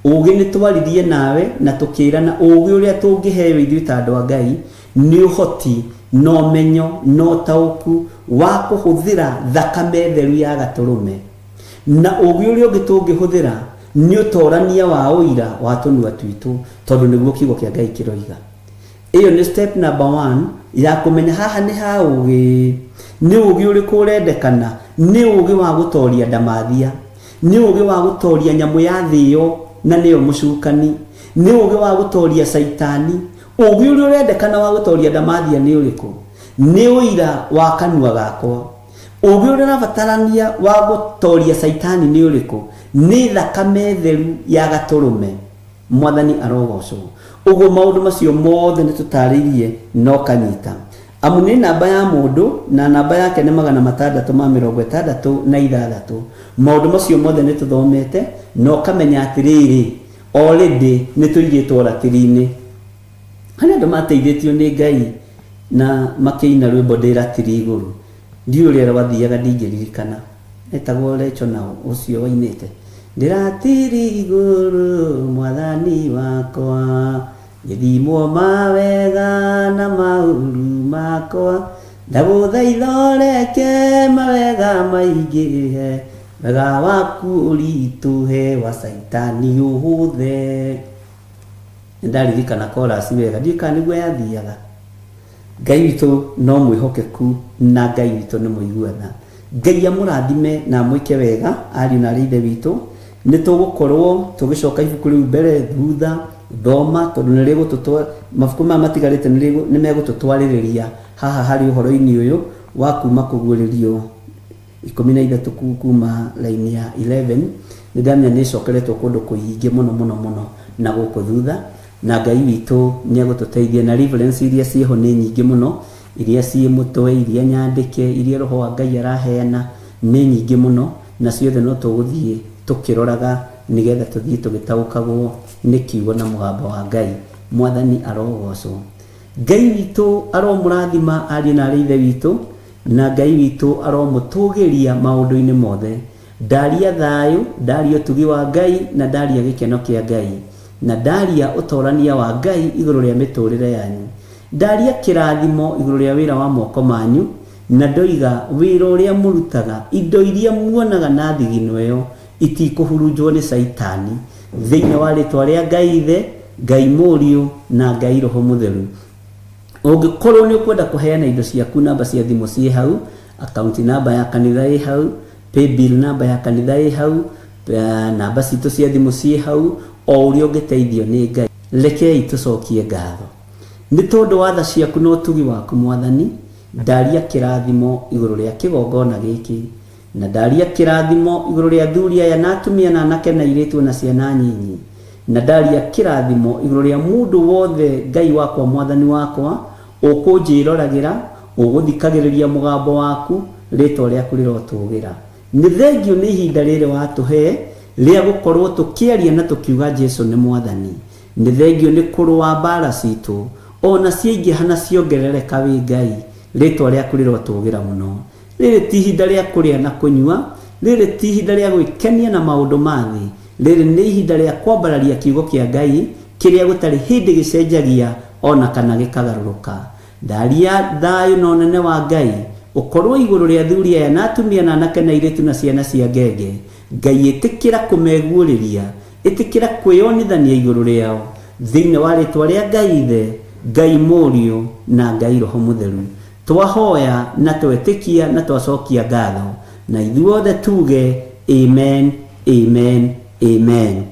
Ũũgĩ nĩ twaririe nawe na tũkĩrana ũũgĩ ũrĩa tũngĩheo ithuĩ ta andũ a Ngai nĩ ũhoti na ũmenyo na ũtaũku wa kũhũthĩra thakame theru ya gatũrũme. Na ũũgĩ ũrĩa ũngĩ tũngĩhũthĩra nĩ ũtorania wa ũira wa tũnua twitũ, tondũ nĩguo kiugo kĩa Ngai kĩroiga. Ĩyo nĩ step number one ya kũmenya haha nĩ ha ũũgĩ. Nĩ ũũgĩ ũrĩkũ ũrendekana? Nĩ ũũgĩ wa gũtoria ndamathia, nĩ ũũgĩ wa gũtoria nyamũ ya thĩ ĩyo na nĩyo mũcukani, nĩ ũũgĩ wa gũtoria caitani. Ũũgĩ ũrĩa ũrendekana wa gũtoria ndamathia nĩ ũrĩkũ? Nĩ ũira wa kanua gakwa. Ũũgĩ ũrĩa ũrabatarania wa gũtoria caitani nĩ ũrĩkũ? Nĩ thakame theru ya gatũrũme. Mwathani arogocwo. Ũguo maũndũ macio mothe nĩ tũtarĩirie na ũkanyita. Amu nĩ namba ya mũndũ, na namba yake nĩ 666. Maũndũ macio mothe nĩ tũthomete na ũkamenya atĩrĩrĩ, already nĩ tũigĩtwo ratiri-inĩ. Harĩ andũ mateithĩtio nĩ Ngai na makĩina rwĩmbo ndĩ ratiri igũrũ. Ndiũĩ ũrĩa rwathiaga ndingĩririkana. Etagwo Recho na ũcio wainĩte. Ndĩ ratiri igũrũ mwathani wakwa, ngĩthimwo mawega na maũru makwa, ndagũthaitha ũreke mawega maingĩhe, wega waku ũritũhe wa caitani ũhũthe. Nĩndaririkana chorus wega, ndiũĩ kana nĩguo yathiaga. Ngai witũ no mwĩhokeku na Ngai witũ nĩ mũigua tha. Ngai amũrathime na amwĩke wega ariũ na arĩ ithe witũ. Nĩ tũgũkorwo tũgĩcoka ibuku rĩu mbere thutha thoma tondũ nĩ rĩgũtũtwa mabuku maya matigarĩte nĩ megũtũtwarĩrĩria haha harĩ ũhoro-inĩ ũyũ wa kuma kũguũrĩrio 13 kuma line ya 11. Nĩ ndamenya nĩ ĩcokeretwo kũndũ kũingĩ mũno mũno mũno na gũkũ thutha, na Ngai witũ nĩ egũtũteithia na reference iria ciĩho nĩ nyingĩ mũno, iria ciĩ mũtwe, iria nyandĩke, iria roho wa Ngai araheana nĩ nyingĩ mũno, na ciothe no tũgũthiĩ tũkĩroraga nĩgetha tũthiĩ tũgĩtaũkagwo nĩ kiugo na mũgambo wa Ngai. Mwathani arogocwo. Ngai witũ aromũrathima ariũ na arĩ ithe witũ, na Ngai witũ aromũtũgĩria maũndũ-inĩ mothe. Ndaria thayũ, ndaria ũtugi wa Ngai, na ndaria gĩkeno kĩa Ngai, na ndaria ũtorania wa Ngai igũrũ rĩa mĩtũrĩre yanyu. Ndaria kĩrathimo igũrũ rĩa wĩra wa moko manyu, na ndoiga wĩra ũrĩa mũrutaga, indo iria muonaga na thigino ĩyo itikũhurunjwo nĩ caitani, thĩinĩ wa rĩtwa rĩa Ngai Ithe, Ngai Mũriũ, na Ngai Roho Mũtheru. Ũngĩkorwo nĩ ũkwenda kũheana indo ciaku, namba cia thimũ ciĩ hau, account namba ya kanitha ĩ hau, paybill namba ya kanitha ĩ hau, namba citũ cia thimũ ciĩ hau, o ũrĩa ũngĩteithio nĩ Ngai. Rekei tũcokie ngatho nĩ tondũ wa tha ciaku na ũtugi waku Mwathani. Ndaria kĩrathimo igũrũ rĩa kĩgongona gĩkĩ, na ndaria kĩrathimo igũrũ rĩa athuri aya na atumia na anake na airĩtu na ciana nyinyi, na ndaria kĩrathimo igũrũ rĩa mũndũ wothe Ngai wakwa Mwathani wakwa ũkũnjĩroragĩra, ũgũthikagĩrĩria mũgambo waku, rĩtwa rĩaku rĩrotũgĩra. Nĩ thengio nĩ ihinda rĩrĩ watũhe rĩa gũkorwo tũkĩaria na tũkiuga Jesu nĩ Mwathani. Nĩ thengio nĩ kũrũa mbara citũ ona ciaingĩha na ciongerereka wĩ Ngai, rĩtwa rĩaku rĩrotũgĩra mũno. Rĩrĩ ti ihinda rĩa kũrĩa na kũnyua, rĩrĩ ti ihinda rĩa gwĩkenia na maũndũ ma thĩ, rĩrĩ nĩ ihinda rĩa kwambararia kiugo kĩa Ngai kĩrĩa gũtarĩ hĩndĩ gĩcenjagia ona kana gĩkagarũrũka. Ndaria thayũ na ũnene wa Ngai ũkorwo igũrũ rĩa athuri aya na atumia na anake na airĩtu na ciana cia ngenge. Ngai ĩtĩkĩra kũmeguũrĩria, ĩtĩkĩra kwĩyonithania igũrũ rĩao, thĩinĩ wa rĩtwa rĩa Ngai Ithe, Ngai Mũriũ, na Ngai Roho Mũtheru. Twahoya na twetĩkia na twacokia ngatho, na ithuothe tuge amen, amen, amen.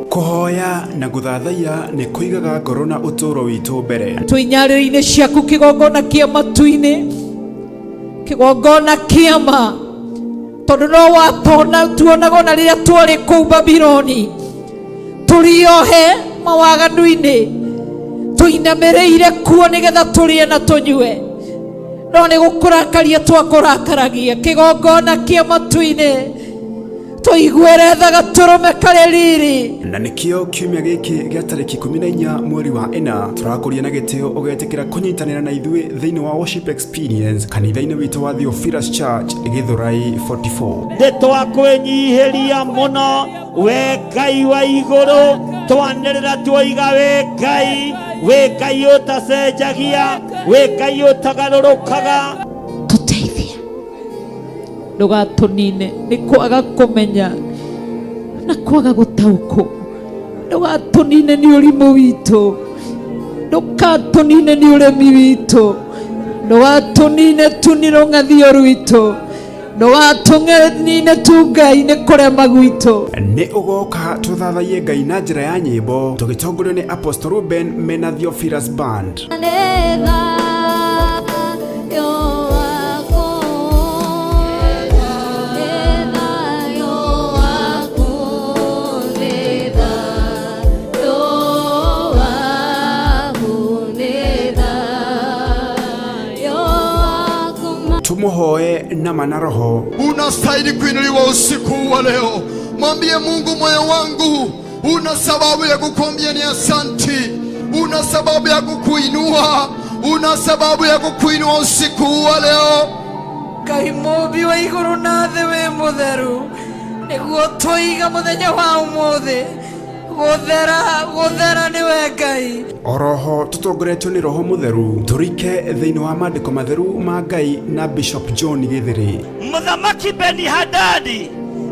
Kũhoya na gũthathaiya nĩ kũigaga ngoro na ũtũũro witũ mbere. Twĩ nyarĩrĩ-inĩ ciaku kĩgongona kĩa matu-inĩ, kĩgongona kĩa ma, tondũ no watona tuonaga ona rĩrĩa twarĩ kũu Babiloni tũrĩohe mawaganu-inĩ, tũinamĩrĩire kuo nĩgetha tũrĩe na tũnyue, no nĩ gũkũrakaria twakũrakaragia. Kĩgongona kĩa matu-inĩ tũiguĩre tha gatũrũme karĩ riri. Na nĩkĩo kiumia gĩkĩ gĩa tarĩki 14 mweri wa 4 tũrakũria na gĩtĩo ũgetĩkĩra kũnyitanĩra na ithuĩ thĩinĩ wa worship experience kanitha-inĩ witũ wa Theophilus Church Gĩthũrai 44. Nĩ twakwĩnyihĩria mũno we Ngai wa igũrũ, twanĩrĩra tuoiga wĩ Ngai, wĩ Ngai ũtacenjagia, wĩ Ngai ũtagarũrũkaga. Tũteithie, ndũgatũnine nĩ kwaga kũmenya na kwaga gũtaũkwo, ndũgatũnine nĩ ũrimũ witũ, ndũgatũnine nĩ ũremi witũ, ndũgatũnine tu nĩ rũng'athio rwitũ, ndũgatũnine tu Ngai nĩ kũrema gwitũ. Nĩ ũgoka tũthathaiye Ngai na njĩra ya nyĩmbo tũgĩtongorio nĩ Apostle Ruben mena Theophilus Band. Tumuhoe na mana roho. Unastahili kuinuliwa usiku wa leo. Mwambie Mungu, moyo wangu una sababu ya kukwambia ni asanti, una sababu ya kukuinua, una sababu ya kukuinua usiku wa leo. Ngai mũmbi wa igũrũ na thĩ wĩ mũtheru, nĩguo tũiga mũthenya wa ũmũthĩ gũthera, gũthera nĩwe Ngai. Oroho tũtongoretio nĩ Roho Mũtheru tũrike thĩinĩ wa maandĩko matheru ma Ngai na Bishop John Gĩthĩrĩ. Mũthamaki Beni-Hadadi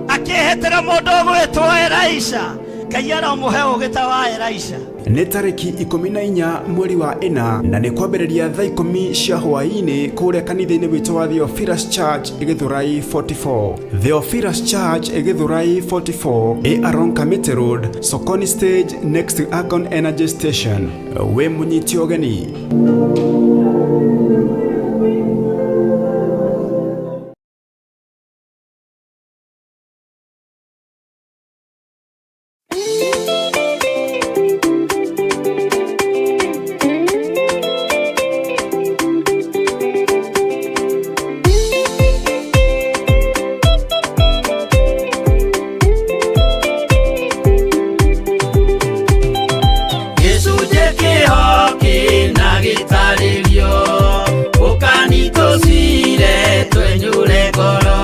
akĩhĩtĩra mũndũ ũgwĩtwo Elisha, Ngai aromũhe ũũgĩ ta wa Elisha. Nĩ tarĩki 14 mweri wa 4 na nĩ kwambĩrĩria thaa 10 cia hwaĩ-inĩ kũrĩa kanitha-inĩ witũ wa Theophilus Church Gĩthũrai 44. Theophilus Church Gĩthũrai 44 ĩ along Kamiti Road, Sokoni Stage next to Akon Energy Station. Wĩ mũnyiti ũgeni. Gĩcunjĩ kĩho kĩna gĩtarĩrio, ũkanitũcire twenyũre ngoro,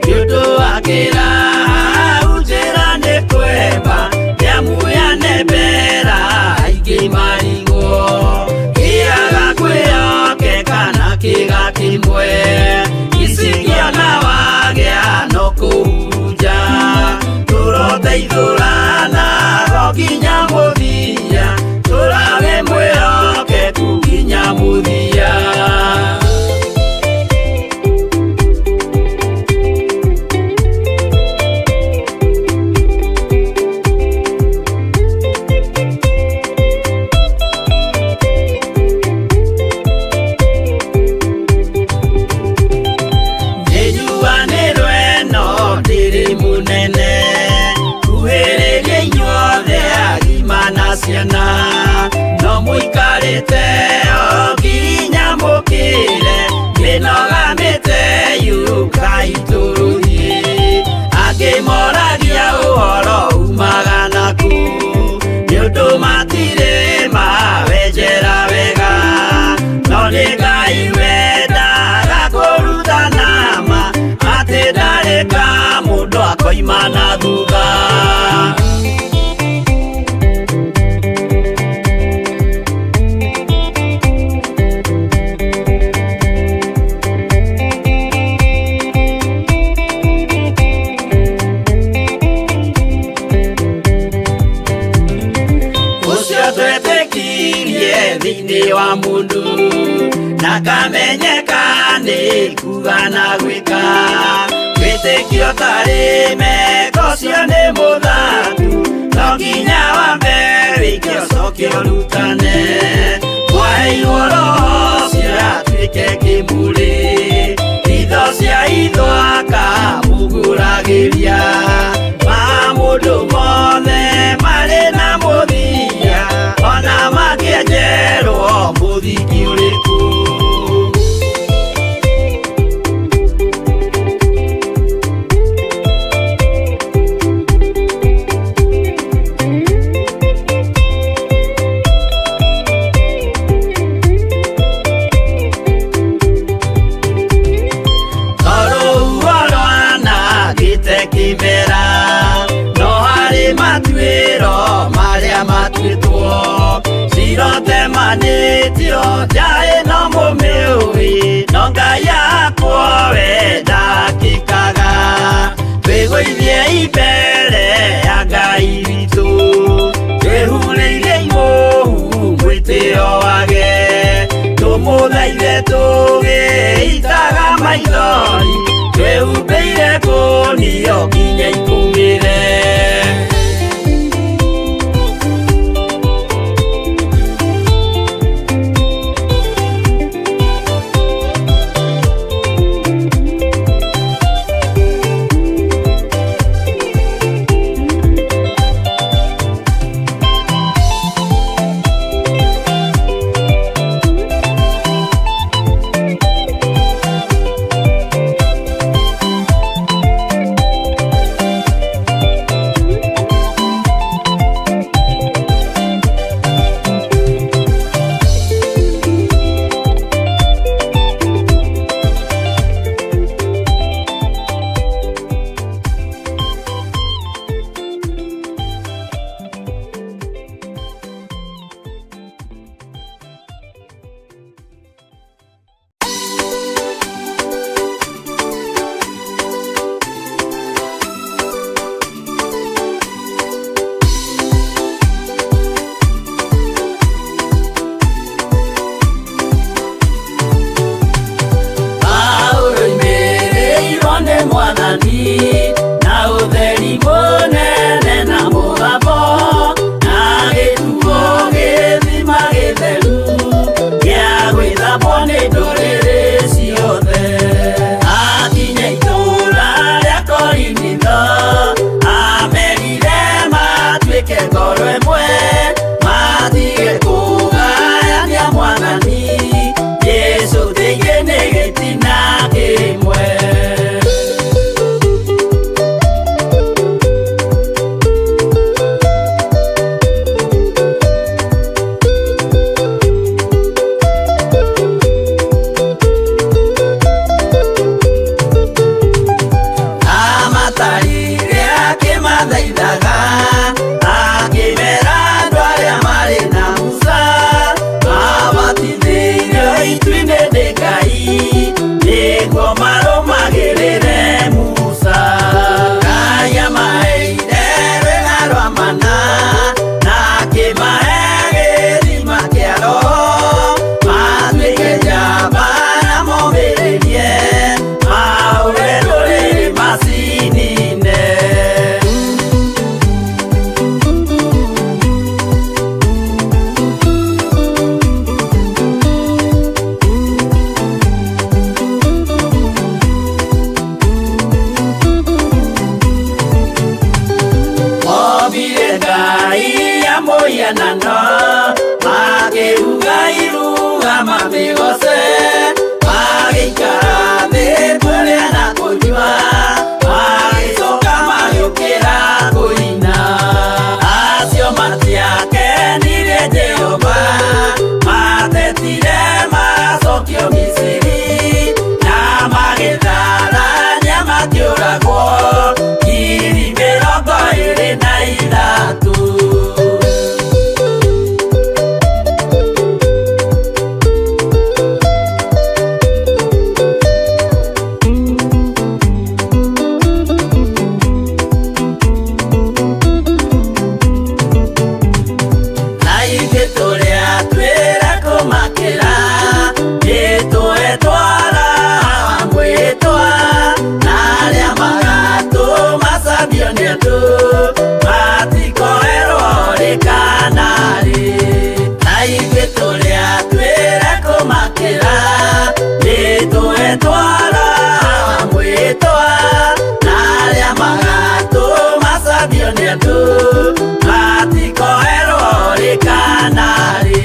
nĩ ũndũ wa kĩraha njĩra nĩ kwemba, nĩamuya mbera aingĩ marigwo, kĩaga kwĩhokeka na kĩga kĩmwe, icikĩona wagĩa no kũhurunja, tũroteithũrana nginya mũthia, tũrage mwĩhokeku nginya mũthia. Nĩnjuanĩrwo ĩno ndĩrĩ mũnene, kuhĩrĩria inyuothe agima na ciana, no mũikarĩte o nginya mũkĩre, mĩnoga mĩte yũkai tũrũthiĩ, angĩ moragia ũhoro umaga naku, nĩ ũndũ matirĩ mawenjera wega, no nĩ Ngai wendaga kũrutana ma, atĩ ndarĩ ka mũndũ akoima na thutha. Ũcio twetĩkirie thĩinĩ wa mũndũ, na kamenyeka Nĩ kuga na gwĩka wĩtĩkio tarĩ meko ũcio nĩ mũthatu no nginya wambe wĩke ũcoke ũrutane mwaheirwo roho ũcio atuĩke kĩmũrĩ itho cia itho akamũgũragĩria ma mũndũ mothe marĩ na mũthia ona mangĩenjerwo mũthingi ũrĩkũ. Tondũ rwanangĩte kĩmera no harĩ matuĩro marĩa matuĩtwo cirotemanĩtio njaĩ no mũmĩũĩ no Ngai akwo we ndakĩkaga twĩgũithie imbere ya Ngai witũ twĩhurĩirie imũhu mwĩtĩo wage tũmũthaithe tũgĩitaga maithori twĩhumbĩire kũnio nginya ikũmĩre. Paulo oimĩrĩirwo nĩ Mwathani na ũtheri mũnene na mũgambo na gĩtuo gĩthima gĩtheru gĩa gwĩthambwo nĩ ndũrĩrĩ ciothe. Akinya itũũra rĩa Korinitho amerire matuĩke ngoro ĩmwe matige kũgayania Mwathani Jesũ thĩinĩ nĩ gĩtina kĩmwe. Amatarire akĩmathaithaga akĩmera andũ arĩa marĩ na Musa mabatithĩirio itu-inĩ nĩ Ngai nĩguo marũmagĩrĩre Musa. Ngai amaheire rwĩga rwa mana na akĩmahe gĩthima kĩa roho matuĩke njamba na momĩrĩrie mahũre ndũrĩrĩ macinine. Mombire Ngai ya mũhianano makĩruga iruga mamĩgoce magĩikara thĩ kũrĩa na kũnyua magĩcoka magĩũkĩra kũina. Acio matiakenirie Jehova matetire macokio Misiri na magĩtharania makĩũragwo 23,000. Na ithuĩ tũrĩa twĩra kũmakĩra nĩtũhetwo Magetwara mwĩtwa na arĩa magatũma cambio nĩ andũ matikoerwo rĩ kana rĩ.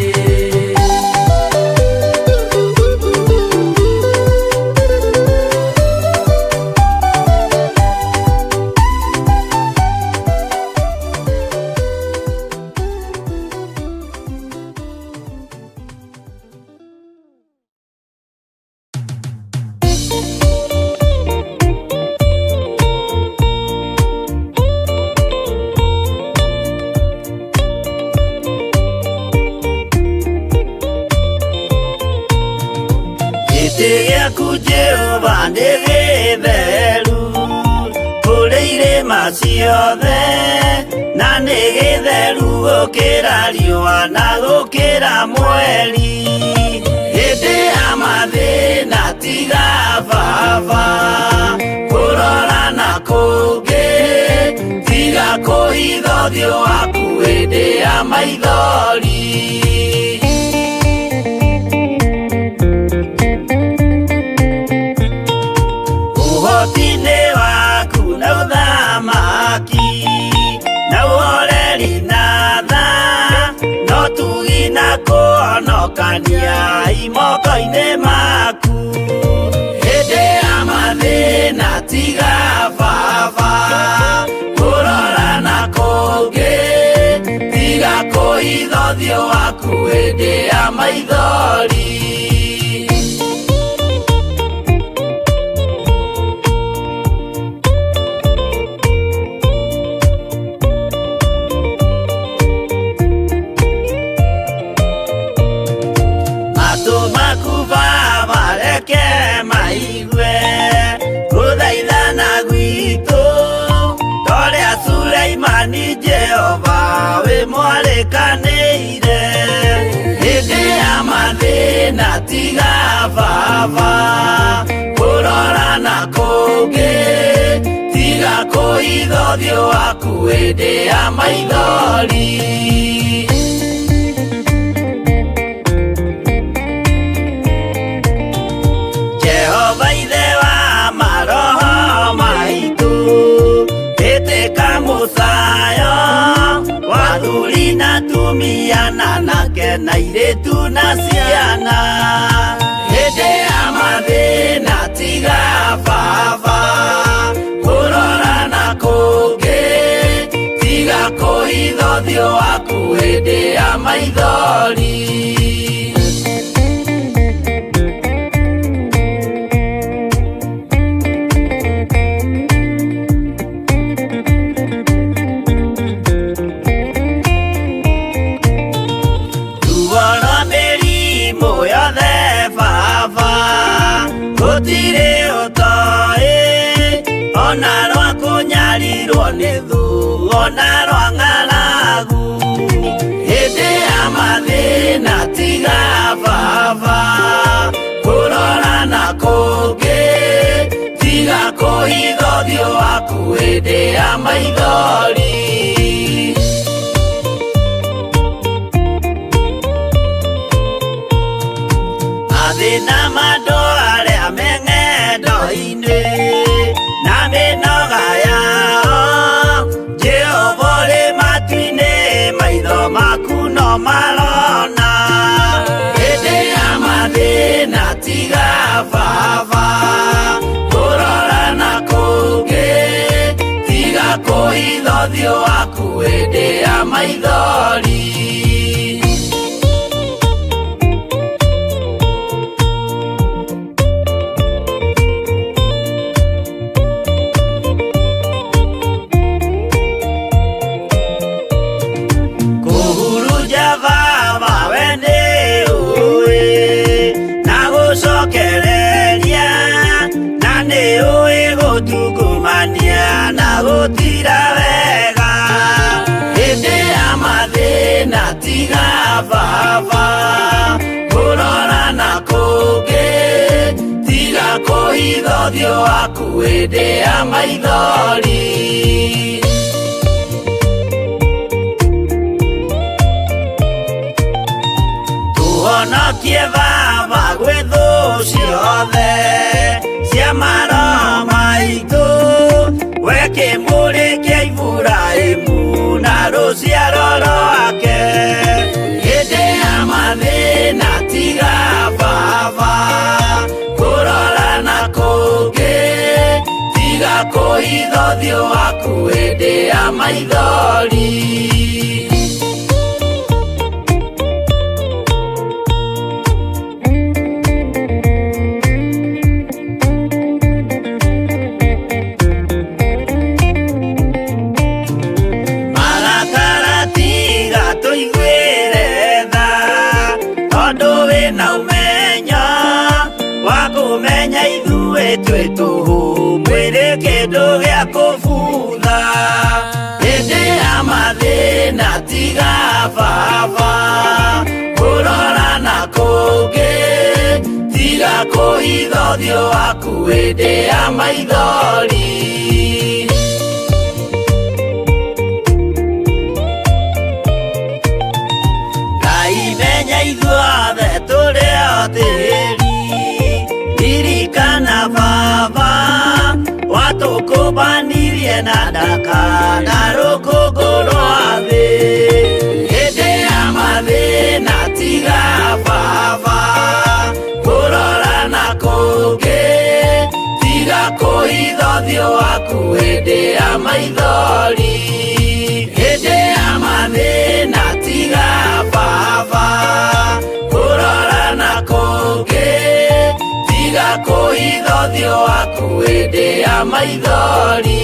Gĩtĩ gĩaku Jehova nĩ gĩtheru kũrĩ irĩma ciothe na nĩ gĩtheru gũkĩra riũa na gũkĩra mweri. Hĩndĩ ya mathĩna tiga baba kũrora na kũngĩ tiga kũhitha ũthiũ waku hĩndĩ ya maithori. Ũhoti-inĩ waku na ũthamaki na ũhoreri na tha no tugi na kũhonokania imoko-inĩ maku. Hĩndĩ ya mathĩna tiga baba kũrora na kũngĩ tiga kũhitha ũthiũ waku hĩndĩ ya maithori. Matũ maku baba reke maigue gũthaithana gwitũ torĩa Suleimani Jehova wĩ mwarĩkanĩire. Hĩndĩ ya mathĩna tiga baba kũrora na kũngĩ tiga kũhitha ũthiũ waku hĩndĩ ya maithori. Jehova ithe wa maroho maitũ ĩtĩka mũcayo wa athuri na atumia na anake na airĩtu na ciana. Hĩndĩ ya mathĩna tiga baba kũrora na kũngĩ tiga kũhitha ũthiũ waku hĩndĩ ya maithori. Ruo rwa mĩrimũ yothe baba gũtirĩ ũtoĩ ona rwa kũnyarirwo nĩ thũ ona rwa ng'aragu. Hĩndĩ ya mathĩna tiga baba kũrora na kũngĩ tiga kũhitha ũthiũ waku hĩndĩ ya maithori. Mathĩna ma andũ arĩa me ng'endo-inĩ na mĩnoga yao Jehova ũrĩ matu-inĩ maitho maku no marona. Hĩndĩ ya mathĩna tiga baba kũrora na kũngĩ tiga kũhitha ũthiũ waku hĩndĩ ya maithori. Kũhurunja baba we nĩ ũĩ na gũcokereria na nĩ ũĩ gũtungumania na gũtira wega. Hĩndĩ ya mathĩna tiga baba kũrora na kũngĩ tiga kũhitha ũthiũ waku hĩndĩ ya maithori. Tũhonokie baba gwĩ thũ ciothe kĩmũrĩ kĩa Iburahĩmu na rũciaro rwake. Hĩndĩ ya mathĩna tiga baba kũrora na kũngĩ, tiga kũhitha ũthiũ waku hĩndĩ ya maithori. Marakara tiga tũiguĩre tha, tondũ wĩna ũmenyo wa kũmenya ithuĩ twĩ tũhũ, mwĩrĩ kĩndũ gĩa kũbutha. Hĩndĩ ya mathĩna tiga baba kũrora na kũngĩ, tiga kũhitha ũthiũ waku hĩndĩ ya maithori. Ngai menya ithuothe tũrĩ o tĩri, ririkana baba watũkũmbanirie na ndaka na rũkũngũ rwa thĩ. Hĩndĩ ya mathĩna tiga baba kũrora na kũngĩ, tiga kũhitha ũthiũ waku hĩndĩ ya maithori. Hĩndĩ ya mathĩna tiga baba kũrora na kũngĩ, tiga kũhitha ũthiũ waku hĩndĩ ya maithori.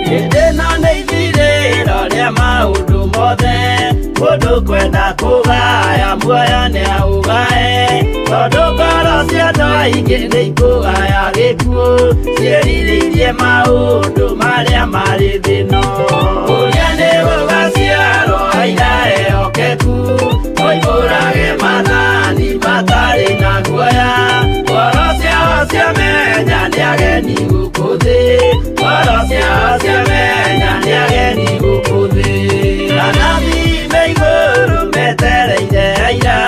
Hĩndĩ ĩno nĩ ithirĩro rĩa maũndũ mothe, mũndũ kwenda kũgaya muoyo nĩ aũgae, tondũ ngoro cia andũ aingĩ nĩ ikũgaya gĩkuũ, ciĩrirĩirie maũndũ marĩa marĩ thĩ-ĩno. Ũrĩa nĩ gũgaciarwo aira ehokeku, moimbũrage maathani matarĩ na guoya, ngoro ciao ciamenya nĩ ageni gũkũ thĩ, ngoro ciao ciamenya nĩ ageni gũkũ thĩ. Anabii me igũrũ metereire aira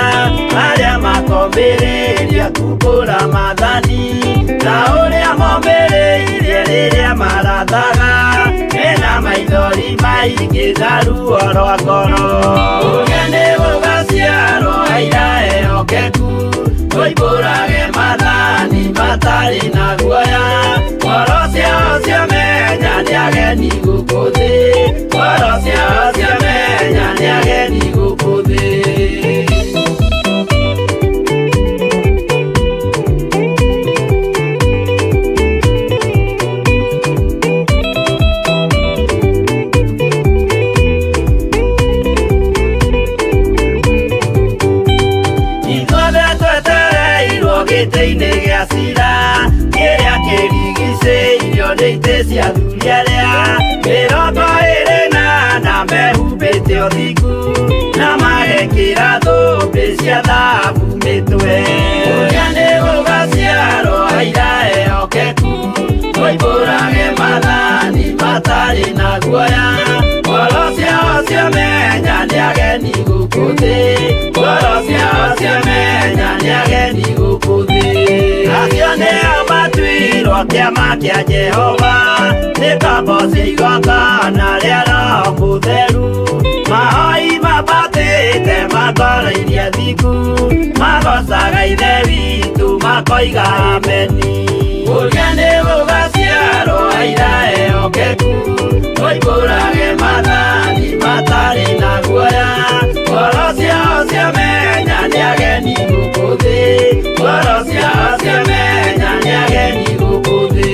arĩa makomĩrĩria kumbũra maathani, ta ũrĩa momĩrĩirie rĩrĩa marathaga, mena maithori maingĩ na ruo rwa ngoro. Ũrĩa nĩ gũgaciarwo aira ehokeku, moimbũrage maathani matarĩ na guoya, ngoro ciao ciamenya nĩ ageni gũkũ thĩ, ngoro ciao ciamenya nĩ ageni gũkũ thĩ. Ithuothe twetereirwo gĩtĩ-inĩ gĩa cira, kĩrĩa kĩrigicĩirio nĩ itĩ cia athuri arĩa 24 mehumbĩte ũthingu, na magekĩra thũmbĩ cia thahabu mĩtwe. Ũrĩa nĩ gũgaciarwo aira ehokeku, moimbũrage maathani matarĩ na guoya, ngoro ciao ciamenya nĩ ageni gũkũ thĩ, ngoro ciao ciamenya nĩ ageni gũkũ thĩ. Acio nĩo matuirwo kĩama kĩa Jehova, nĩ ngombo cia igongona rĩa Roho Mũtheru, mahoi mambatĩte makoroirie thingu, magocaga Ithe witũ makoiga ameni. Ũrĩa nĩ gũgaciarwo aira ehokeku, moimbũrage maathani matarĩ na guoya, ngoro ciao ciamenya nĩ ageni gũkũ thĩ, ngoro ciao ciamenya nĩ ageni gũkũ thĩ.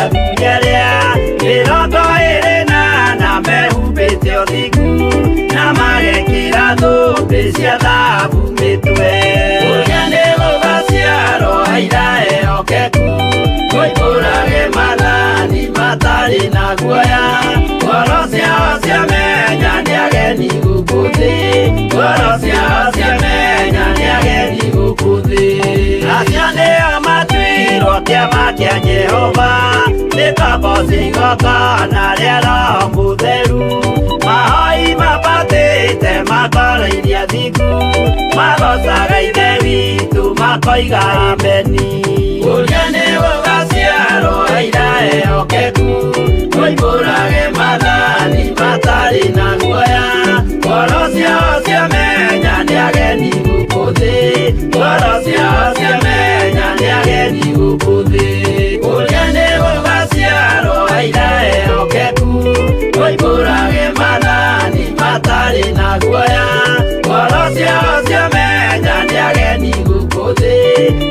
Athuri arĩa 24 mehumbĩte ũthingu na magekĩra thũmbĩ cia thahabu mĩtwe. Ũrĩa nĩ gũgaciarwo aira ehokeku, moimbũrage maathani matarĩ na guoya. Ngoro ciao ciamenya nĩ ageni gũkũ thĩ, ngoro ciao ciamenya nĩ ageni gũkũ thĩ. Acio nĩo matuirwo kĩama kĩa Jehova, nĩ ngombo cia igongona rĩa Roho Mũtheru. Mahoi mabatĩte makoro iria thingu, magocaga Ithe witũ makoiga ameni. Ũrĩa nĩ gũgaciarwo aira ehokeku, moimbũrage maathani matarĩ na guoya. Ngoro ciao ciamenya nĩ ageni gũkũ thĩ, ngoro ciao ciamenya nĩ ageni gũkũ thĩ. Ũrĩa nĩ gũgaciarwo aira ehokeku, moimbũrage maathani matarĩ na guoya. Ngoro ciao ciamenya nĩ ageni gũkũ thĩ,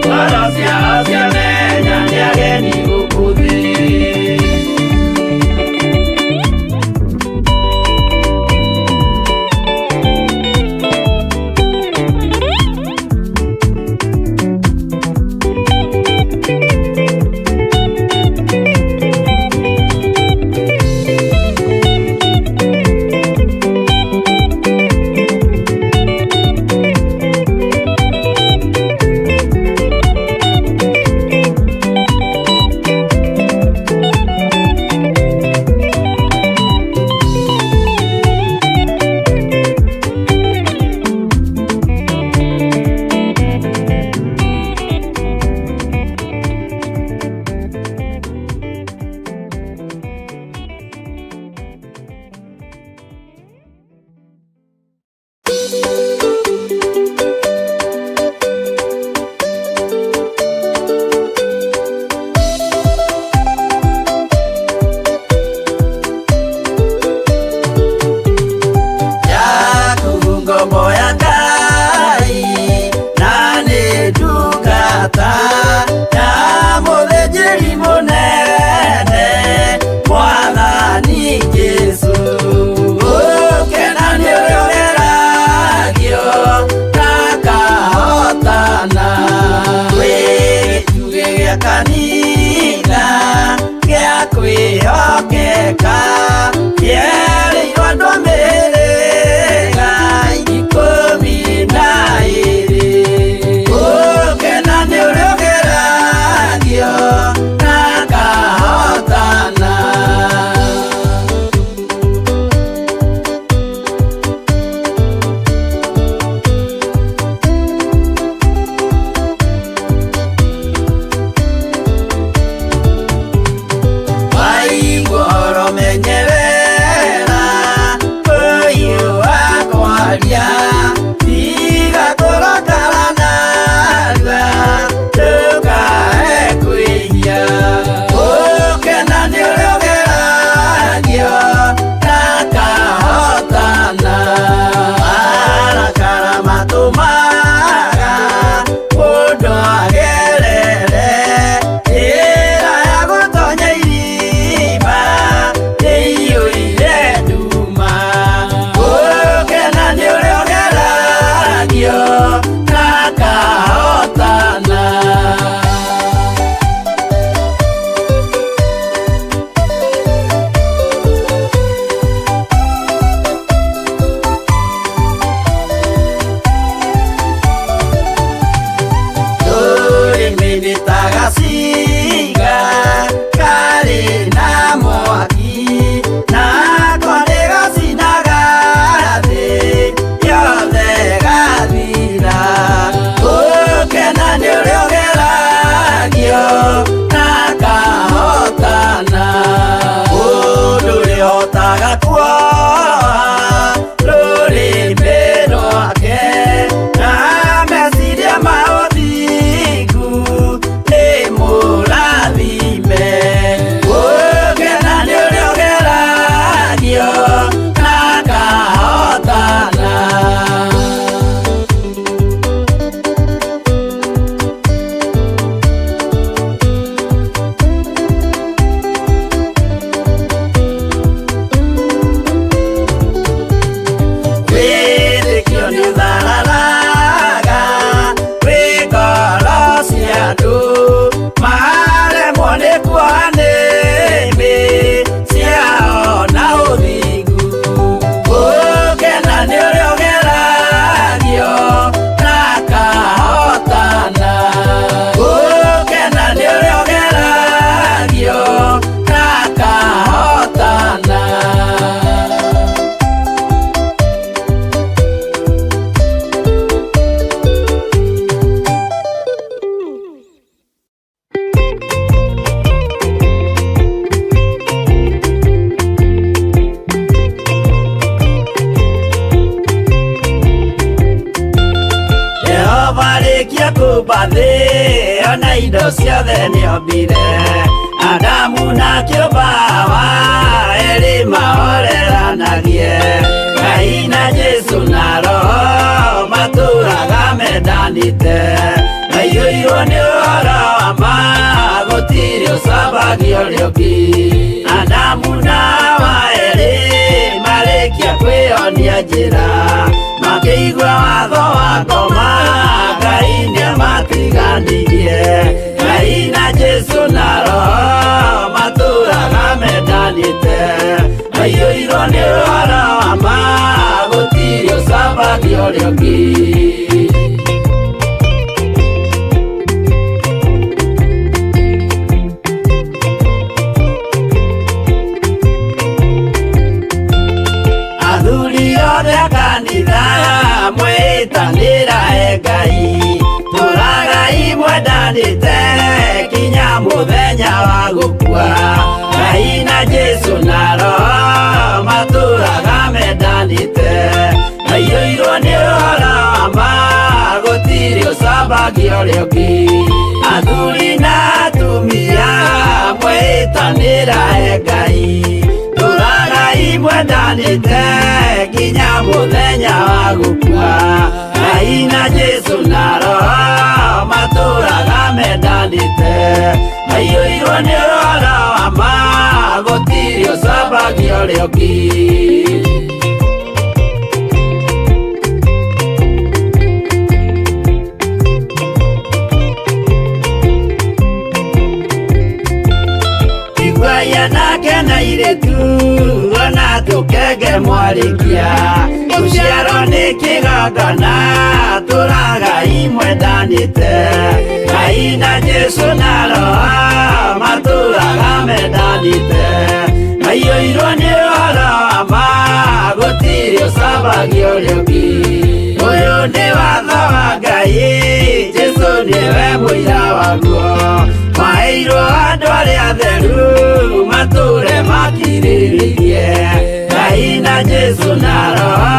ngoro ciao kũmba thĩ ona indo ciothe nĩombire Adamu na kĩũmba Hawa erĩ mahoreranagie Ngai na Jesu na Roho matũraga mendanĩte maiyũirwo nĩ ũhoro wa ma gũtirĩ ũcambagia ũrĩa ũngĩ Adamu na Hawa erĩ marĩkia kwĩyonia njĩra makĩigua watho wa ngoma Ngai nĩamatiganirie Ngai na Jesu na Roho matũraga mendanĩte maiyũirwo nĩ ũhoro wa ma gũtirĩ ũcambagia ũrĩa ũngĩ. Athuri othe a kanitha mwĩtanĩra e Ngai tũragai mwendanĩte kinya mũthenya wa gũkua Ngai na Jesu na Roho matũraga mendanĩte maiyũirwo nĩ ũhoro wa ma gũtirĩ ũcambagia ũrĩa ũngĩ Athuri na atumia mwĩtanĩra e Ngai tũragai mwendanĩte nginya mũthenya wa gũkua Ngai na Jesu na Roho matũraga mendanĩte maiyũirwo nĩ ũhoro wa ma gũtirĩ ũcambagia ũrĩa ũngĩ. Iguai anake na airĩtu ona tũkenge mwarĩkia gũciarwo nĩ kĩgongona tũragai mwendanĩte Ngai na Jesu na Roho matũraga mendanĩte maiyũirwo nĩ ũhoro wa ma gũtirĩ ũcambagia ũrĩa ũngĩ Ũyũ nĩ watho wa Ngai Jesu nĩwe mũira waguo maheirwo andũ arĩa atheru matũre makirĩrĩirie Ngai na Jesu na Roho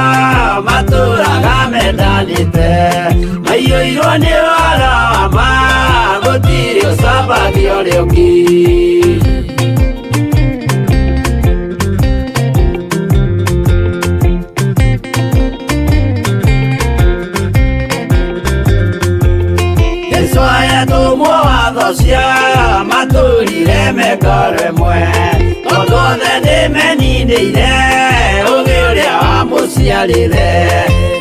matũraga mendanĩte maiyũirwo nĩ ũhoro wa ma gũtirĩ ũcambagia ũrĩa ũngĩ. Jesu ayatũmwo watho cia matũrire mengoro ĩmwe tondũ othe nĩmeninĩire ũgĩ ũrĩa wamũciarire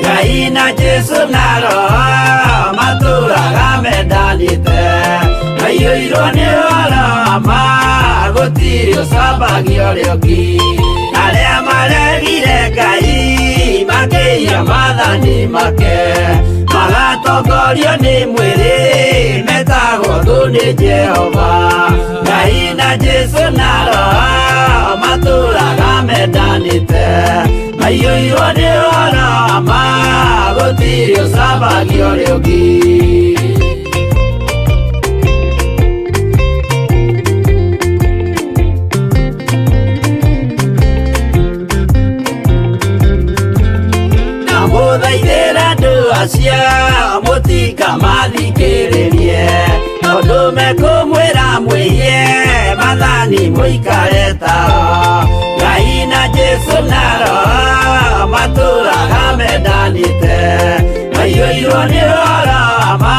Ngai na Jesu na Roho matũraga mendanĩte maiyũirwo nĩ ũhoro wa ma gũtirĩ ũcambagia ũrĩa ũngĩ Arĩa maregire Ngai makĩiya maathani make magatongorio nĩ mwĩrĩ metagwo thũ nĩ Jehova Ngai na Jesu na Roho matũraga mendanĩte maiyũirwo nĩ ũhoro wa ma gũtirĩ ũcambagia ũrĩa ũngĩ. Ndamũthaithĩra andũ acio mũtikamathikĩrĩrie tondũ mekũmwĩra mwĩhie maathani mũikare tao Ngai na Jesu na Roho matũraga mendanĩte maiyũirwo nĩ ũhoro wa ma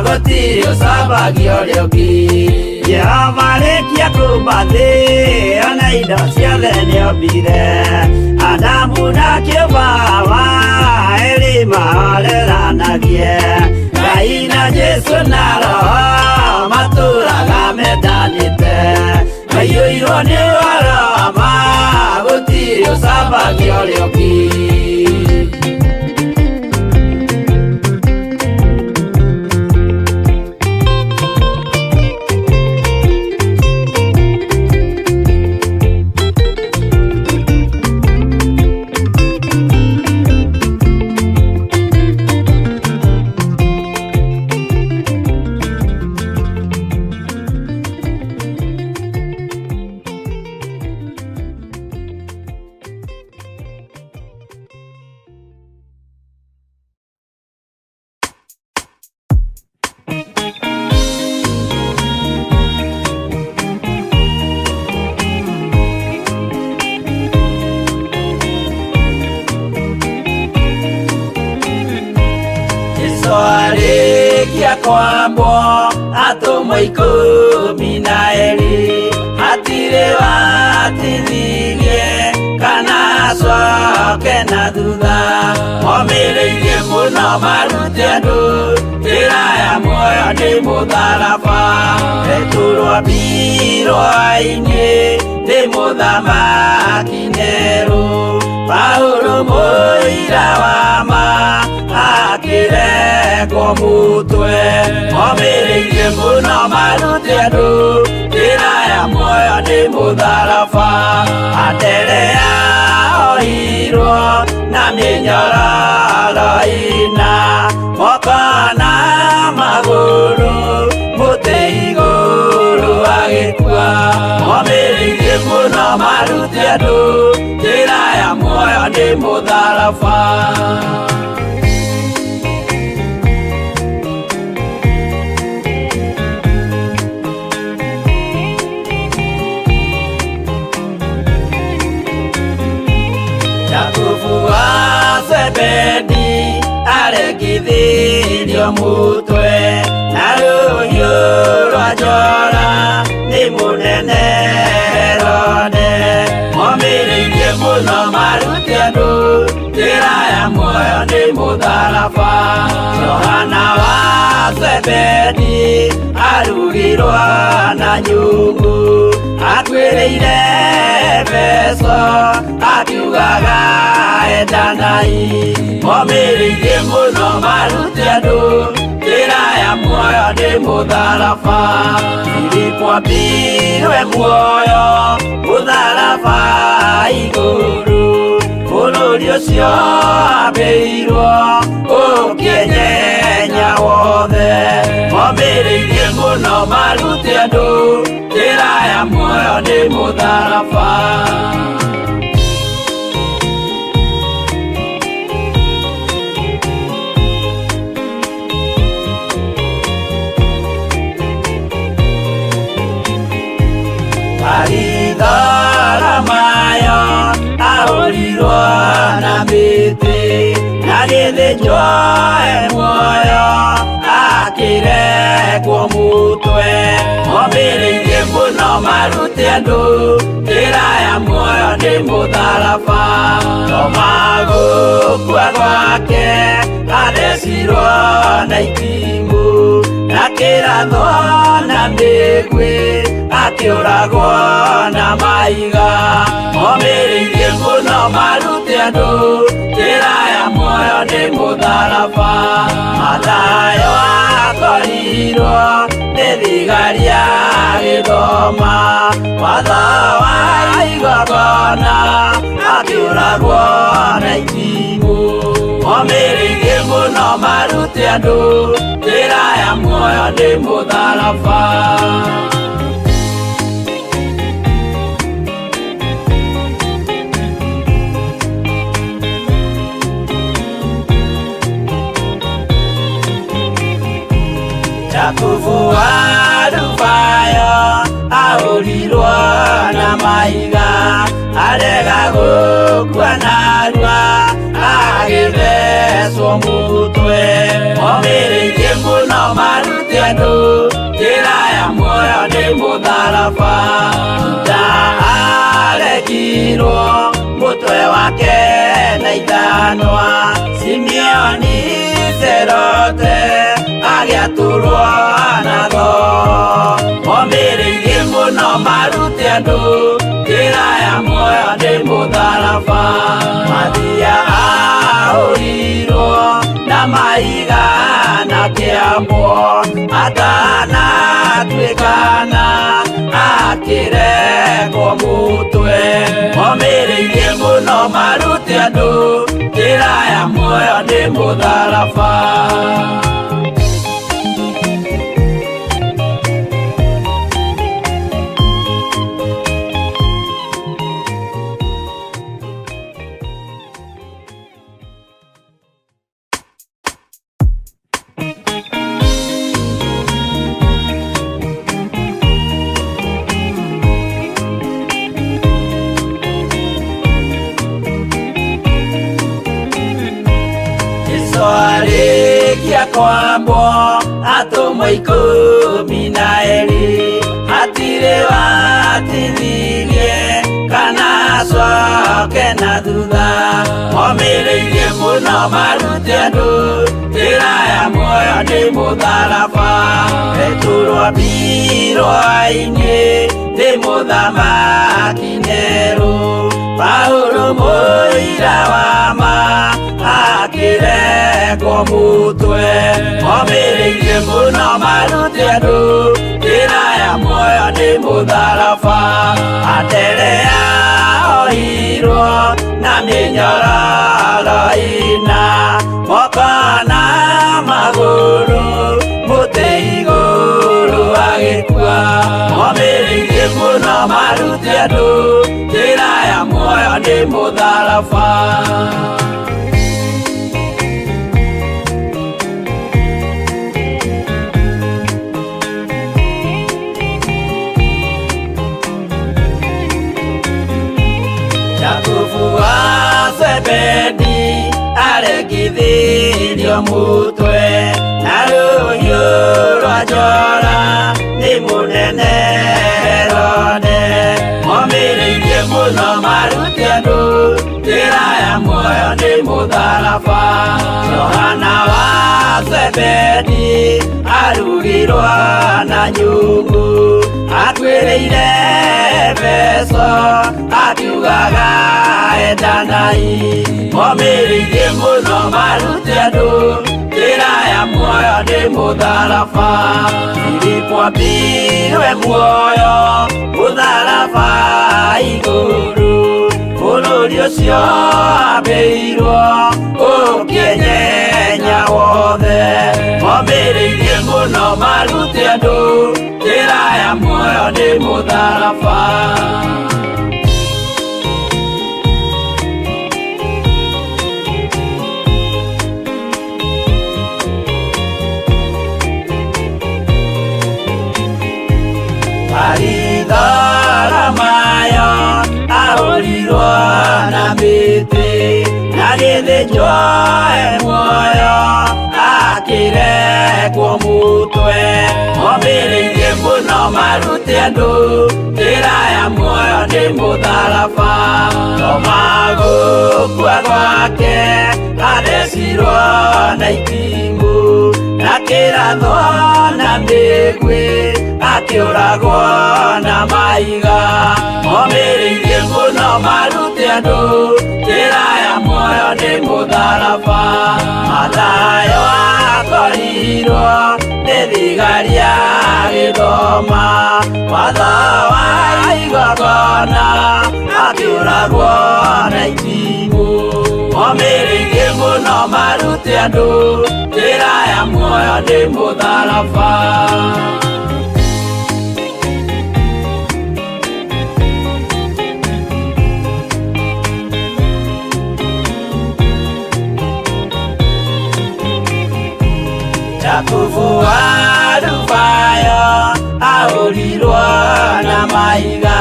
gũtirĩ ũcambagia ũrĩa ũngĩ Jehova arĩkia kũmba thĩ ona indo ciothe nĩombire Adamu na kĩũmba Hawa erĩ mahoreranagie Ngai na Jesu na Roho matũraga mendanĩte maiyũirwo nĩ ũhoro wa ma gũtirĩ ũcambagia ũrĩa ũngĩ. Arĩkia kwambwo atũmwo 12 hatirĩ watithirie kana acoke na thutha momĩrĩirie mũno marute andũ njĩra ya muoyo nĩ mũtharaba Petero ambirwo-inĩ nĩ mũthamaki Nero Paulo mũira wa ma akĩrekwo mũtwe momĩrĩirie mũno marute andũ njĩra ya muoyo nĩ mũtharaba Anderea ohirwo na mĩnyororo ĩna moko na magũrũ mũtĩ igũrũ agĩkua momĩrĩirie mũno marute andũ njĩra ya muoyo nĩ mũtharaba. Jakubu wa Zebedi arekithirio mutwe na rũhiũ rwa njora nĩ mũnene Herode momĩrĩirie mũno marute andũ njĩra ya muoyo nĩ mũtharaba Johana wa Zebedi arugirwo na nyungu akuĩrĩire Efeso akiugaga endanai momĩrĩirie mũno marute andũ njĩra ya muoyo nĩ mũtharaba Filipo ambirwe muoyo mũtharaba igũrũ bũrũri ũcio ambĩirwo ũkĩenyenya wothe momĩrĩirie mũno marute andũ njĩra ya muoyo nĩ mũtharaba. Baritholomayo ahũrirwo na mĩtĩ na gĩthĩnjwo e muoyo akĩrekwo mũtwe momĩrĩirie mũno marute andũ njĩra ya muoyo nĩ mũtharaba Toma gũkua gwake athecirwo na itimũ na kĩrathwo na mĩguĩ akĩũragwo na mahiga momĩrĩirie mũno marute andũ njĩra ya muoyo nĩ mũtharaba Mathayo akorirwo nĩ thigari agĩthoma watho wa igongona akĩũragwo na itimũ momĩrĩirie mũno marute andũ njĩra ya muoyo nĩ mũtharaba. Jakubu wa Alufayo ahũrirwo na mahiga arega gũkua narua agĩthecwo mũtwe momĩrĩirie mũno marute andũ njĩra ya muoyo nĩ mũtharaba Juda arekirwo mũtwe wake na ithanwa Simeoni Serote agĩatũrwo na thoo momĩrĩirie mũno marute andũ njĩra ya muoyo nĩ mũtharaba Mathia ahũrirwo na mahiga na kĩambwo atanatuĩkana akĩrekwo mũtwe momĩrĩirie mũno marute andũ njĩra ya muoyo nĩ mũtharaba. Kwambwo atũmwo 12 hatirĩ watithirie kana acoke na thutha momĩrĩirie mũno marute andũ njĩra ya muoyo nĩ mũtharaba Petero ambirwo-inĩ nĩ mũthamaki Nero Paulo mũira wa ma akĩrekwo mũtwe momĩrĩirie mũno marute andũ njĩra ya muoyo nĩ mũtharaba Anderea ohirwo na mĩnyororo ĩna moko na magũrũ mũtĩ igũrũ agĩkua momĩrĩirie mũno marute andũ njĩra ya muoyo nĩ mũtharaba. Jakubu wa Zebedi aregithirio mutwe na rũhiũ rwa njora nĩ mũnene Herode momĩrĩirie mũno marute andũ njĩra ya muoyo nĩ mũtharaba Johana wa Zebedi arugirwo na nyungu akuĩrĩire Efeso akiugaga endanai momĩrĩirie mũno marute andũ njĩra ya muoyo nĩ mũtharaba Filipo ambirwe muoyo mũtharaba igũrũ bũrũri ũcio ambĩirwo ũkĩenyenya wothe momĩrĩirie mũno marute andũ njĩra ya muoyo nĩ mũtharaba. Baritholomayo ahũrirwo na mĩtĩ na gĩthĩnjwo e muoyo akĩrekwo mũtwe momĩrĩirie mũno marute andũ njĩra ya muoyo nĩ mũtharaba Toma gũkua gwake athecirwo na itimũ na kĩrathwo na mĩguĩ akĩũragwo na mahiga momĩrĩirie mũno marute andũ njĩra ya muoyo nĩ mũtharaba Mathayo akorirwo nĩ thigari agĩthoma watho wa igongona akĩũragwo na itimũ momĩrĩirie mũno marute andũ njĩra ya muoyo nĩ mũtharaba. Jakubu wa Alufayo ahũrirwo na mahiga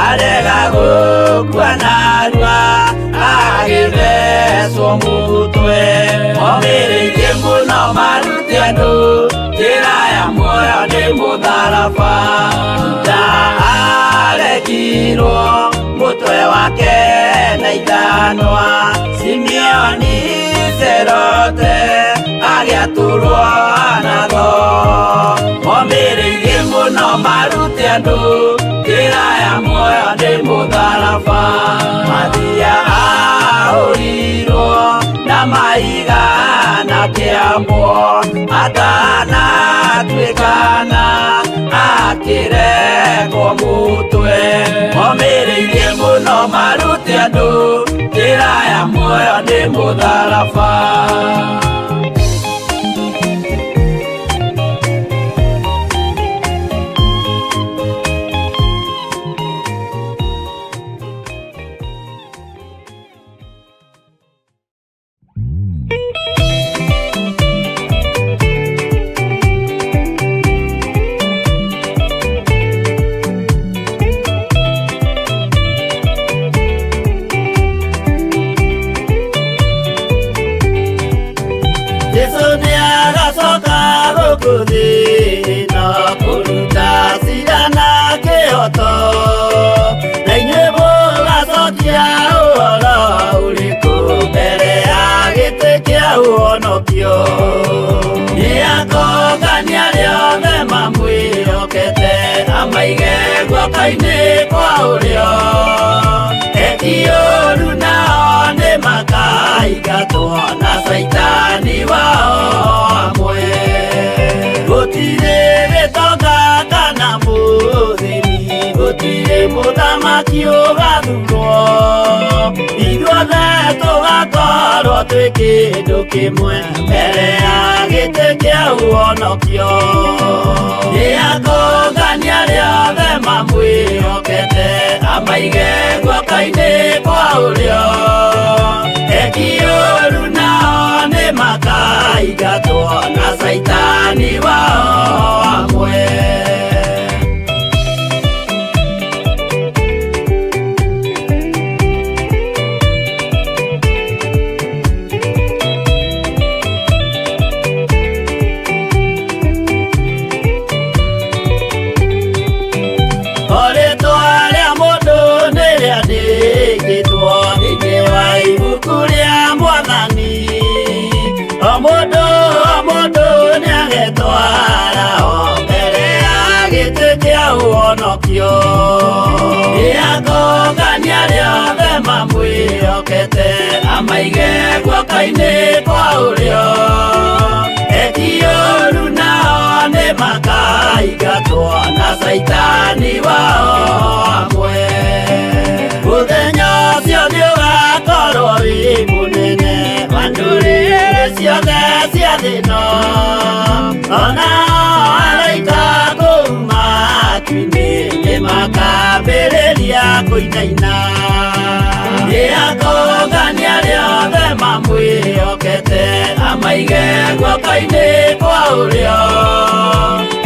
arega gũkua narua agĩthecwo mũtwe momĩrĩirie mũno marute andũ njĩra ya muoyo nĩ mũtharaba Juda arekirwo mũtwe wake na ithanwa Simeoni Serote agĩatũrwo na thoo momĩrĩirie mũno marute andũ njĩra ya muoyo nĩ mũtharaba Mathia ahũrirwo na mahiga na kĩambwo atanatuĩkana akĩrekwo mũtwe momĩrĩirie mũno marute andũ njĩra ya muoyo nĩ mũtharaba. thĩ ĩno kũruta cira na kĩhoto na inyuĩ mũgacokia ũhoro ũrĩkũ mbere ya gĩtĩ kĩa ũhonokio nĩakongania arĩa othe mamwĩhokete amaige guoko-inĩ kwa ũrĩo eki ũũru nao nĩmakaingatwo na caitani wao amwe gũtirĩ gĩtonga kana mũthĩni gũtirĩ mũthamaki ũgathurwo ithuothe tũgakorwo twĩ kĩndũ kĩmwe mbere ya gĩtĩ kĩa ũhonokio nĩakongania arĩa othe mamwĩhokete amaige guoko-inĩ kwa ũrĩo eki ũũru nao nĩmakaingatwo na caitani wao amwe. Rĩtwa rĩa mũndũ nĩrĩandĩkĩtwo thĩinĩ wa ibuku rĩa Mwathani o mũndũ o mũndũ nĩagetwara o mbere ya gĩtĩ kĩa ũhonokio nĩakongania arĩa othe mamwĩhokete amaige guoko-inĩ kwa ũrĩo eki ũũru nao nĩmakaingatwo na caitani wao amwe mũthenya ũcio nĩũgakorwo wĩ mũnene wa ndũrĩrĩ ciothe cia thĩ ĩno ona araika kũu matu-inĩ nĩmakambĩrĩria kũinaina nĩakongania arĩa othe mamwĩhokete amaige guoko-inĩ kwa ũrĩo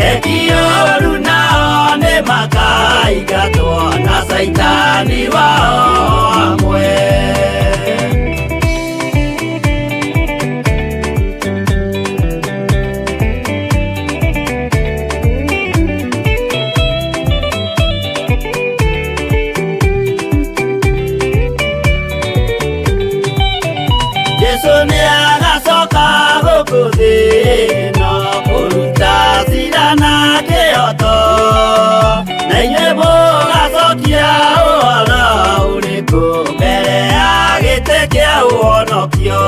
eki ũũru nao nĩmakaingatwo na caitani wao amwe. Jesu nĩagacoka gũkũ thĩ ĩno kũruta cira na kĩhoto na inyuĩ mũgacokia ũhoro ũrĩkũ mbere ya gĩtĩ kĩa ũhonokio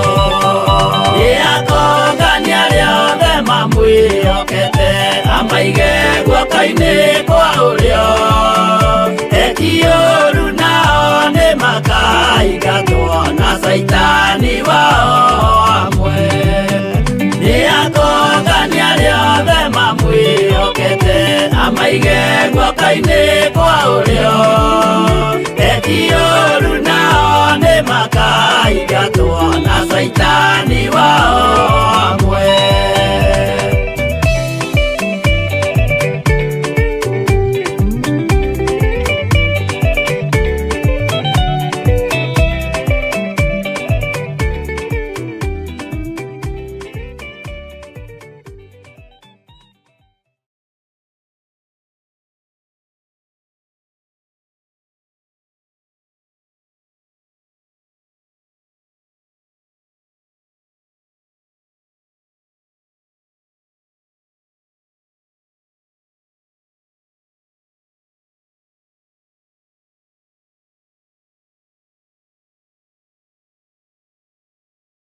nĩakongania arĩa othe mamwĩhokete amaige guoko-inĩ kwa ũrĩo eki ũũru nao nĩmakaingatwo na caitani wao amwe nĩakongania arĩa othe mamwĩhokete amaige guoko-inĩ kwa ũrĩo eki ũũru nao nĩmakaingatwo na caitani.